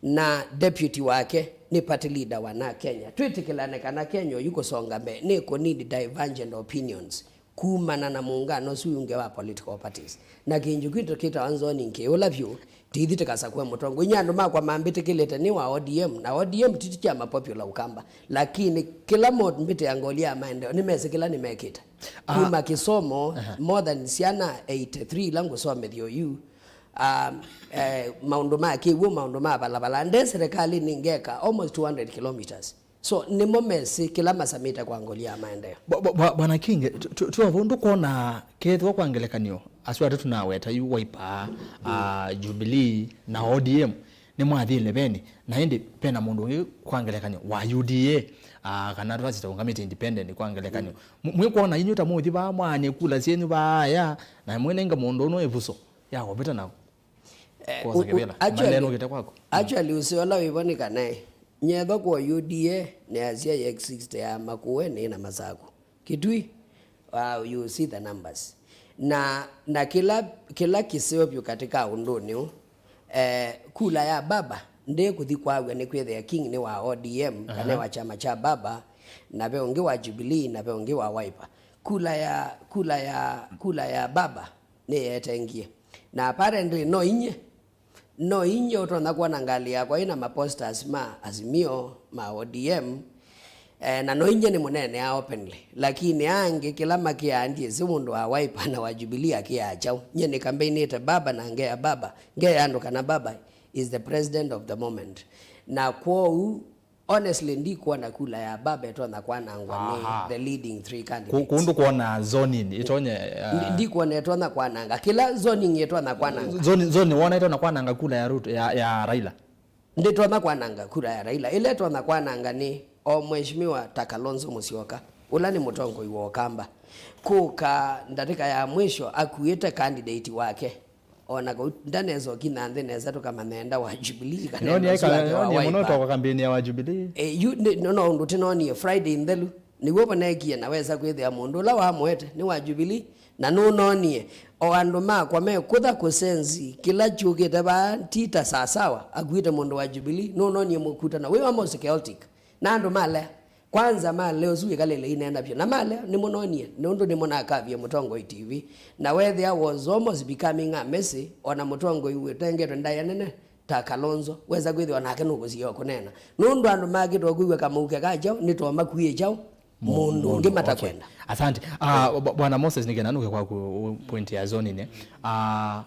na deputy wake nĩ party leader wa na Kenya, twĩtĩkĩlane kana Kenya ũyu kũsonga mbee nĩ kũ need divergent opinions kumana na mũngano ũsu wĩ ũngĩ wa political parties. Na kĩnjũ kĩtũ kĩtawa zoning kĩ ũla vyũ, tithi tũkasakũe mũtongoi. Inyie andũ makwa mambĩtĩkĩlĩte nĩ wa O D M, na O D M ti kyama popular Ũkamba, lakini kĩla mambĩtĩa ngoli ya maendeeo, nĩmesĩ kĩla nĩmekĩte. Ah. Kuma kĩsomo, aha, more than syana eighty-three ila ngũsomethya oyu, um, eh, maũndũ ma kĩw'ũ, maũndũ ma valavalanĩ, nde serikalĩnĩ ngeka almost two hundred kilometers. So, nĩmo mesĩ kĩla masamĩte kwa ngoli ya maendeeo. Bwa-, bwa-, bwa-, Bwana Kingi, tu-, tu-, tuova ũndũ kwona kethĩwa kwa ngelekany'o, asu atatũ naweta yu, Wiper, ah, Jubilee na O D M, nĩmwathie leveni, na ĩndĩ pena mũndũ ũngĩ kwa ngelekany'o wa U D A, ah, kana twasita ũngamĩte independent kwa ngelekany'o. Mũ-, mwĩkwona inyu ta mũthi vaa mwaanie kula syenyu vaaya, na mwĩnenga mũndũ ũno ĩvuso ya kũvĩta na Eh, kwosa u-, u-, kĩvĩla, actually, malenũkĩte kwaku. Mm. Actually, ũseo ũla wĩvo nĩ kana, nyethwa kwa U D A nĩasya ya X sixty ya Makueni na Masaku. Kitui, uh, you see the numbers. Na, na kĩla, kĩla kĩseo vyũ katika ũndũnĩ ũũ, eh, kula ya baba ndĩkũthi kwaw'a nĩ kwĩthĩa King nĩ wa O D M, kana, aha, wa kyama kya baba, na ve ũngĩ wa Jubilee, na ve ũngĩ wa Wiper. Kula ya, kula ya, kula ya baba nĩyetengie. Na apparently no inyie, no inyie ũtonya kwona ngalĩ yakwa ĩna maposters ma Azimio, ma O D M, eh, na no inyie nĩmũneenea openly. Lakini angĩ kĩla makĩaa ndyĩsĩ mũndũ wa Wiper na wa Jubilee akĩaa kyaũ. Nyie nĩkambainĩte baba na ngea baba, ngea andũ kana baba is the president of the moment. Na kwoou, honestly, ndikwona kula ya baba ĩtonya kwanangwa nĩ, aha, the leading three candidates. Ku-, kũndũ kwona zoning ĩtonye, uh, ndi-, ndikwona ĩtonya kwananga. Kĩla zoning ĩtonya kwananga. Zoning, zoning wona ĩtonya kwananga kula ya Ruto, ya, ya Raila? Ndĩtonya kwananga kula ya Raila. Ĩla ĩtonya kwananga nĩ o Mheshimiwa ta Kalonzo Musyoka, ũla nĩ mũtongoi wa Ũkamba, kũka ndatĩka ya mwisho akuĩte candidate wake. Ona kau ndanesa ũkinya nthĩ nesa tũkamanya enda wa Jubilee kana nĩonie enda ũsu wake wa mũno Wiper. Twa kwa campaign ya wa Jubilee. Eh, yu, nĩ, no, no ũndũ tĩnonie Friday nthelu, nĩw'o voneekie na wesa kwĩthĩa mũndũ ũla wamũete nĩ wa Jubilee, na nũnonie o andũ makwa mekũtha kũsenzi kĩla kyũkĩte vaa ti ta sasawa, akuĩte mũndũ wa Jubilee, nũnonie mũkutano wĩ almost chaotic, na andũ malea. Kwanza malea ũsu wĩkalĩle ineena vyũ. Na malea, nĩmũnonie, nũndũ nĩmũnakavie mũtongoi T V. Na wethĩa was almost becoming a messy, ona mũtongoi ũtengetwe ndaĩa nene ta Kalonzo, wesa kwĩthĩwa nake nũkũsiĩwa kũneena. Nũndũ andũ makĩtwa kwĩw'a kamũuke ka kyaũ, nĩtoo makuĩe kyaũ, mũndũ ũngĩ, mũndũ, okay, matakwenda. Asante. Ah, bw-, Bwana Moses, nĩkenda nũke kwaku, point ya zoning. Ah,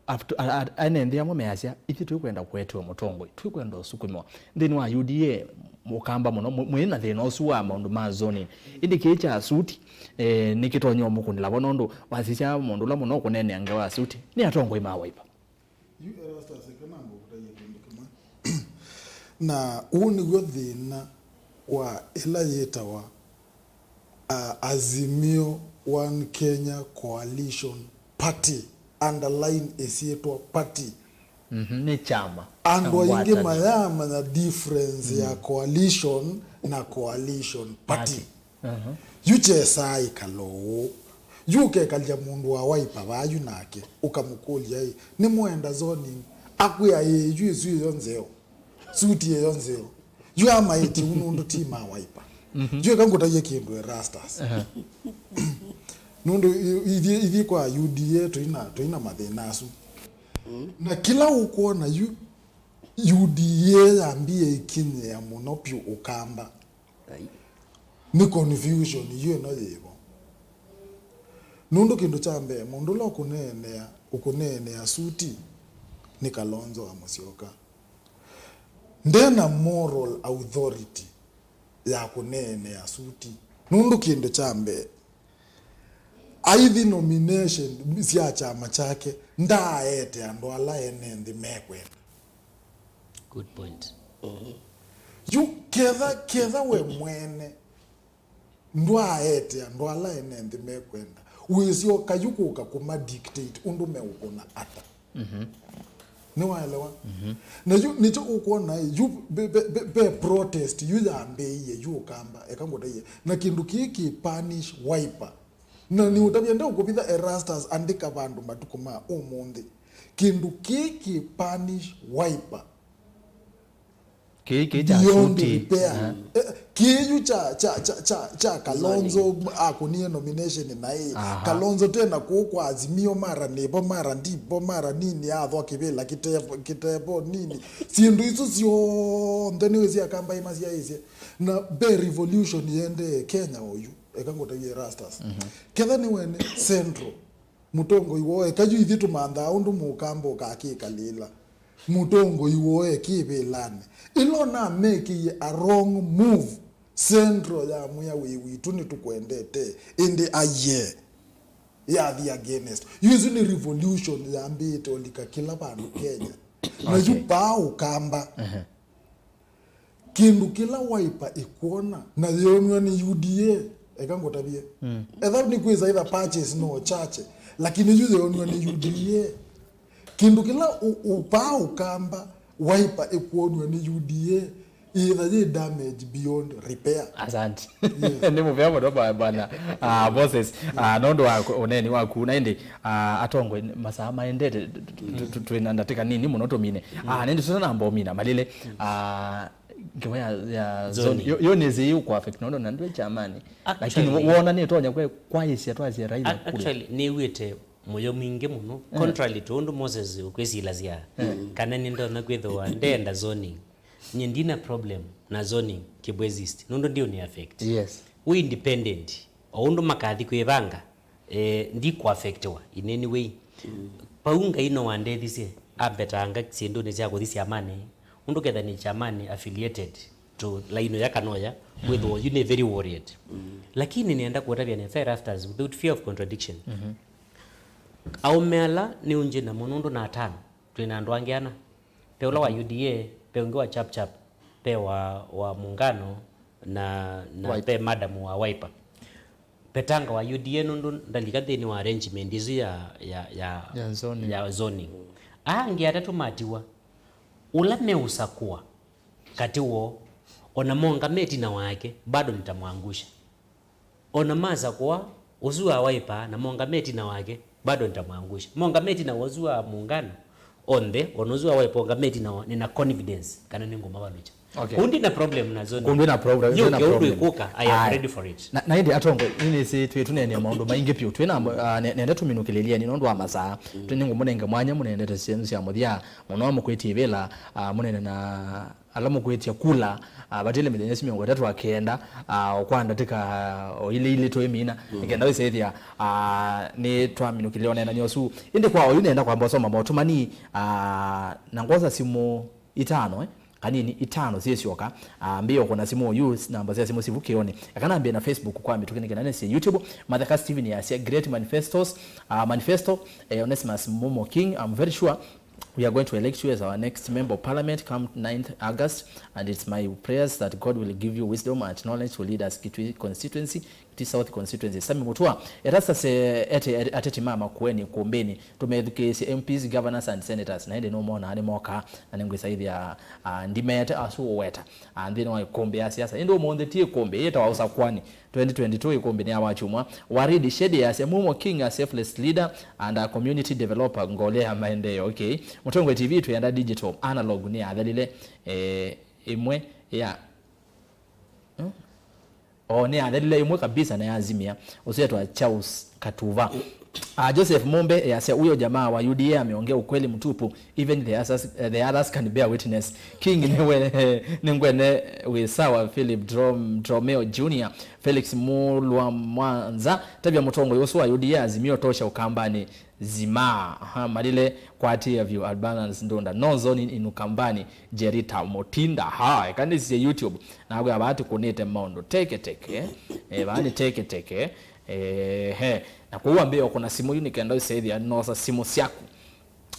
After, a, a, ene nthĩ amwe measya, "Ithyĩ tũikwenda kũetewa mũtongoi, tũikwenda ũsukumĩwa." Nthĩnĩ wa U D A, mũkamba mũno, mũ-, mwĩ na thĩna ũsu wa maũndũ ma zoning. Ĩndĩ kĩĩ kya suti, eh, nĩkĩtonya ũmũkũnĩla vo, nũndũ wasisya mũndũ ũla mũno ũkũneenea ngewa ya suti nĩ atongoi ma Wiper. Yu Erastus, ĩka namba ũkũtaie kĩndũ kĩmwe. Na ũũ nĩw'o thĩna wa ĩla yĩtawa, uh, Azimio One Kenya Coalition Party, underline ĩsyĩtwa party. Mhm, nĩ kyama. Andũ aingĩ mayamanya difference ya coalition na coalition party. Party. Mhm. Yu kyesaa ĩkalo ũũ. Yu ũkekalya mũndũ wa Wiper vaa yu nake, ũkamũkũlya, "Ĩ, nĩmwenda zoning?" Akwĩa, "Ĩĩ, yu ĩsu ĩyo nzeo. Suti ĩyo nzeo." Yu amaĩtye ũu nũndũ ti ma Wiper. Mhm. Yu eka ngũtaie kĩndũ, Erastus. Aha. Nũndũ i- ithyĩ ithyĩ kwa U D A tũina tũina mathĩna asu. Na kĩla ũkwona yu U D A yambie ĩkinyĩa mũno pyũ Ũkamba. Ai. Nĩ confusion yu ĩno yĩvo. Nũndũ kĩndũ kya mbee, mũndũ ũla ũkũneenea ũkũneenea suti nĩ Kalonzo wa Musyoka. Ndena moral authority ya kũneenea suti. Nũndũ kĩndũ kya mbee, aithi nomination sya kyama kyake, ndaaete andũ ala ene nthĩ mekwenda. Good point. Yu ketha ketha we mwene ndwaaete andũ ala ene nthĩ mekwenda, wĩsyoka yu kũka kũma dictate ũndũ meũkũna ata? Nĩwaelewa? Na yu nĩkyo ũkwona yu ve- ve- ve- ve protest yu yambĩĩie yu Ũkamba, eka ngũtaie, na kĩndũ kĩĩ kĩ punish Wiper. Na nĩũtavya ndeũkũvitha Erastus, andĩka vandũ matukũ ma ũmũnthĩ, kĩndũ kĩĩ kĩ punish Wiper. Kĩĩ kĩĩ kya beyond suti. Repair. Eh, kĩĩ yu kya kya kya kya kya Kalonzo akũnie nomination naĩ. Aha. Kalonzo tena kũũ kwa Azimio, mara nĩvo, mara ndivo, mara nini athwa kĩvĩla kĩtevo kĩtevo nini. Syĩndũ isu syonthe nĩwĩsĩ Akamba imasyaĩĩsye. Na be revolution yendee Kenya oyu. Eka ngũtavye Erastus. Ketha nĩwene Central. Mũtongoi woo eka yu ithyĩ tũmanthaa ũndũ Mũkamba ũkakĩkalĩla. Mũtongoi woo ekĩvĩlanĩ. Ĩla ona amekĩie a wrong move, Central yamwĩa wĩ witũ nĩtũkwendete, ĩndĩ aye yathi against. Yu ĩsu nĩ revolution yambĩĩte ũlika kĩla vandũ Kenya. Na yu Okay. paa Ũkamba. Kĩndũ kĩla Wiper ĩkwona na yĩonw'a nĩ U D A, eka ngũtavye. Etha nĩ kwĩsa either purchase no chache, lakini yu yĩonw'a nĩ U D A. Kĩndũ kĩla ũ- ũpaa Ũkamba, Wiper ĩkwonw'a nĩ U D A, ĩitha yĩ damage beyond repair. Asante. Nĩ mũvea mũno ba- bwana ah, Moses, ah, nũndũ wa kũ- ũneeni waku na ĩndĩ ah, atongoi masaa maendete tu- tu- tu- twĩna ndatĩka nini mũno tũmine. Ah, nĩndĩ tũtanamba ũmina malĩle ah, ngewa ya, ya Zoning. Zoning. Yo, yo nĩsĩ yu kũ affect nũndũ na ndwĩ kyamani. Lakini Actually, wona nĩtonya kwe kwaĩsya twasya raitha ac- kula. Actually, nĩw'ĩte mũyo mwingĩ mũno. Contrary to ũndũ Moses ũkwĩsilasya, kana nĩndonya kwĩthĩwa ndenda zoning. Nyie ndina problem na zoning kĩbwezist nũndũ ndiũnĩ affect. Yes. Wĩ independent, o ũndũ makathi kwĩvanga, eh, ndikũaffectiwa in any way. Pau Ngai no wandethisye, ambetanga syĩndũnĩ sya kũthi syamanĩ, ũndũ ketha nĩ kyamanĩ affiliated to laino ya kanoya, wĩthĩwa yu nĩ very worried. Lakini nĩenda kũtavya nĩ fair afters without fear of contradiction. Aũme ala nĩ unji namo nũndũ na atano, twĩ na andũ angĩ ana. Pe ũla wa U D A, pe ũngĩ wa Chap Chap, pe wa, wa Muungano, na, na Wiper. Pe madam wa Wiper. Petanga wa U D A nũndũ ndalika nthĩnĩ wa arrangement ĩsu ya, ya, ya, ya zoning. Ya zoning. Aa angĩ atatũ matiwa. Ũla meũsakũa katĩ woo, ona monga metina wake, bado nitamwangusha. Ona masakũa ũsu wa Wiper na monga metina wake, bado nitamwangusha. Monga metina wa ũsu wa Muungano, onthe, ona ũsu wa Wiper onga metina wa, nina confidence kana nĩngũmavalũkya. Okay. Kũu ndina problem na zoning. Kũu ndina problem, ndina problem. Yũke ũndũ ĩkũka, I am ready for it. Na, na ĩndĩ atongoi, nĩnĩsĩ twĩ tũneenea maũndũ maingĩ vyũ. Twĩ na, ah, ne- nenda tũminũkĩlĩlyeni nũndũ wa masaa. Twĩ nĩngũmũnenge mwanya mũneenete syĩndũ sya mũthya mũno, mũkwĩtie ĩvĩla, ah, mũneene na ala mũkwĩtya kula, ah, vatĩle mĩthenya ĩsu mĩongo ĩtatũ na kenda, ah, o kwa ndatĩka, ah, o ilĩ ilĩ tũimina, nĩ kenda wĩsĩthya, ah, nĩ twaminũkĩlya ũneenany'a ũsu. Ĩndĩ kwa oyu nenda kwamba ũsoma motũmani, ah, na ngwosa simũ itano, eh, kanini itano syĩsyoka, ah, mbĩe ũkũna simũ oyu, namba sya simũ sivu kĩoni. Eka nambĩe na Facebook kwa mĩtũkĩ nĩ kenda nĩsye YouTube, Matheka Steven yasya, Great Manifestos, ah, Manifesto, eh, Onesimus Mumo King, I'm very sure we are going to elect you as our next member of parliament come ninth August, and it's my prayers that God will give you wisdom and knowledge to lead us Kitui constituency, Kitui South constituency. Sami Mutua, Erastus, eh, ete ateti ma Makueni kumbini, tumethukĩĩsye M Ps, governors and senators, na ĩndĩ nũmonaa nĩmokaa, na nĩngwĩsa ĩthĩa, ah, ndimete asu ũweta, ah, nthĩnĩ wa ĩkũmbĩ ya siasa. Ĩndĩ ũmũnthĩ ti ĩkũmbĩ, yĩtawa ũsakwani. Twenty twenty-two ĩkũmbĩ nĩ ya wakyumwa. Waridi Shedi yasya, Mumo King, a selfless leader and a community developer, ngolya ya maendeeo. Okay. Mũtongoi T V twĩenda digital, analog nĩ yathelile, eh, ĩmwe ya, hmm? O, nĩ athelile ĩmwe kabisa na yazimia. Ũsu etwa Charles Katuva. Ah, Joseph Mumbe easya, "Huyo jamaa wa U D A ameongea ukweli mtupu. Even the others, eh, the others can bear witness." King nĩwe, nĩngwene wĩ sawa. Philip Drom-, Dromeo Junior, Felix Mulwa Mwanza, tavya mũtongoi ũsu wa U D A Azimio tosha Ukambani zima. Aha, Malile kwatĩĩa vyũ. Albanus Ndunda, "No zoning in Ukambani." Jerita Mutinda, ha, eka nĩsisye YouTube. Nakwĩa vaa tũkũnĩte maũndũ teke teke. Eh, vaa nĩ teke teke. Eh, he. Na kwoou ambĩĩa kũna simũ yu nĩ kenda ũsethĩa nosa simũ syaku.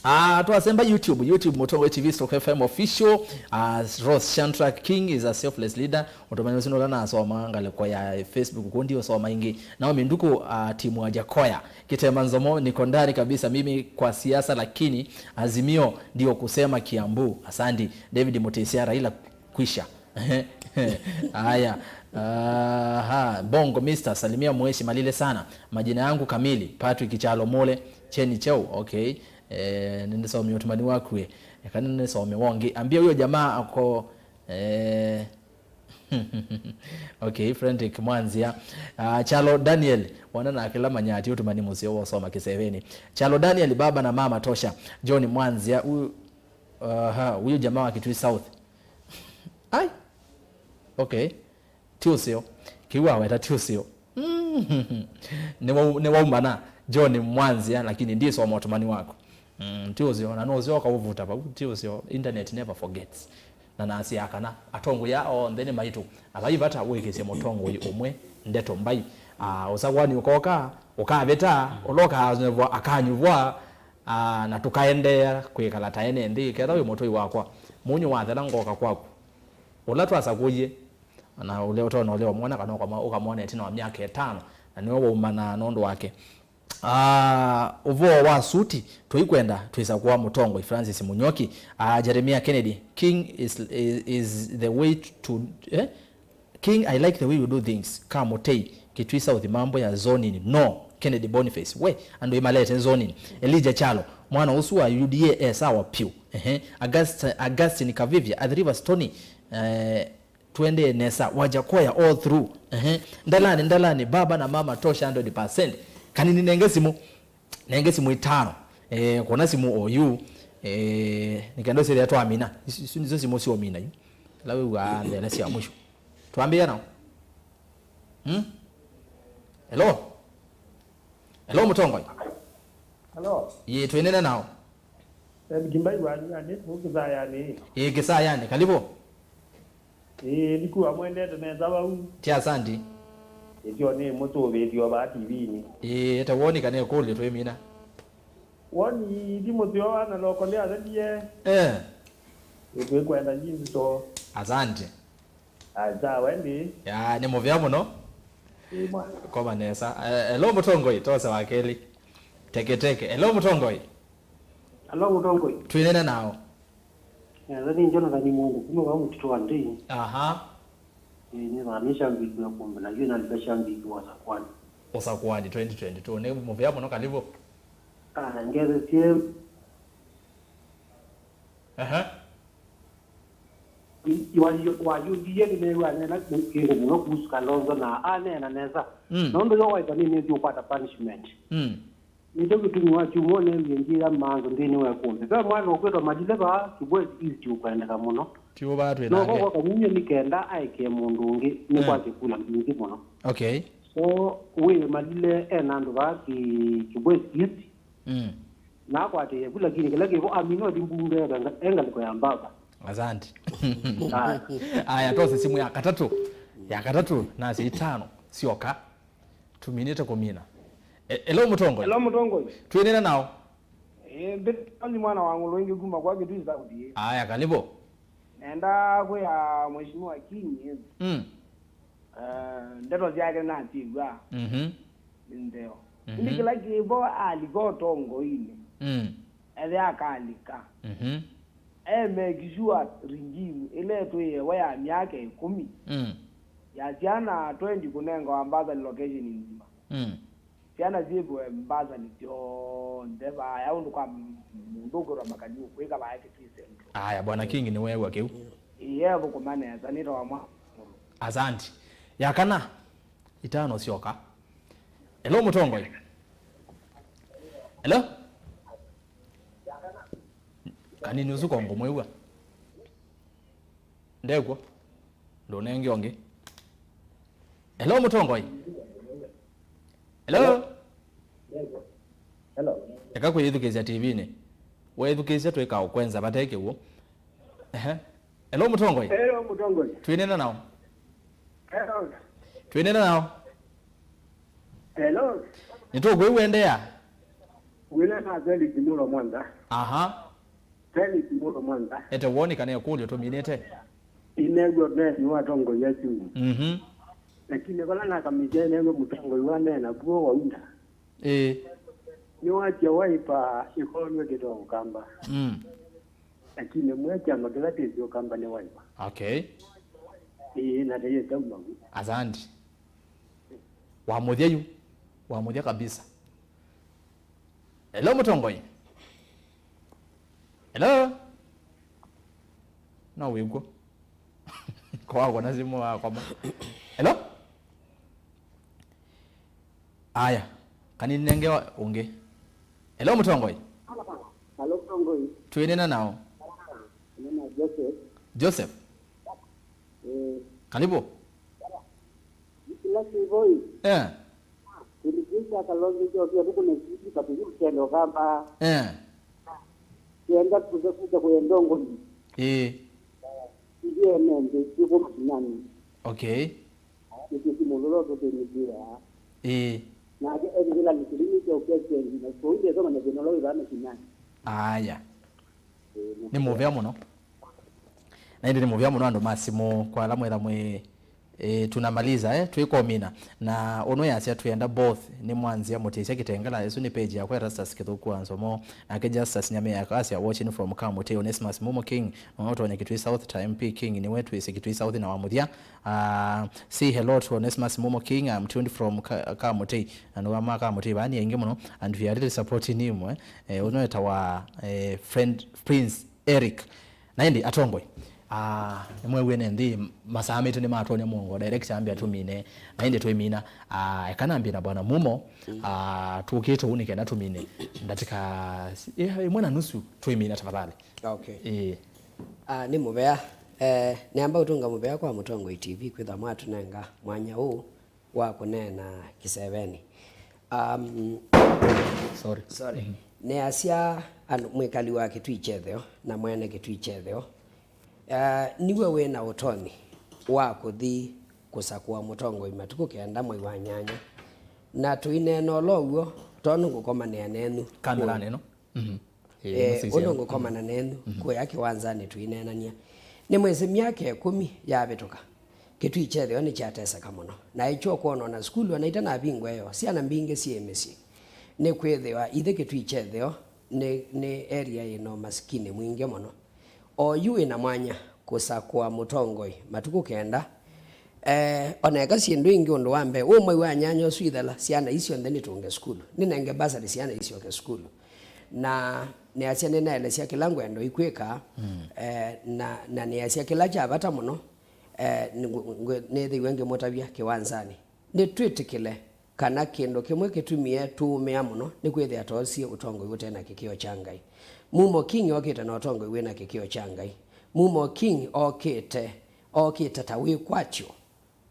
Ah, twasemba YouTube, YouTube Mũtongoi T V stroke F M official. Ah, Rose Shantra, "King is a selfless leader." Ũtũmani ũsu nũla nasoma ngalĩko ya Facebook, kũu ndiũsoma ingĩ. Naomi Nduku, ah, timu wa Jakoya. Kitema Nzomo, "Niko ndani kabisa mimi kwa siasa, lakini Azimio ndio kusema Kiambu." Asandi. David Mutesia, "Raila kwisha." Haya. Aha. Bongo Mister, "Salimia Mweshi Malile sana. Majina yangu kamili, Patrick Chalo Mule, Cheni Cheu." Okay. Eh, nĩnĩsomie ũtũmani waku ĩ. Eka nĩnĩsome wongi. "Ambia huyo jamaa ako, eh." Okay, Frederick Mwanzia. Ah, Chalo Daniel, wana na kĩla manyati ũtũmani mũseo wosoma kĩseveni. Chalo Daniel, baba na mama tosha. John Mwanzia, huyu, aha, huyu jamaa wa Kitui South. Ai. Okay. Ti ũseo. Kĩu waweta ti ũseo. Mm. Nĩwau-, nĩwaumana John Mwanzia, lakini ndisoma ũtũmani waku. Mm, ti ũseo, na nũseo ũkaũvuta vau, ti ũseo. Internet never forgets. Na nasyaa kana atongoi aa onthe nĩ maitũ, na vai vata wĩkĩsye mũtongoi ũmwe ndeto mbai. Ah, ũsakũani ũkoka, ũkavĩta, ũla ũkanyuvwa akanyuvwa, ah, na tũkaendeea kwĩkala ta ene nthĩ. Ketha wĩ mũtũi wakwa, mũnyũ wathela ngoka kwaku. Ũla twasakũie, na ũle ũtonya ũle ũmwona kana ũkamwa-, ũkamwona ĩtina wa myaka ĩtano, na nĩwe waumanaa nũndũ wake. Ah, ũvoo wa suti, tũikwenda twĩsakũa mũtongoi Francis Munyoki. Ah, Jeremiah Kennedy, "King is, is, is the way to, eh? King, I like the way you do things." Kamutei, Kitui South, mambo ya zoning, no. Kennedy Boniface, we, andũ imalete zoning. Elijah Chalo, mwana ũsu wa U D A e sawa piũ. Ehe. August-, Augustine Kavivia, Athi River Stony, eh, Tũendee nesa, Wajakoya all through. Ehe. Ndalani, ndalani, baba na mama tosha hundred percent. Kanini nenge simũ. Nenge simũ itano. Eh, kũna simũ o yu. Eh, nĩ kenda ũsĩthĩa twamina. Isu, isu nĩsyo simũ syomina yu. Ĩla wĩw'aa nthele sya mũisyo. Twambĩĩa nao. Hmm? Hello? Hello, mũtongoi. Hello. Yĩ, twĩnene nao. Ed Kimbai wa Nyani, kũu Kĩsayanĩ. Ĩĩ, Kĩsayanĩ, kalivu. Ĩĩ, nĩkuwa mwendete nesa vau. Ti asanti. Ĩsyo nĩ mũtũvĩtyo vaa T V-inĩ. Ĩĩ, ete woni kana ĩkũlyo twĩmina. Woni ti mũseo ana loko nĩ athelie. Eh. Ĩtwĩkwenda jinsi so. Asanti. Aya, sawa, ĩndĩ. Ya, nĩ mũvea mũno. Ĩĩ, mwa. Koma nesa. Eh, hello, mũtongoi, tose wa kelĩ. Teke teke. Hello, mũtongoi. Hello, mũtongoi. Twĩnene nao. Nesa, nĩ Jonathan Mwende, kuma vau mũtitũ wa Ndei. Aha. Ĩĩ, nĩ vaa nĩ shambiki wa kumbe, na yuna libe shambiki wa Sakwani. Ũsakuani twenty twenty-two. Nĩ mũvea mũno, kalivu. Ah, ngeze sie. Aha. Wayũmbie nĩneew'a aneena kĩndũ mũno kuhusu Kalonzo na aneena nesa. Mm. Nũndũ yo waĩtwa nĩnĩthi ũkwata punishment. Mm. Nĩkyo kĩtumi wa kyumwa neewie ndyĩya maanzo nthĩnĩ wa ĩkũmbĩ. Ve mwana ũkwĩtwa Malile vaa Kibwezi East ũkwendeka mũno. Ti ũvaa twĩ nake. Noko kwa Kanyinyo nĩ kenda aekee mũndũ ũngĩ nĩ Eh. kwasya kula mbingĩ mũno. Okay. So, wĩ Malile ena andũ vaa Ki-, Kibwezi East. Mm. Na akwatĩĩe vu, lakini kĩla kĩvo amina ũthi mbunge e ngalĩko ya mbaba. Asante. Aya. Aya, tose simu ya katatũ. Ya katatũ, nasi itano syoka. Tuminĩte kũmina. E, hello, mũtongoi. Hello, mũtongoi. Twĩnene nao. Eh, mbĩtani mwana wa ng'ũlũ ĩngĩ kuma kwa Kitui South. Aya, kalibu. Nenda kwĩa Mheshimiwa King. Mm. Eh, ndeto syake nasyĩw'a. Mhm. Nĩ ntheo. Mhm. Ĩndĩ kĩla kĩvo alika ũtongoinĩ, Mm. ethe akalika. Mhm. E make sure regime ĩla ĩtwĩewa ya myaka ĩkũmi, Mm. ya syana twenty kũnengawa bursary location nzima. Mm. Syana syĩvĩwe bursary syonthe vaya ũndũ kwa mũndũ ũkwĩtwa Makaliu kwĩka vaya Kitui Central. Aya, Bwana King nĩweew'a kĩu. Ĩĩ, ethũkũma nesa, nĩtawa mwa. Asante. Ya kana. Itano syoka. Hello, mũtongoi. Hello? Kanini ũsu ko ngũmwĩw'a. Ndekw'o. Ndũnenge ũngĩ. Hello, mũtongoi. Hello? Hello. Eka kwĩyĩthukĩĩsya T V-nĩ. Weethukĩĩsya twĩka ũkwenza vate kĩw'ũ. Ehe. Hello, mũtongoi. Hello, mũtongoi. Twĩnena nao. Hello. Twĩnena nao. Hello. Nĩtũkwĩw'a, endeea. Wĩna na Felix Mũlo Mwanza. Aha. Felix Mũlo Mwanza. Ete woni kana ĩkũlyo tũminĩte. Inegwa besi wa tongoi asu. Mhm. Lakini vala nakamisya inegwa mũtongoi wa nena kuo waunda. Ĩĩ. Nĩwasya waipa ĩkolwe kĩtoo Ũkamba. Mm. Lakini mwe kyama kĩla kĩsĩ Ũkamba nĩ waipa. Okay. Ĩĩ, na teyĩtauma vu. Asante. Wamũthya yu. Wamũthya kabisa. Hello, mũtongoi. Hello? No wĩkw'o. Kowakwa na simũ wakoma. Hello? Aya, kaninenge ũngĩ. Hello, mũtongoi. Hello, mũtongoi. Twĩnena nao. Nena Joseph. Joseph. Eh. Karibu. Kila kivoi. Eh. Kĩndũ kĩu kya Kalonzo kyokie kũkũna sisi katuku kĩenda Ũkamba. Eh. Kĩenda kuza kuza kũya ndongoni. Eh. Ithiĩ nende, ĩkũ makinyani. Okay. Nĩkĩsi mũlũlo tũkĩnĩkĩa. Eh. Nake ethĩla nĩkĩlĩmi kya ũkeseni, na kũu ndethoma na thĩna ũla wĩ vaa makinyani. Aya. Nĩ mũvea mũno. Na ĩndĩ nĩ mũvea mũno andũ ma simũ kwa ala mwetha mwĩ, eh, tunamaliza, eh, twĩkomina. Na ũnũ yasya twĩenda both nĩ mwanzĩa mũtĩsya Kĩtengela, ĩsu nĩ page yakwa Erastus Kĩthũku wa Nzomo. Nake Justus Nyamea akasya, watching from Kamũtĩ, Onesmus Mumo King, no ũtonya Kitui South ta M P King, nĩwe twĩsĩ Kitui South na wa mũthya. Ah, say hello to Onesmus Mumo King, I'm tuned from Ka-, Kamũtĩ. Andũ ma Kamũtĩ vaa nĩ aingĩ mũno, and we are really supporting him, eh. Eh, ũnũ etawa, eh, friend Prince Eric. Na ĩndĩ atongoi, ah, nĩmwewie ne nthĩ, masaa maitũ nĩmatonya mũongo, director ambĩa tũmine, na ĩndĩ twaimina, ah, eka nambie na bwana Mumo, ah, tũkĩte ũu nĩ kenda tũmine ndatĩka, eh, ĩmwe na nusu twaimina tafadhali. Okay. Eh. Ah, nĩ mũvea, eh, nĩamba ũtũnga mũvea kwa Mũtongoi T V kwĩtha mwatũnenga mwanya ũũ wa kũneena kĩsevenĩ. Um, sorry. Sorry. Mhm. Nĩasya andũ, mwĩkali wa Kĩtui kyetheo na mwene Kĩtui kyetheo, uh, niwe wĩ na ũtonyi wa kũthi kũsakũa mũtongoi matukũ kenda mwei wa nyanya. Na tũineena ũla ũw'o, tondũ ngũkomanĩa nenyu. Kameranĩ ĩno. Mhm. Eh, eh, mũsisya ũndũ ngũkomana nenyu, mhm, kũya kĩwanzanĩ tũineenany'a. Nĩmwĩsĩ myaka ĩkũmi yavĩtũka, Kĩtui kyetheo nĩkyateseka mũno. Na ĩkyo kwona ona sukulu ona itanavingwa ĩyo, syana mbingĩ syĩ mĩsyĩ. Nĩkwĩthĩwa ithyĩ Kĩtui kyetheo nĩ, nĩ area yĩ na ũmasikini mwingĩ mũno. Oyu wĩ na mwanya kũsakũa mũtongoi matukũ kenda. Eh, ona eka syĩndũ ingĩ ũndũ wa mbee, ũũ mwei wa nyanya ũsu ithela, syana ii syonthe nĩtũnge sukulu. Nĩnenge bursary syana isyoke sukulu. Na nĩasya nĩnaelesya kĩla ngwenda ikwĩka, mm, eh, na, na nĩasya kĩla kya vata mũno, eh, nĩ-, ngwĩ-, ngwĩ-, nĩthĩiwe ngĩmũtavya kĩwanzanĩ. Nĩtwĩtĩkĩle kana kĩndũ kĩmwe kĩtumie tũũmĩa mũno nĩ kwĩthĩa twoosie ũtongoi ũte na kĩkĩo kya Ngai. Mumo King okĩte na ũtongoi wĩ na kĩkĩo kya Ngai. Mumo King okĩte, okĩte ta wĩkwatyo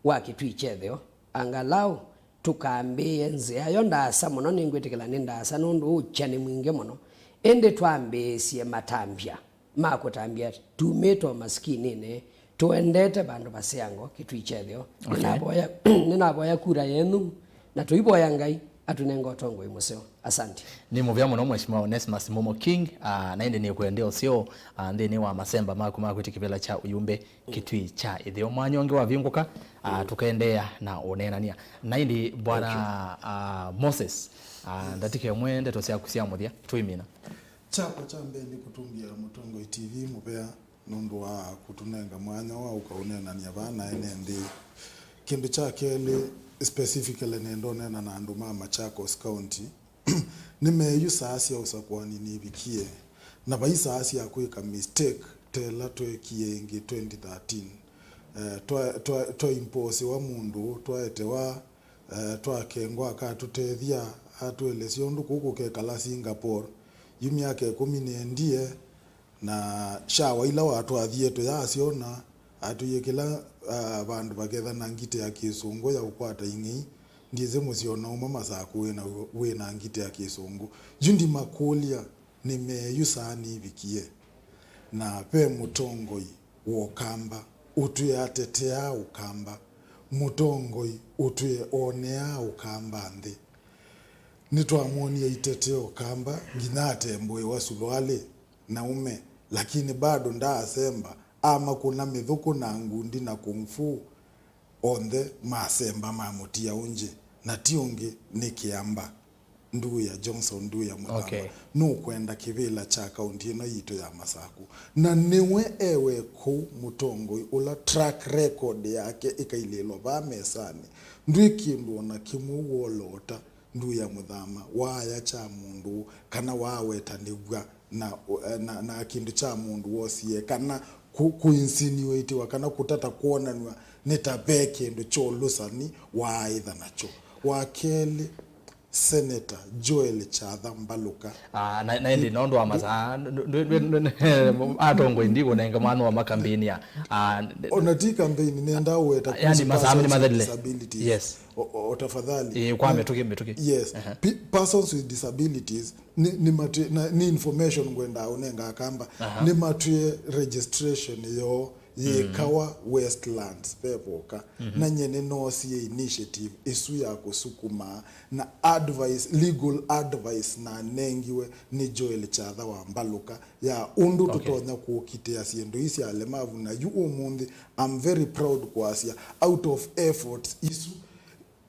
wa Kĩtui kyetheo. Angalau tũkambĩĩe nzĩa yo ndaasa mũno, nĩngwĩtĩkĩla nĩ ndaasa nũndũ ũkya nĩ mwingĩ mũno. Ĩndĩ twambĩĩsye matambya ma kũtambya tumĩte ũmasikininĩ, tũendete vandũ vaseango Kĩtui kyetheo. Okay. Nĩnavoya, nĩnavoya kura yenyu, na tũivoya Ngai atũnenga ũtongoi mũseo. Asante. Nĩ mũvea mũno, Mheshimiwa Onesmus Mumo King, ah, na ĩndĩ nĩkwendea ũseo, ah, nthĩnĩ wa masemba maku ma kwĩtĩ kĩvĩla kya ũyumbe Kĩtui kya ĩtheo. Mwanya ũngĩ wavingũka, ah, tũkaendeea na ũneenany'a. Na ĩndĩ, Bwana, thank you, ah, Moses, ah, ndatĩka ĩmwe, ndeto syaku sya mũthya, tũimina. Kyakwa kya mbee nĩ kũtũngĩa Mũtongoi T V mũvea nũndũ wa kũtũnenga mwanya wa ũka ũneenany'a vaa na ene nthĩ. Kĩndũ kya kelĩ, specifically nenda ũneena na andũ ma Machakos County. Nĩmeeyusaa sya ũsakũani nivikie, na vai saa sya kwĩka mistake ta ĩla tweekie ĩngĩ twenty thirteen. Eh, twa, twa, twaimposiwa mũndũ, twaetewa Eh, twakengwa akatũtethya, atũelesya ũndũ kũu kũkekala Singapore. Yu myaka ĩkũmi nĩendie, na shower ila watwathie tũyasyona, atwĩie kĩla, ah, vandũ vakethana ngitĩ ya kĩsũngũ ya ũkwata ing'ei, ndyĩsĩ mũsyĩ o na ũmwe Masakũ wĩ na, wĩ na ngitĩ ya kĩsũngũ. Yu ndimakũlya, nĩ meyu saa nĩvikie, na ve mũtongoi wa Ũkamba ũtwĩe ateteaa Ũkamba, mũtongoi ũtwĩe oneaa Ũkamba nthĩ. Nĩtwamwonie aitetea Ũkamba nginya atembũĩwa sulualĩ na ũme, lakini bado ndaasemba, amakũna mĩthũkũ na ngundi na kung fu, onthe masemba mamũtia ũngĩ, na ti ũngĩ nĩ Kĩamba. Nduya Johnson, Nduya Mũthama, okay, nũkwenda kĩvĩla kya kaunti ĩno yitũ ya Masakũ. Na nĩwe ewe kũu mũtongoi ũla track record yake ĩkailĩĩlwa vaa mesanĩ. Ndwĩ kĩndũ o na kĩmwe woloota Nduya Mũthama waaya kya mũndũ kana waawetanĩw'a na, na, na kĩndũ kya mũndũ wosie kana kũ-, kũinsinuatiwa kana kũtata kwonanw'a nĩ ta ve kĩndũ kya ũlũsani waaĩtha nakyo. Wa kelĩ, Senator Joel Kyatha Mbalũka. Ah, na, na ĩndĩ nũndũ wa masaa, ndũ-, ndũ-, ndũ-, ndũ-, atongoi ndikũnenga mwana wa makambĩni ya, ah, ona ti campaign, nenda ũweta yani, kuhusu masaa persons with nĩmathelile. Disabilities. Yes. O, o, o, tafadhali. Eh, kwa mĩtũkĩ, mĩtũkĩ. Yes. Aha. Pe-, persons with disabilities, nĩ, nĩ matwĩ-, na, nĩ information ngwenda ũnenga Akamba. Aha. Nĩ matwĩe registration yoo yĩkawa Westlands ve voka. Mhm. Na nye nĩnoosie initiative ĩsu ya kũsukuma na advice, legal advice nanengiwe nĩ Joel Kyatha wa Mbalũka ya ũndũ, okay, tũtonya kũkitĩa syĩndũ ii sya alemavu. Na yu ũmũnthĩ, I'm very proud kwasya, out of efforts isu,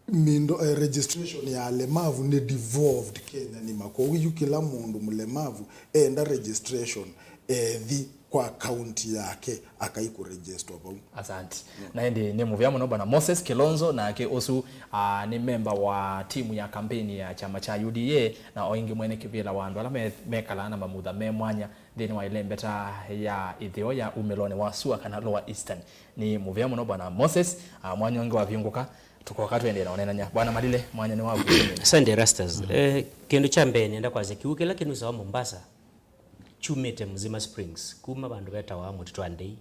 mindo, eh, registration ya alemavu nĩ devolved Kenya nima. Kwoou yu kĩla mũndũ mũlemavu enda registration, ethi kwa kaunti yake akai kũregistwa vau. Asante. Yeah. Na ĩndĩ nĩ mũvea mũno Bwana Moses Kilonzo, nake ũsu, ah, nĩ memba wa timu ya kampeni ya kyama kya U D A, na o ĩngĩ mwene kĩvĩla wa andũ ala me-, mekalaa na mamutha me mwanya nthĩnĩ wa ĩlembeta ya ĩtheo ya umĩlonĩ wa sua kana Lower Eastern. Nĩ mũvea mũno Bwana Moses, ah, mwanya ũngĩ wavyũngũka, tũkoka tũendeea na ũneenany'a. Bwana Malile, mwanya nĩ waku. Asante Erastus. Mm. Eh, kĩndũ kya mbee nĩenda kwasya kĩw'ũ kĩla kĩnusawa Mombasa kyumĩte Mzima Springs, kuma vandũ vetawa Mũtitũ wa Ndei,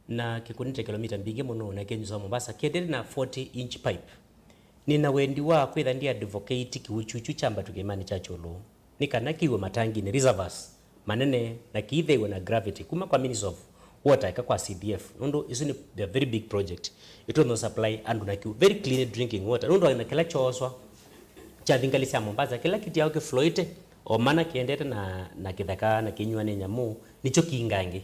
na kĩkũnĩte kilomita mbingĩ mũno, na kĩnyusawa Mombasa kĩendete na forty inch pipe. Nĩ na wendi wa kwĩtha ndi advocate kĩw'ũ kyũkyũ kyambatu kĩĩmanĩ kya kyũlũ, nĩ kana kĩw'e matanginĩ, reservoirs manene, na kĩitheiwe na gravity kuma kwa Ministry of Water eka kwa C D F, nũndũ isu nĩ, they are very big project. Itonya supply andũ na kĩw'ũ, very clean drinking water, nũndũ na kĩla kyooswa kyathi ngalĩ sya Mombasa, kĩla kĩtiawa kĩfloĩte, o mana kĩendete na, na kĩthaka na kĩnywa nĩ nyamũ, nĩkyo kĩingange.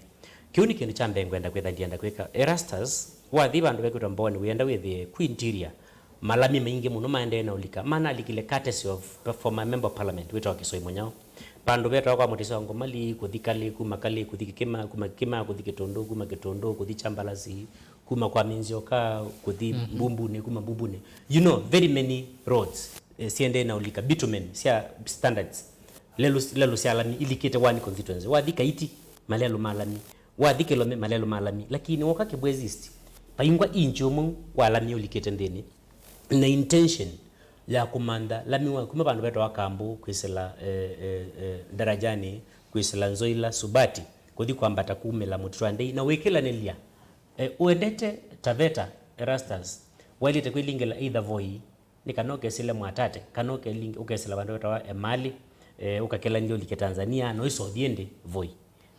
Kĩu nĩ kĩndũ kya mbee ngwenda kwĩtha ndienda kwĩka. Erastus, wathi vandũ vekwĩtwa Mbooni, wĩenda wĩthĩe ku interior, malami maingĩ mũno maendee na ũlika, manalikile courtesy of former member of parliament wĩtawa Kĩsoi Mũnyao. Vandũ vetawa kwa Mũtĩsĩ wa Ngomali, kũthi Kalĩ, kuma Kalĩ kũthi Kĩkĩma, kuma Kĩkĩma kũthi Kĩtũndũ, kuma Kĩtũndũ kũthi Kyambalasi, kuma kwa Minzioka kũthi, mhm, Mbumbunĩ, kuma Mbumbunĩ. You know, very many roads, eh, siendee na ũlika, bitumen sya standards, lelũ, lelũ sya lami ilikĩte one constituency. Wathi Kaiti, malelũ ma lami. Wathi Kĩlome, malelũ ma lami. Lakini woka Kĩbwezi East, vaingwa inch ũmwe wa lami ũlikĩte nthĩnĩ, na intention ya kũmantha lami wa kuma vandũ vetawa Kambu kwĩsĩla, eh, eh, eh, Darajani, kwĩsĩla Nzoila, Subati, kũthi kwambata kumĩla Mũtitũ wa Ndei, na wĩkĩlanĩlya, eh, ũendete Taveta, Erastus, wailĩte kwĩlingĩla either Voi, nĩ kana ũkesĩle Mwatate, kana ũkeling-, ũkesĩla vandũ vetawa Emali, eh, ũkakĩlanĩlya ũlike Tanzania, na ũisothi ĩndĩ Voi.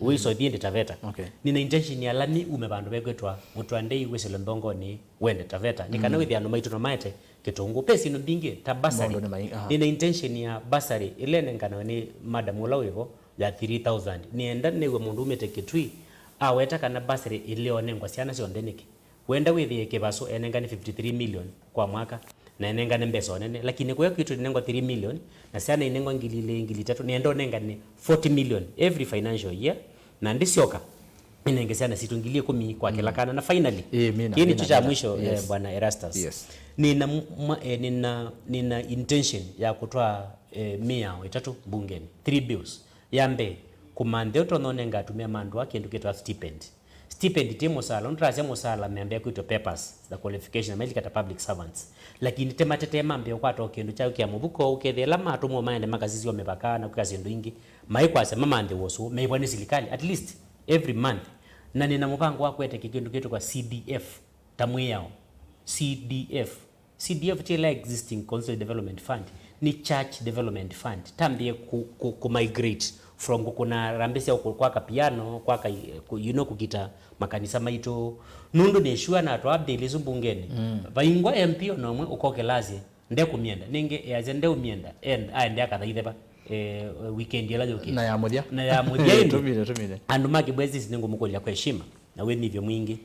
Ũisothi ĩndĩ Taveta. Okay. Nĩna intention ya lami ume vandũ vekwĩtwa Mũtitũ wa Ndei wĩsĩle Nthongonĩ wende Taveta. Nĩ kana, mm, wĩthĩe andũ maitũ no maete kĩtũngũ. Ve syĩndũ mbingĩ ta bursary. Maũndũ nĩ maingĩ, aha. Nĩna intention ya bursary ĩla ĩnenganawe nĩ madam ũla wĩ vo ya three thousand. Nĩenda nĩw'e mũndũ umĩte Kitui aweta kana bursary ĩla ĩonengwa syana syonthe nĩkĩ. Wenda wĩthĩe Kĩvasũ enengane fifty three million kwa mwaka, na enengane mbesa o nene, lakini kũya kwitũ nĩnengwa three million, na syana inengwa ngili ilĩ, ngili itatũ, nĩenda ũnengane forty million every financial year, na ndĩsyoka ĩnenge syana sitũ ngili ikũmi kwa kĩla, mm, kana. Na finally, ĩĩ, mina, kĩĩ nĩkyo mina, kya mina, mwisho, eh, yes, Bwana Erastus. Yes. Nĩna mwa-, eh, nĩna, nĩna intention ya kũtwaa, eh, mĩao ĩtatũ mbungeni, three bills. Ya mbee, kũmanthe ũtonya ũnenga atumĩa ma ndũa kĩndũ kĩtawa stipend. Stipend ti mũsala, ũndũ tũrasya mũsala, meambĩa kwĩtwa papers na qualification, na mailika ta public servants. Lakini ti matetee mambĩa ũkwata o kĩndũ kyaũ kĩa mũvuko, ũkethĩa ĩla matũmwa maende makasisya o mĩvaka na kwĩka syĩndũ ingĩ, maikwasya mamanthĩwe ũsũũ, meĩvwa nĩ silikalĩ, at least every month. Na nĩ na mũvango wa kũete kĩndũ kĩtwa C D F, ta mwĩao. C D F. C D F ti ĩla existing Constituency Development Fund, nĩ Church Development Fund. Tambĩe ku, ku, ku migrate from kũkũna harambee sya kũ-, kwaka piano, kwaka, ku, you know, kũkita makanisa maitũ. Nũndũ nĩ sure na atwaa bill isu mbungenĩ. Mm. Vaingwa M P o na ũmwe ũkokelasye, ndekũmyenda. Nĩngĩ easya ndeũmyenda, and aende akathaithe va, eh, weekend ĩla yũkĩte. Na ya mũthya. Na ya mũthya ĩndĩ. Tũmine, tũmine. Andũ ma Kibwezi nĩngũmũkũlya kwa heshima na wĩnyivyo mwingĩ.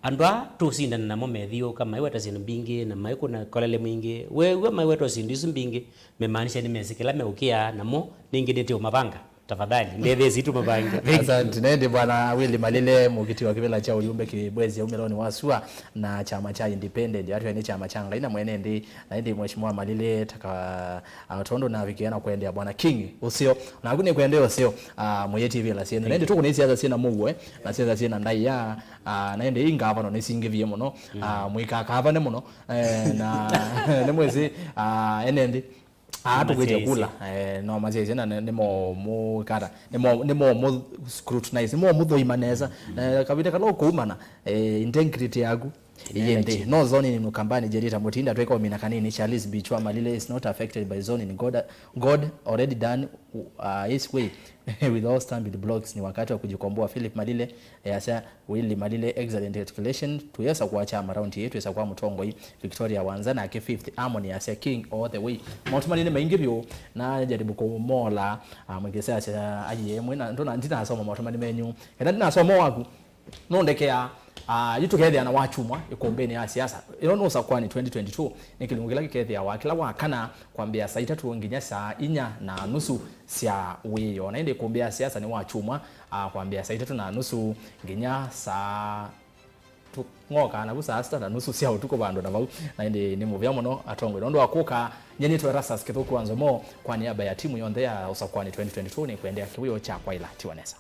Andũ aa tũsindana namo methiũũka, maiweta syĩndũ mbingĩ, na maikũna kolele mwingĩ. Weew'a maiweta syĩndũ isu mbingĩ, memaanisha nĩmesĩ kĩla meũkĩa, namo nĩngĩ nĩtĩũmavanga. Tafadhali, ndethei sitũmavange. Asante. Na ĩndĩ Bwana Willy Malile, mũkiti wa kĩvĩla kya ũyumbe Kibwezi ya umĩlonĩ wa sua na kyama kya Independent, atwĩa nĩ kyama kya Ngai na mwene nthĩ, na ĩndĩ Mheshimiwa Malile, taka, ah, tondũ navikie na kwendea Bwana King ũseo, naku nĩ kwendea ũseo, ah, mũyĩti ĩvĩla syenyu. Na ĩndĩ tũkũnĩ siasa syĩna mũuo, eh, na siasa syĩna ndaĩa, ah, na ĩndĩ ii ngavano nĩsingĩvie mũno, ah, mũikakavane mũno, eh, na nĩmwĩsĩ, ah, ene nthĩ, ah, tũkwĩtye kula, eh, no masyaisye na nĩ, nĩmo mũkata, nĩmo, nĩmo mũ scrutinize, nĩmo mũthũima nesa. Na kavita kala ũkũumana, eh, integrity yaku ĩyĩ nthĩ. No zoning in Ukambani, Jerita Mutinda, tweka ũmina kanini, Charles Bichwa Malile is not affected by zoning. God, God already done, uh, his way with all stumbling blocks. Ni wakati wa kujikomboa. Philip Malile, eh, asya, Willy Malile, excellent articulation. Twĩsa kwa chama round hii, twĩsa kwa mũtongoi Victoria Wanza, nake Fifth Harmony asya King all the way. Maũtũmani nĩ maingĩ vyũ, na jaribu kũmola, ah, mwĩkĩsya asya ayi ĩmwe, na ndona ndinasoma maũtũmani menyu. Ena ndinasoma waku, nũndekea, ah, yu tũkethĩana wa chumwa ĩkũmbĩnĩ ya siasa. Ĩno nĩ Ũsakwani twenty twenty-two, nĩ kĩlungu kĩla kĩkethĩawa kĩla wa kana kwambĩa saa itatũ nginya saa inya na nusu sya wĩoo. Na ĩndĩ ĩkũmbĩ ya siasa nĩ wa chumwa, ah, kwambĩa saa itatũ na nusu nginya saa tũng'okaa navu saa sita na nusu sya ũtukũ vandũ na vau. Na ĩndĩ nĩ mũvea mũno atongoi nũndũ wa kũka. Nyie nĩtwe Erastus Kĩthũku wa Nzomo, kwa niaba ya timu yonthe ya Ũsakwani twenty twenty-two, nĩkwendea kĩwĩoo kya kwaĩla. Tiwa nesa.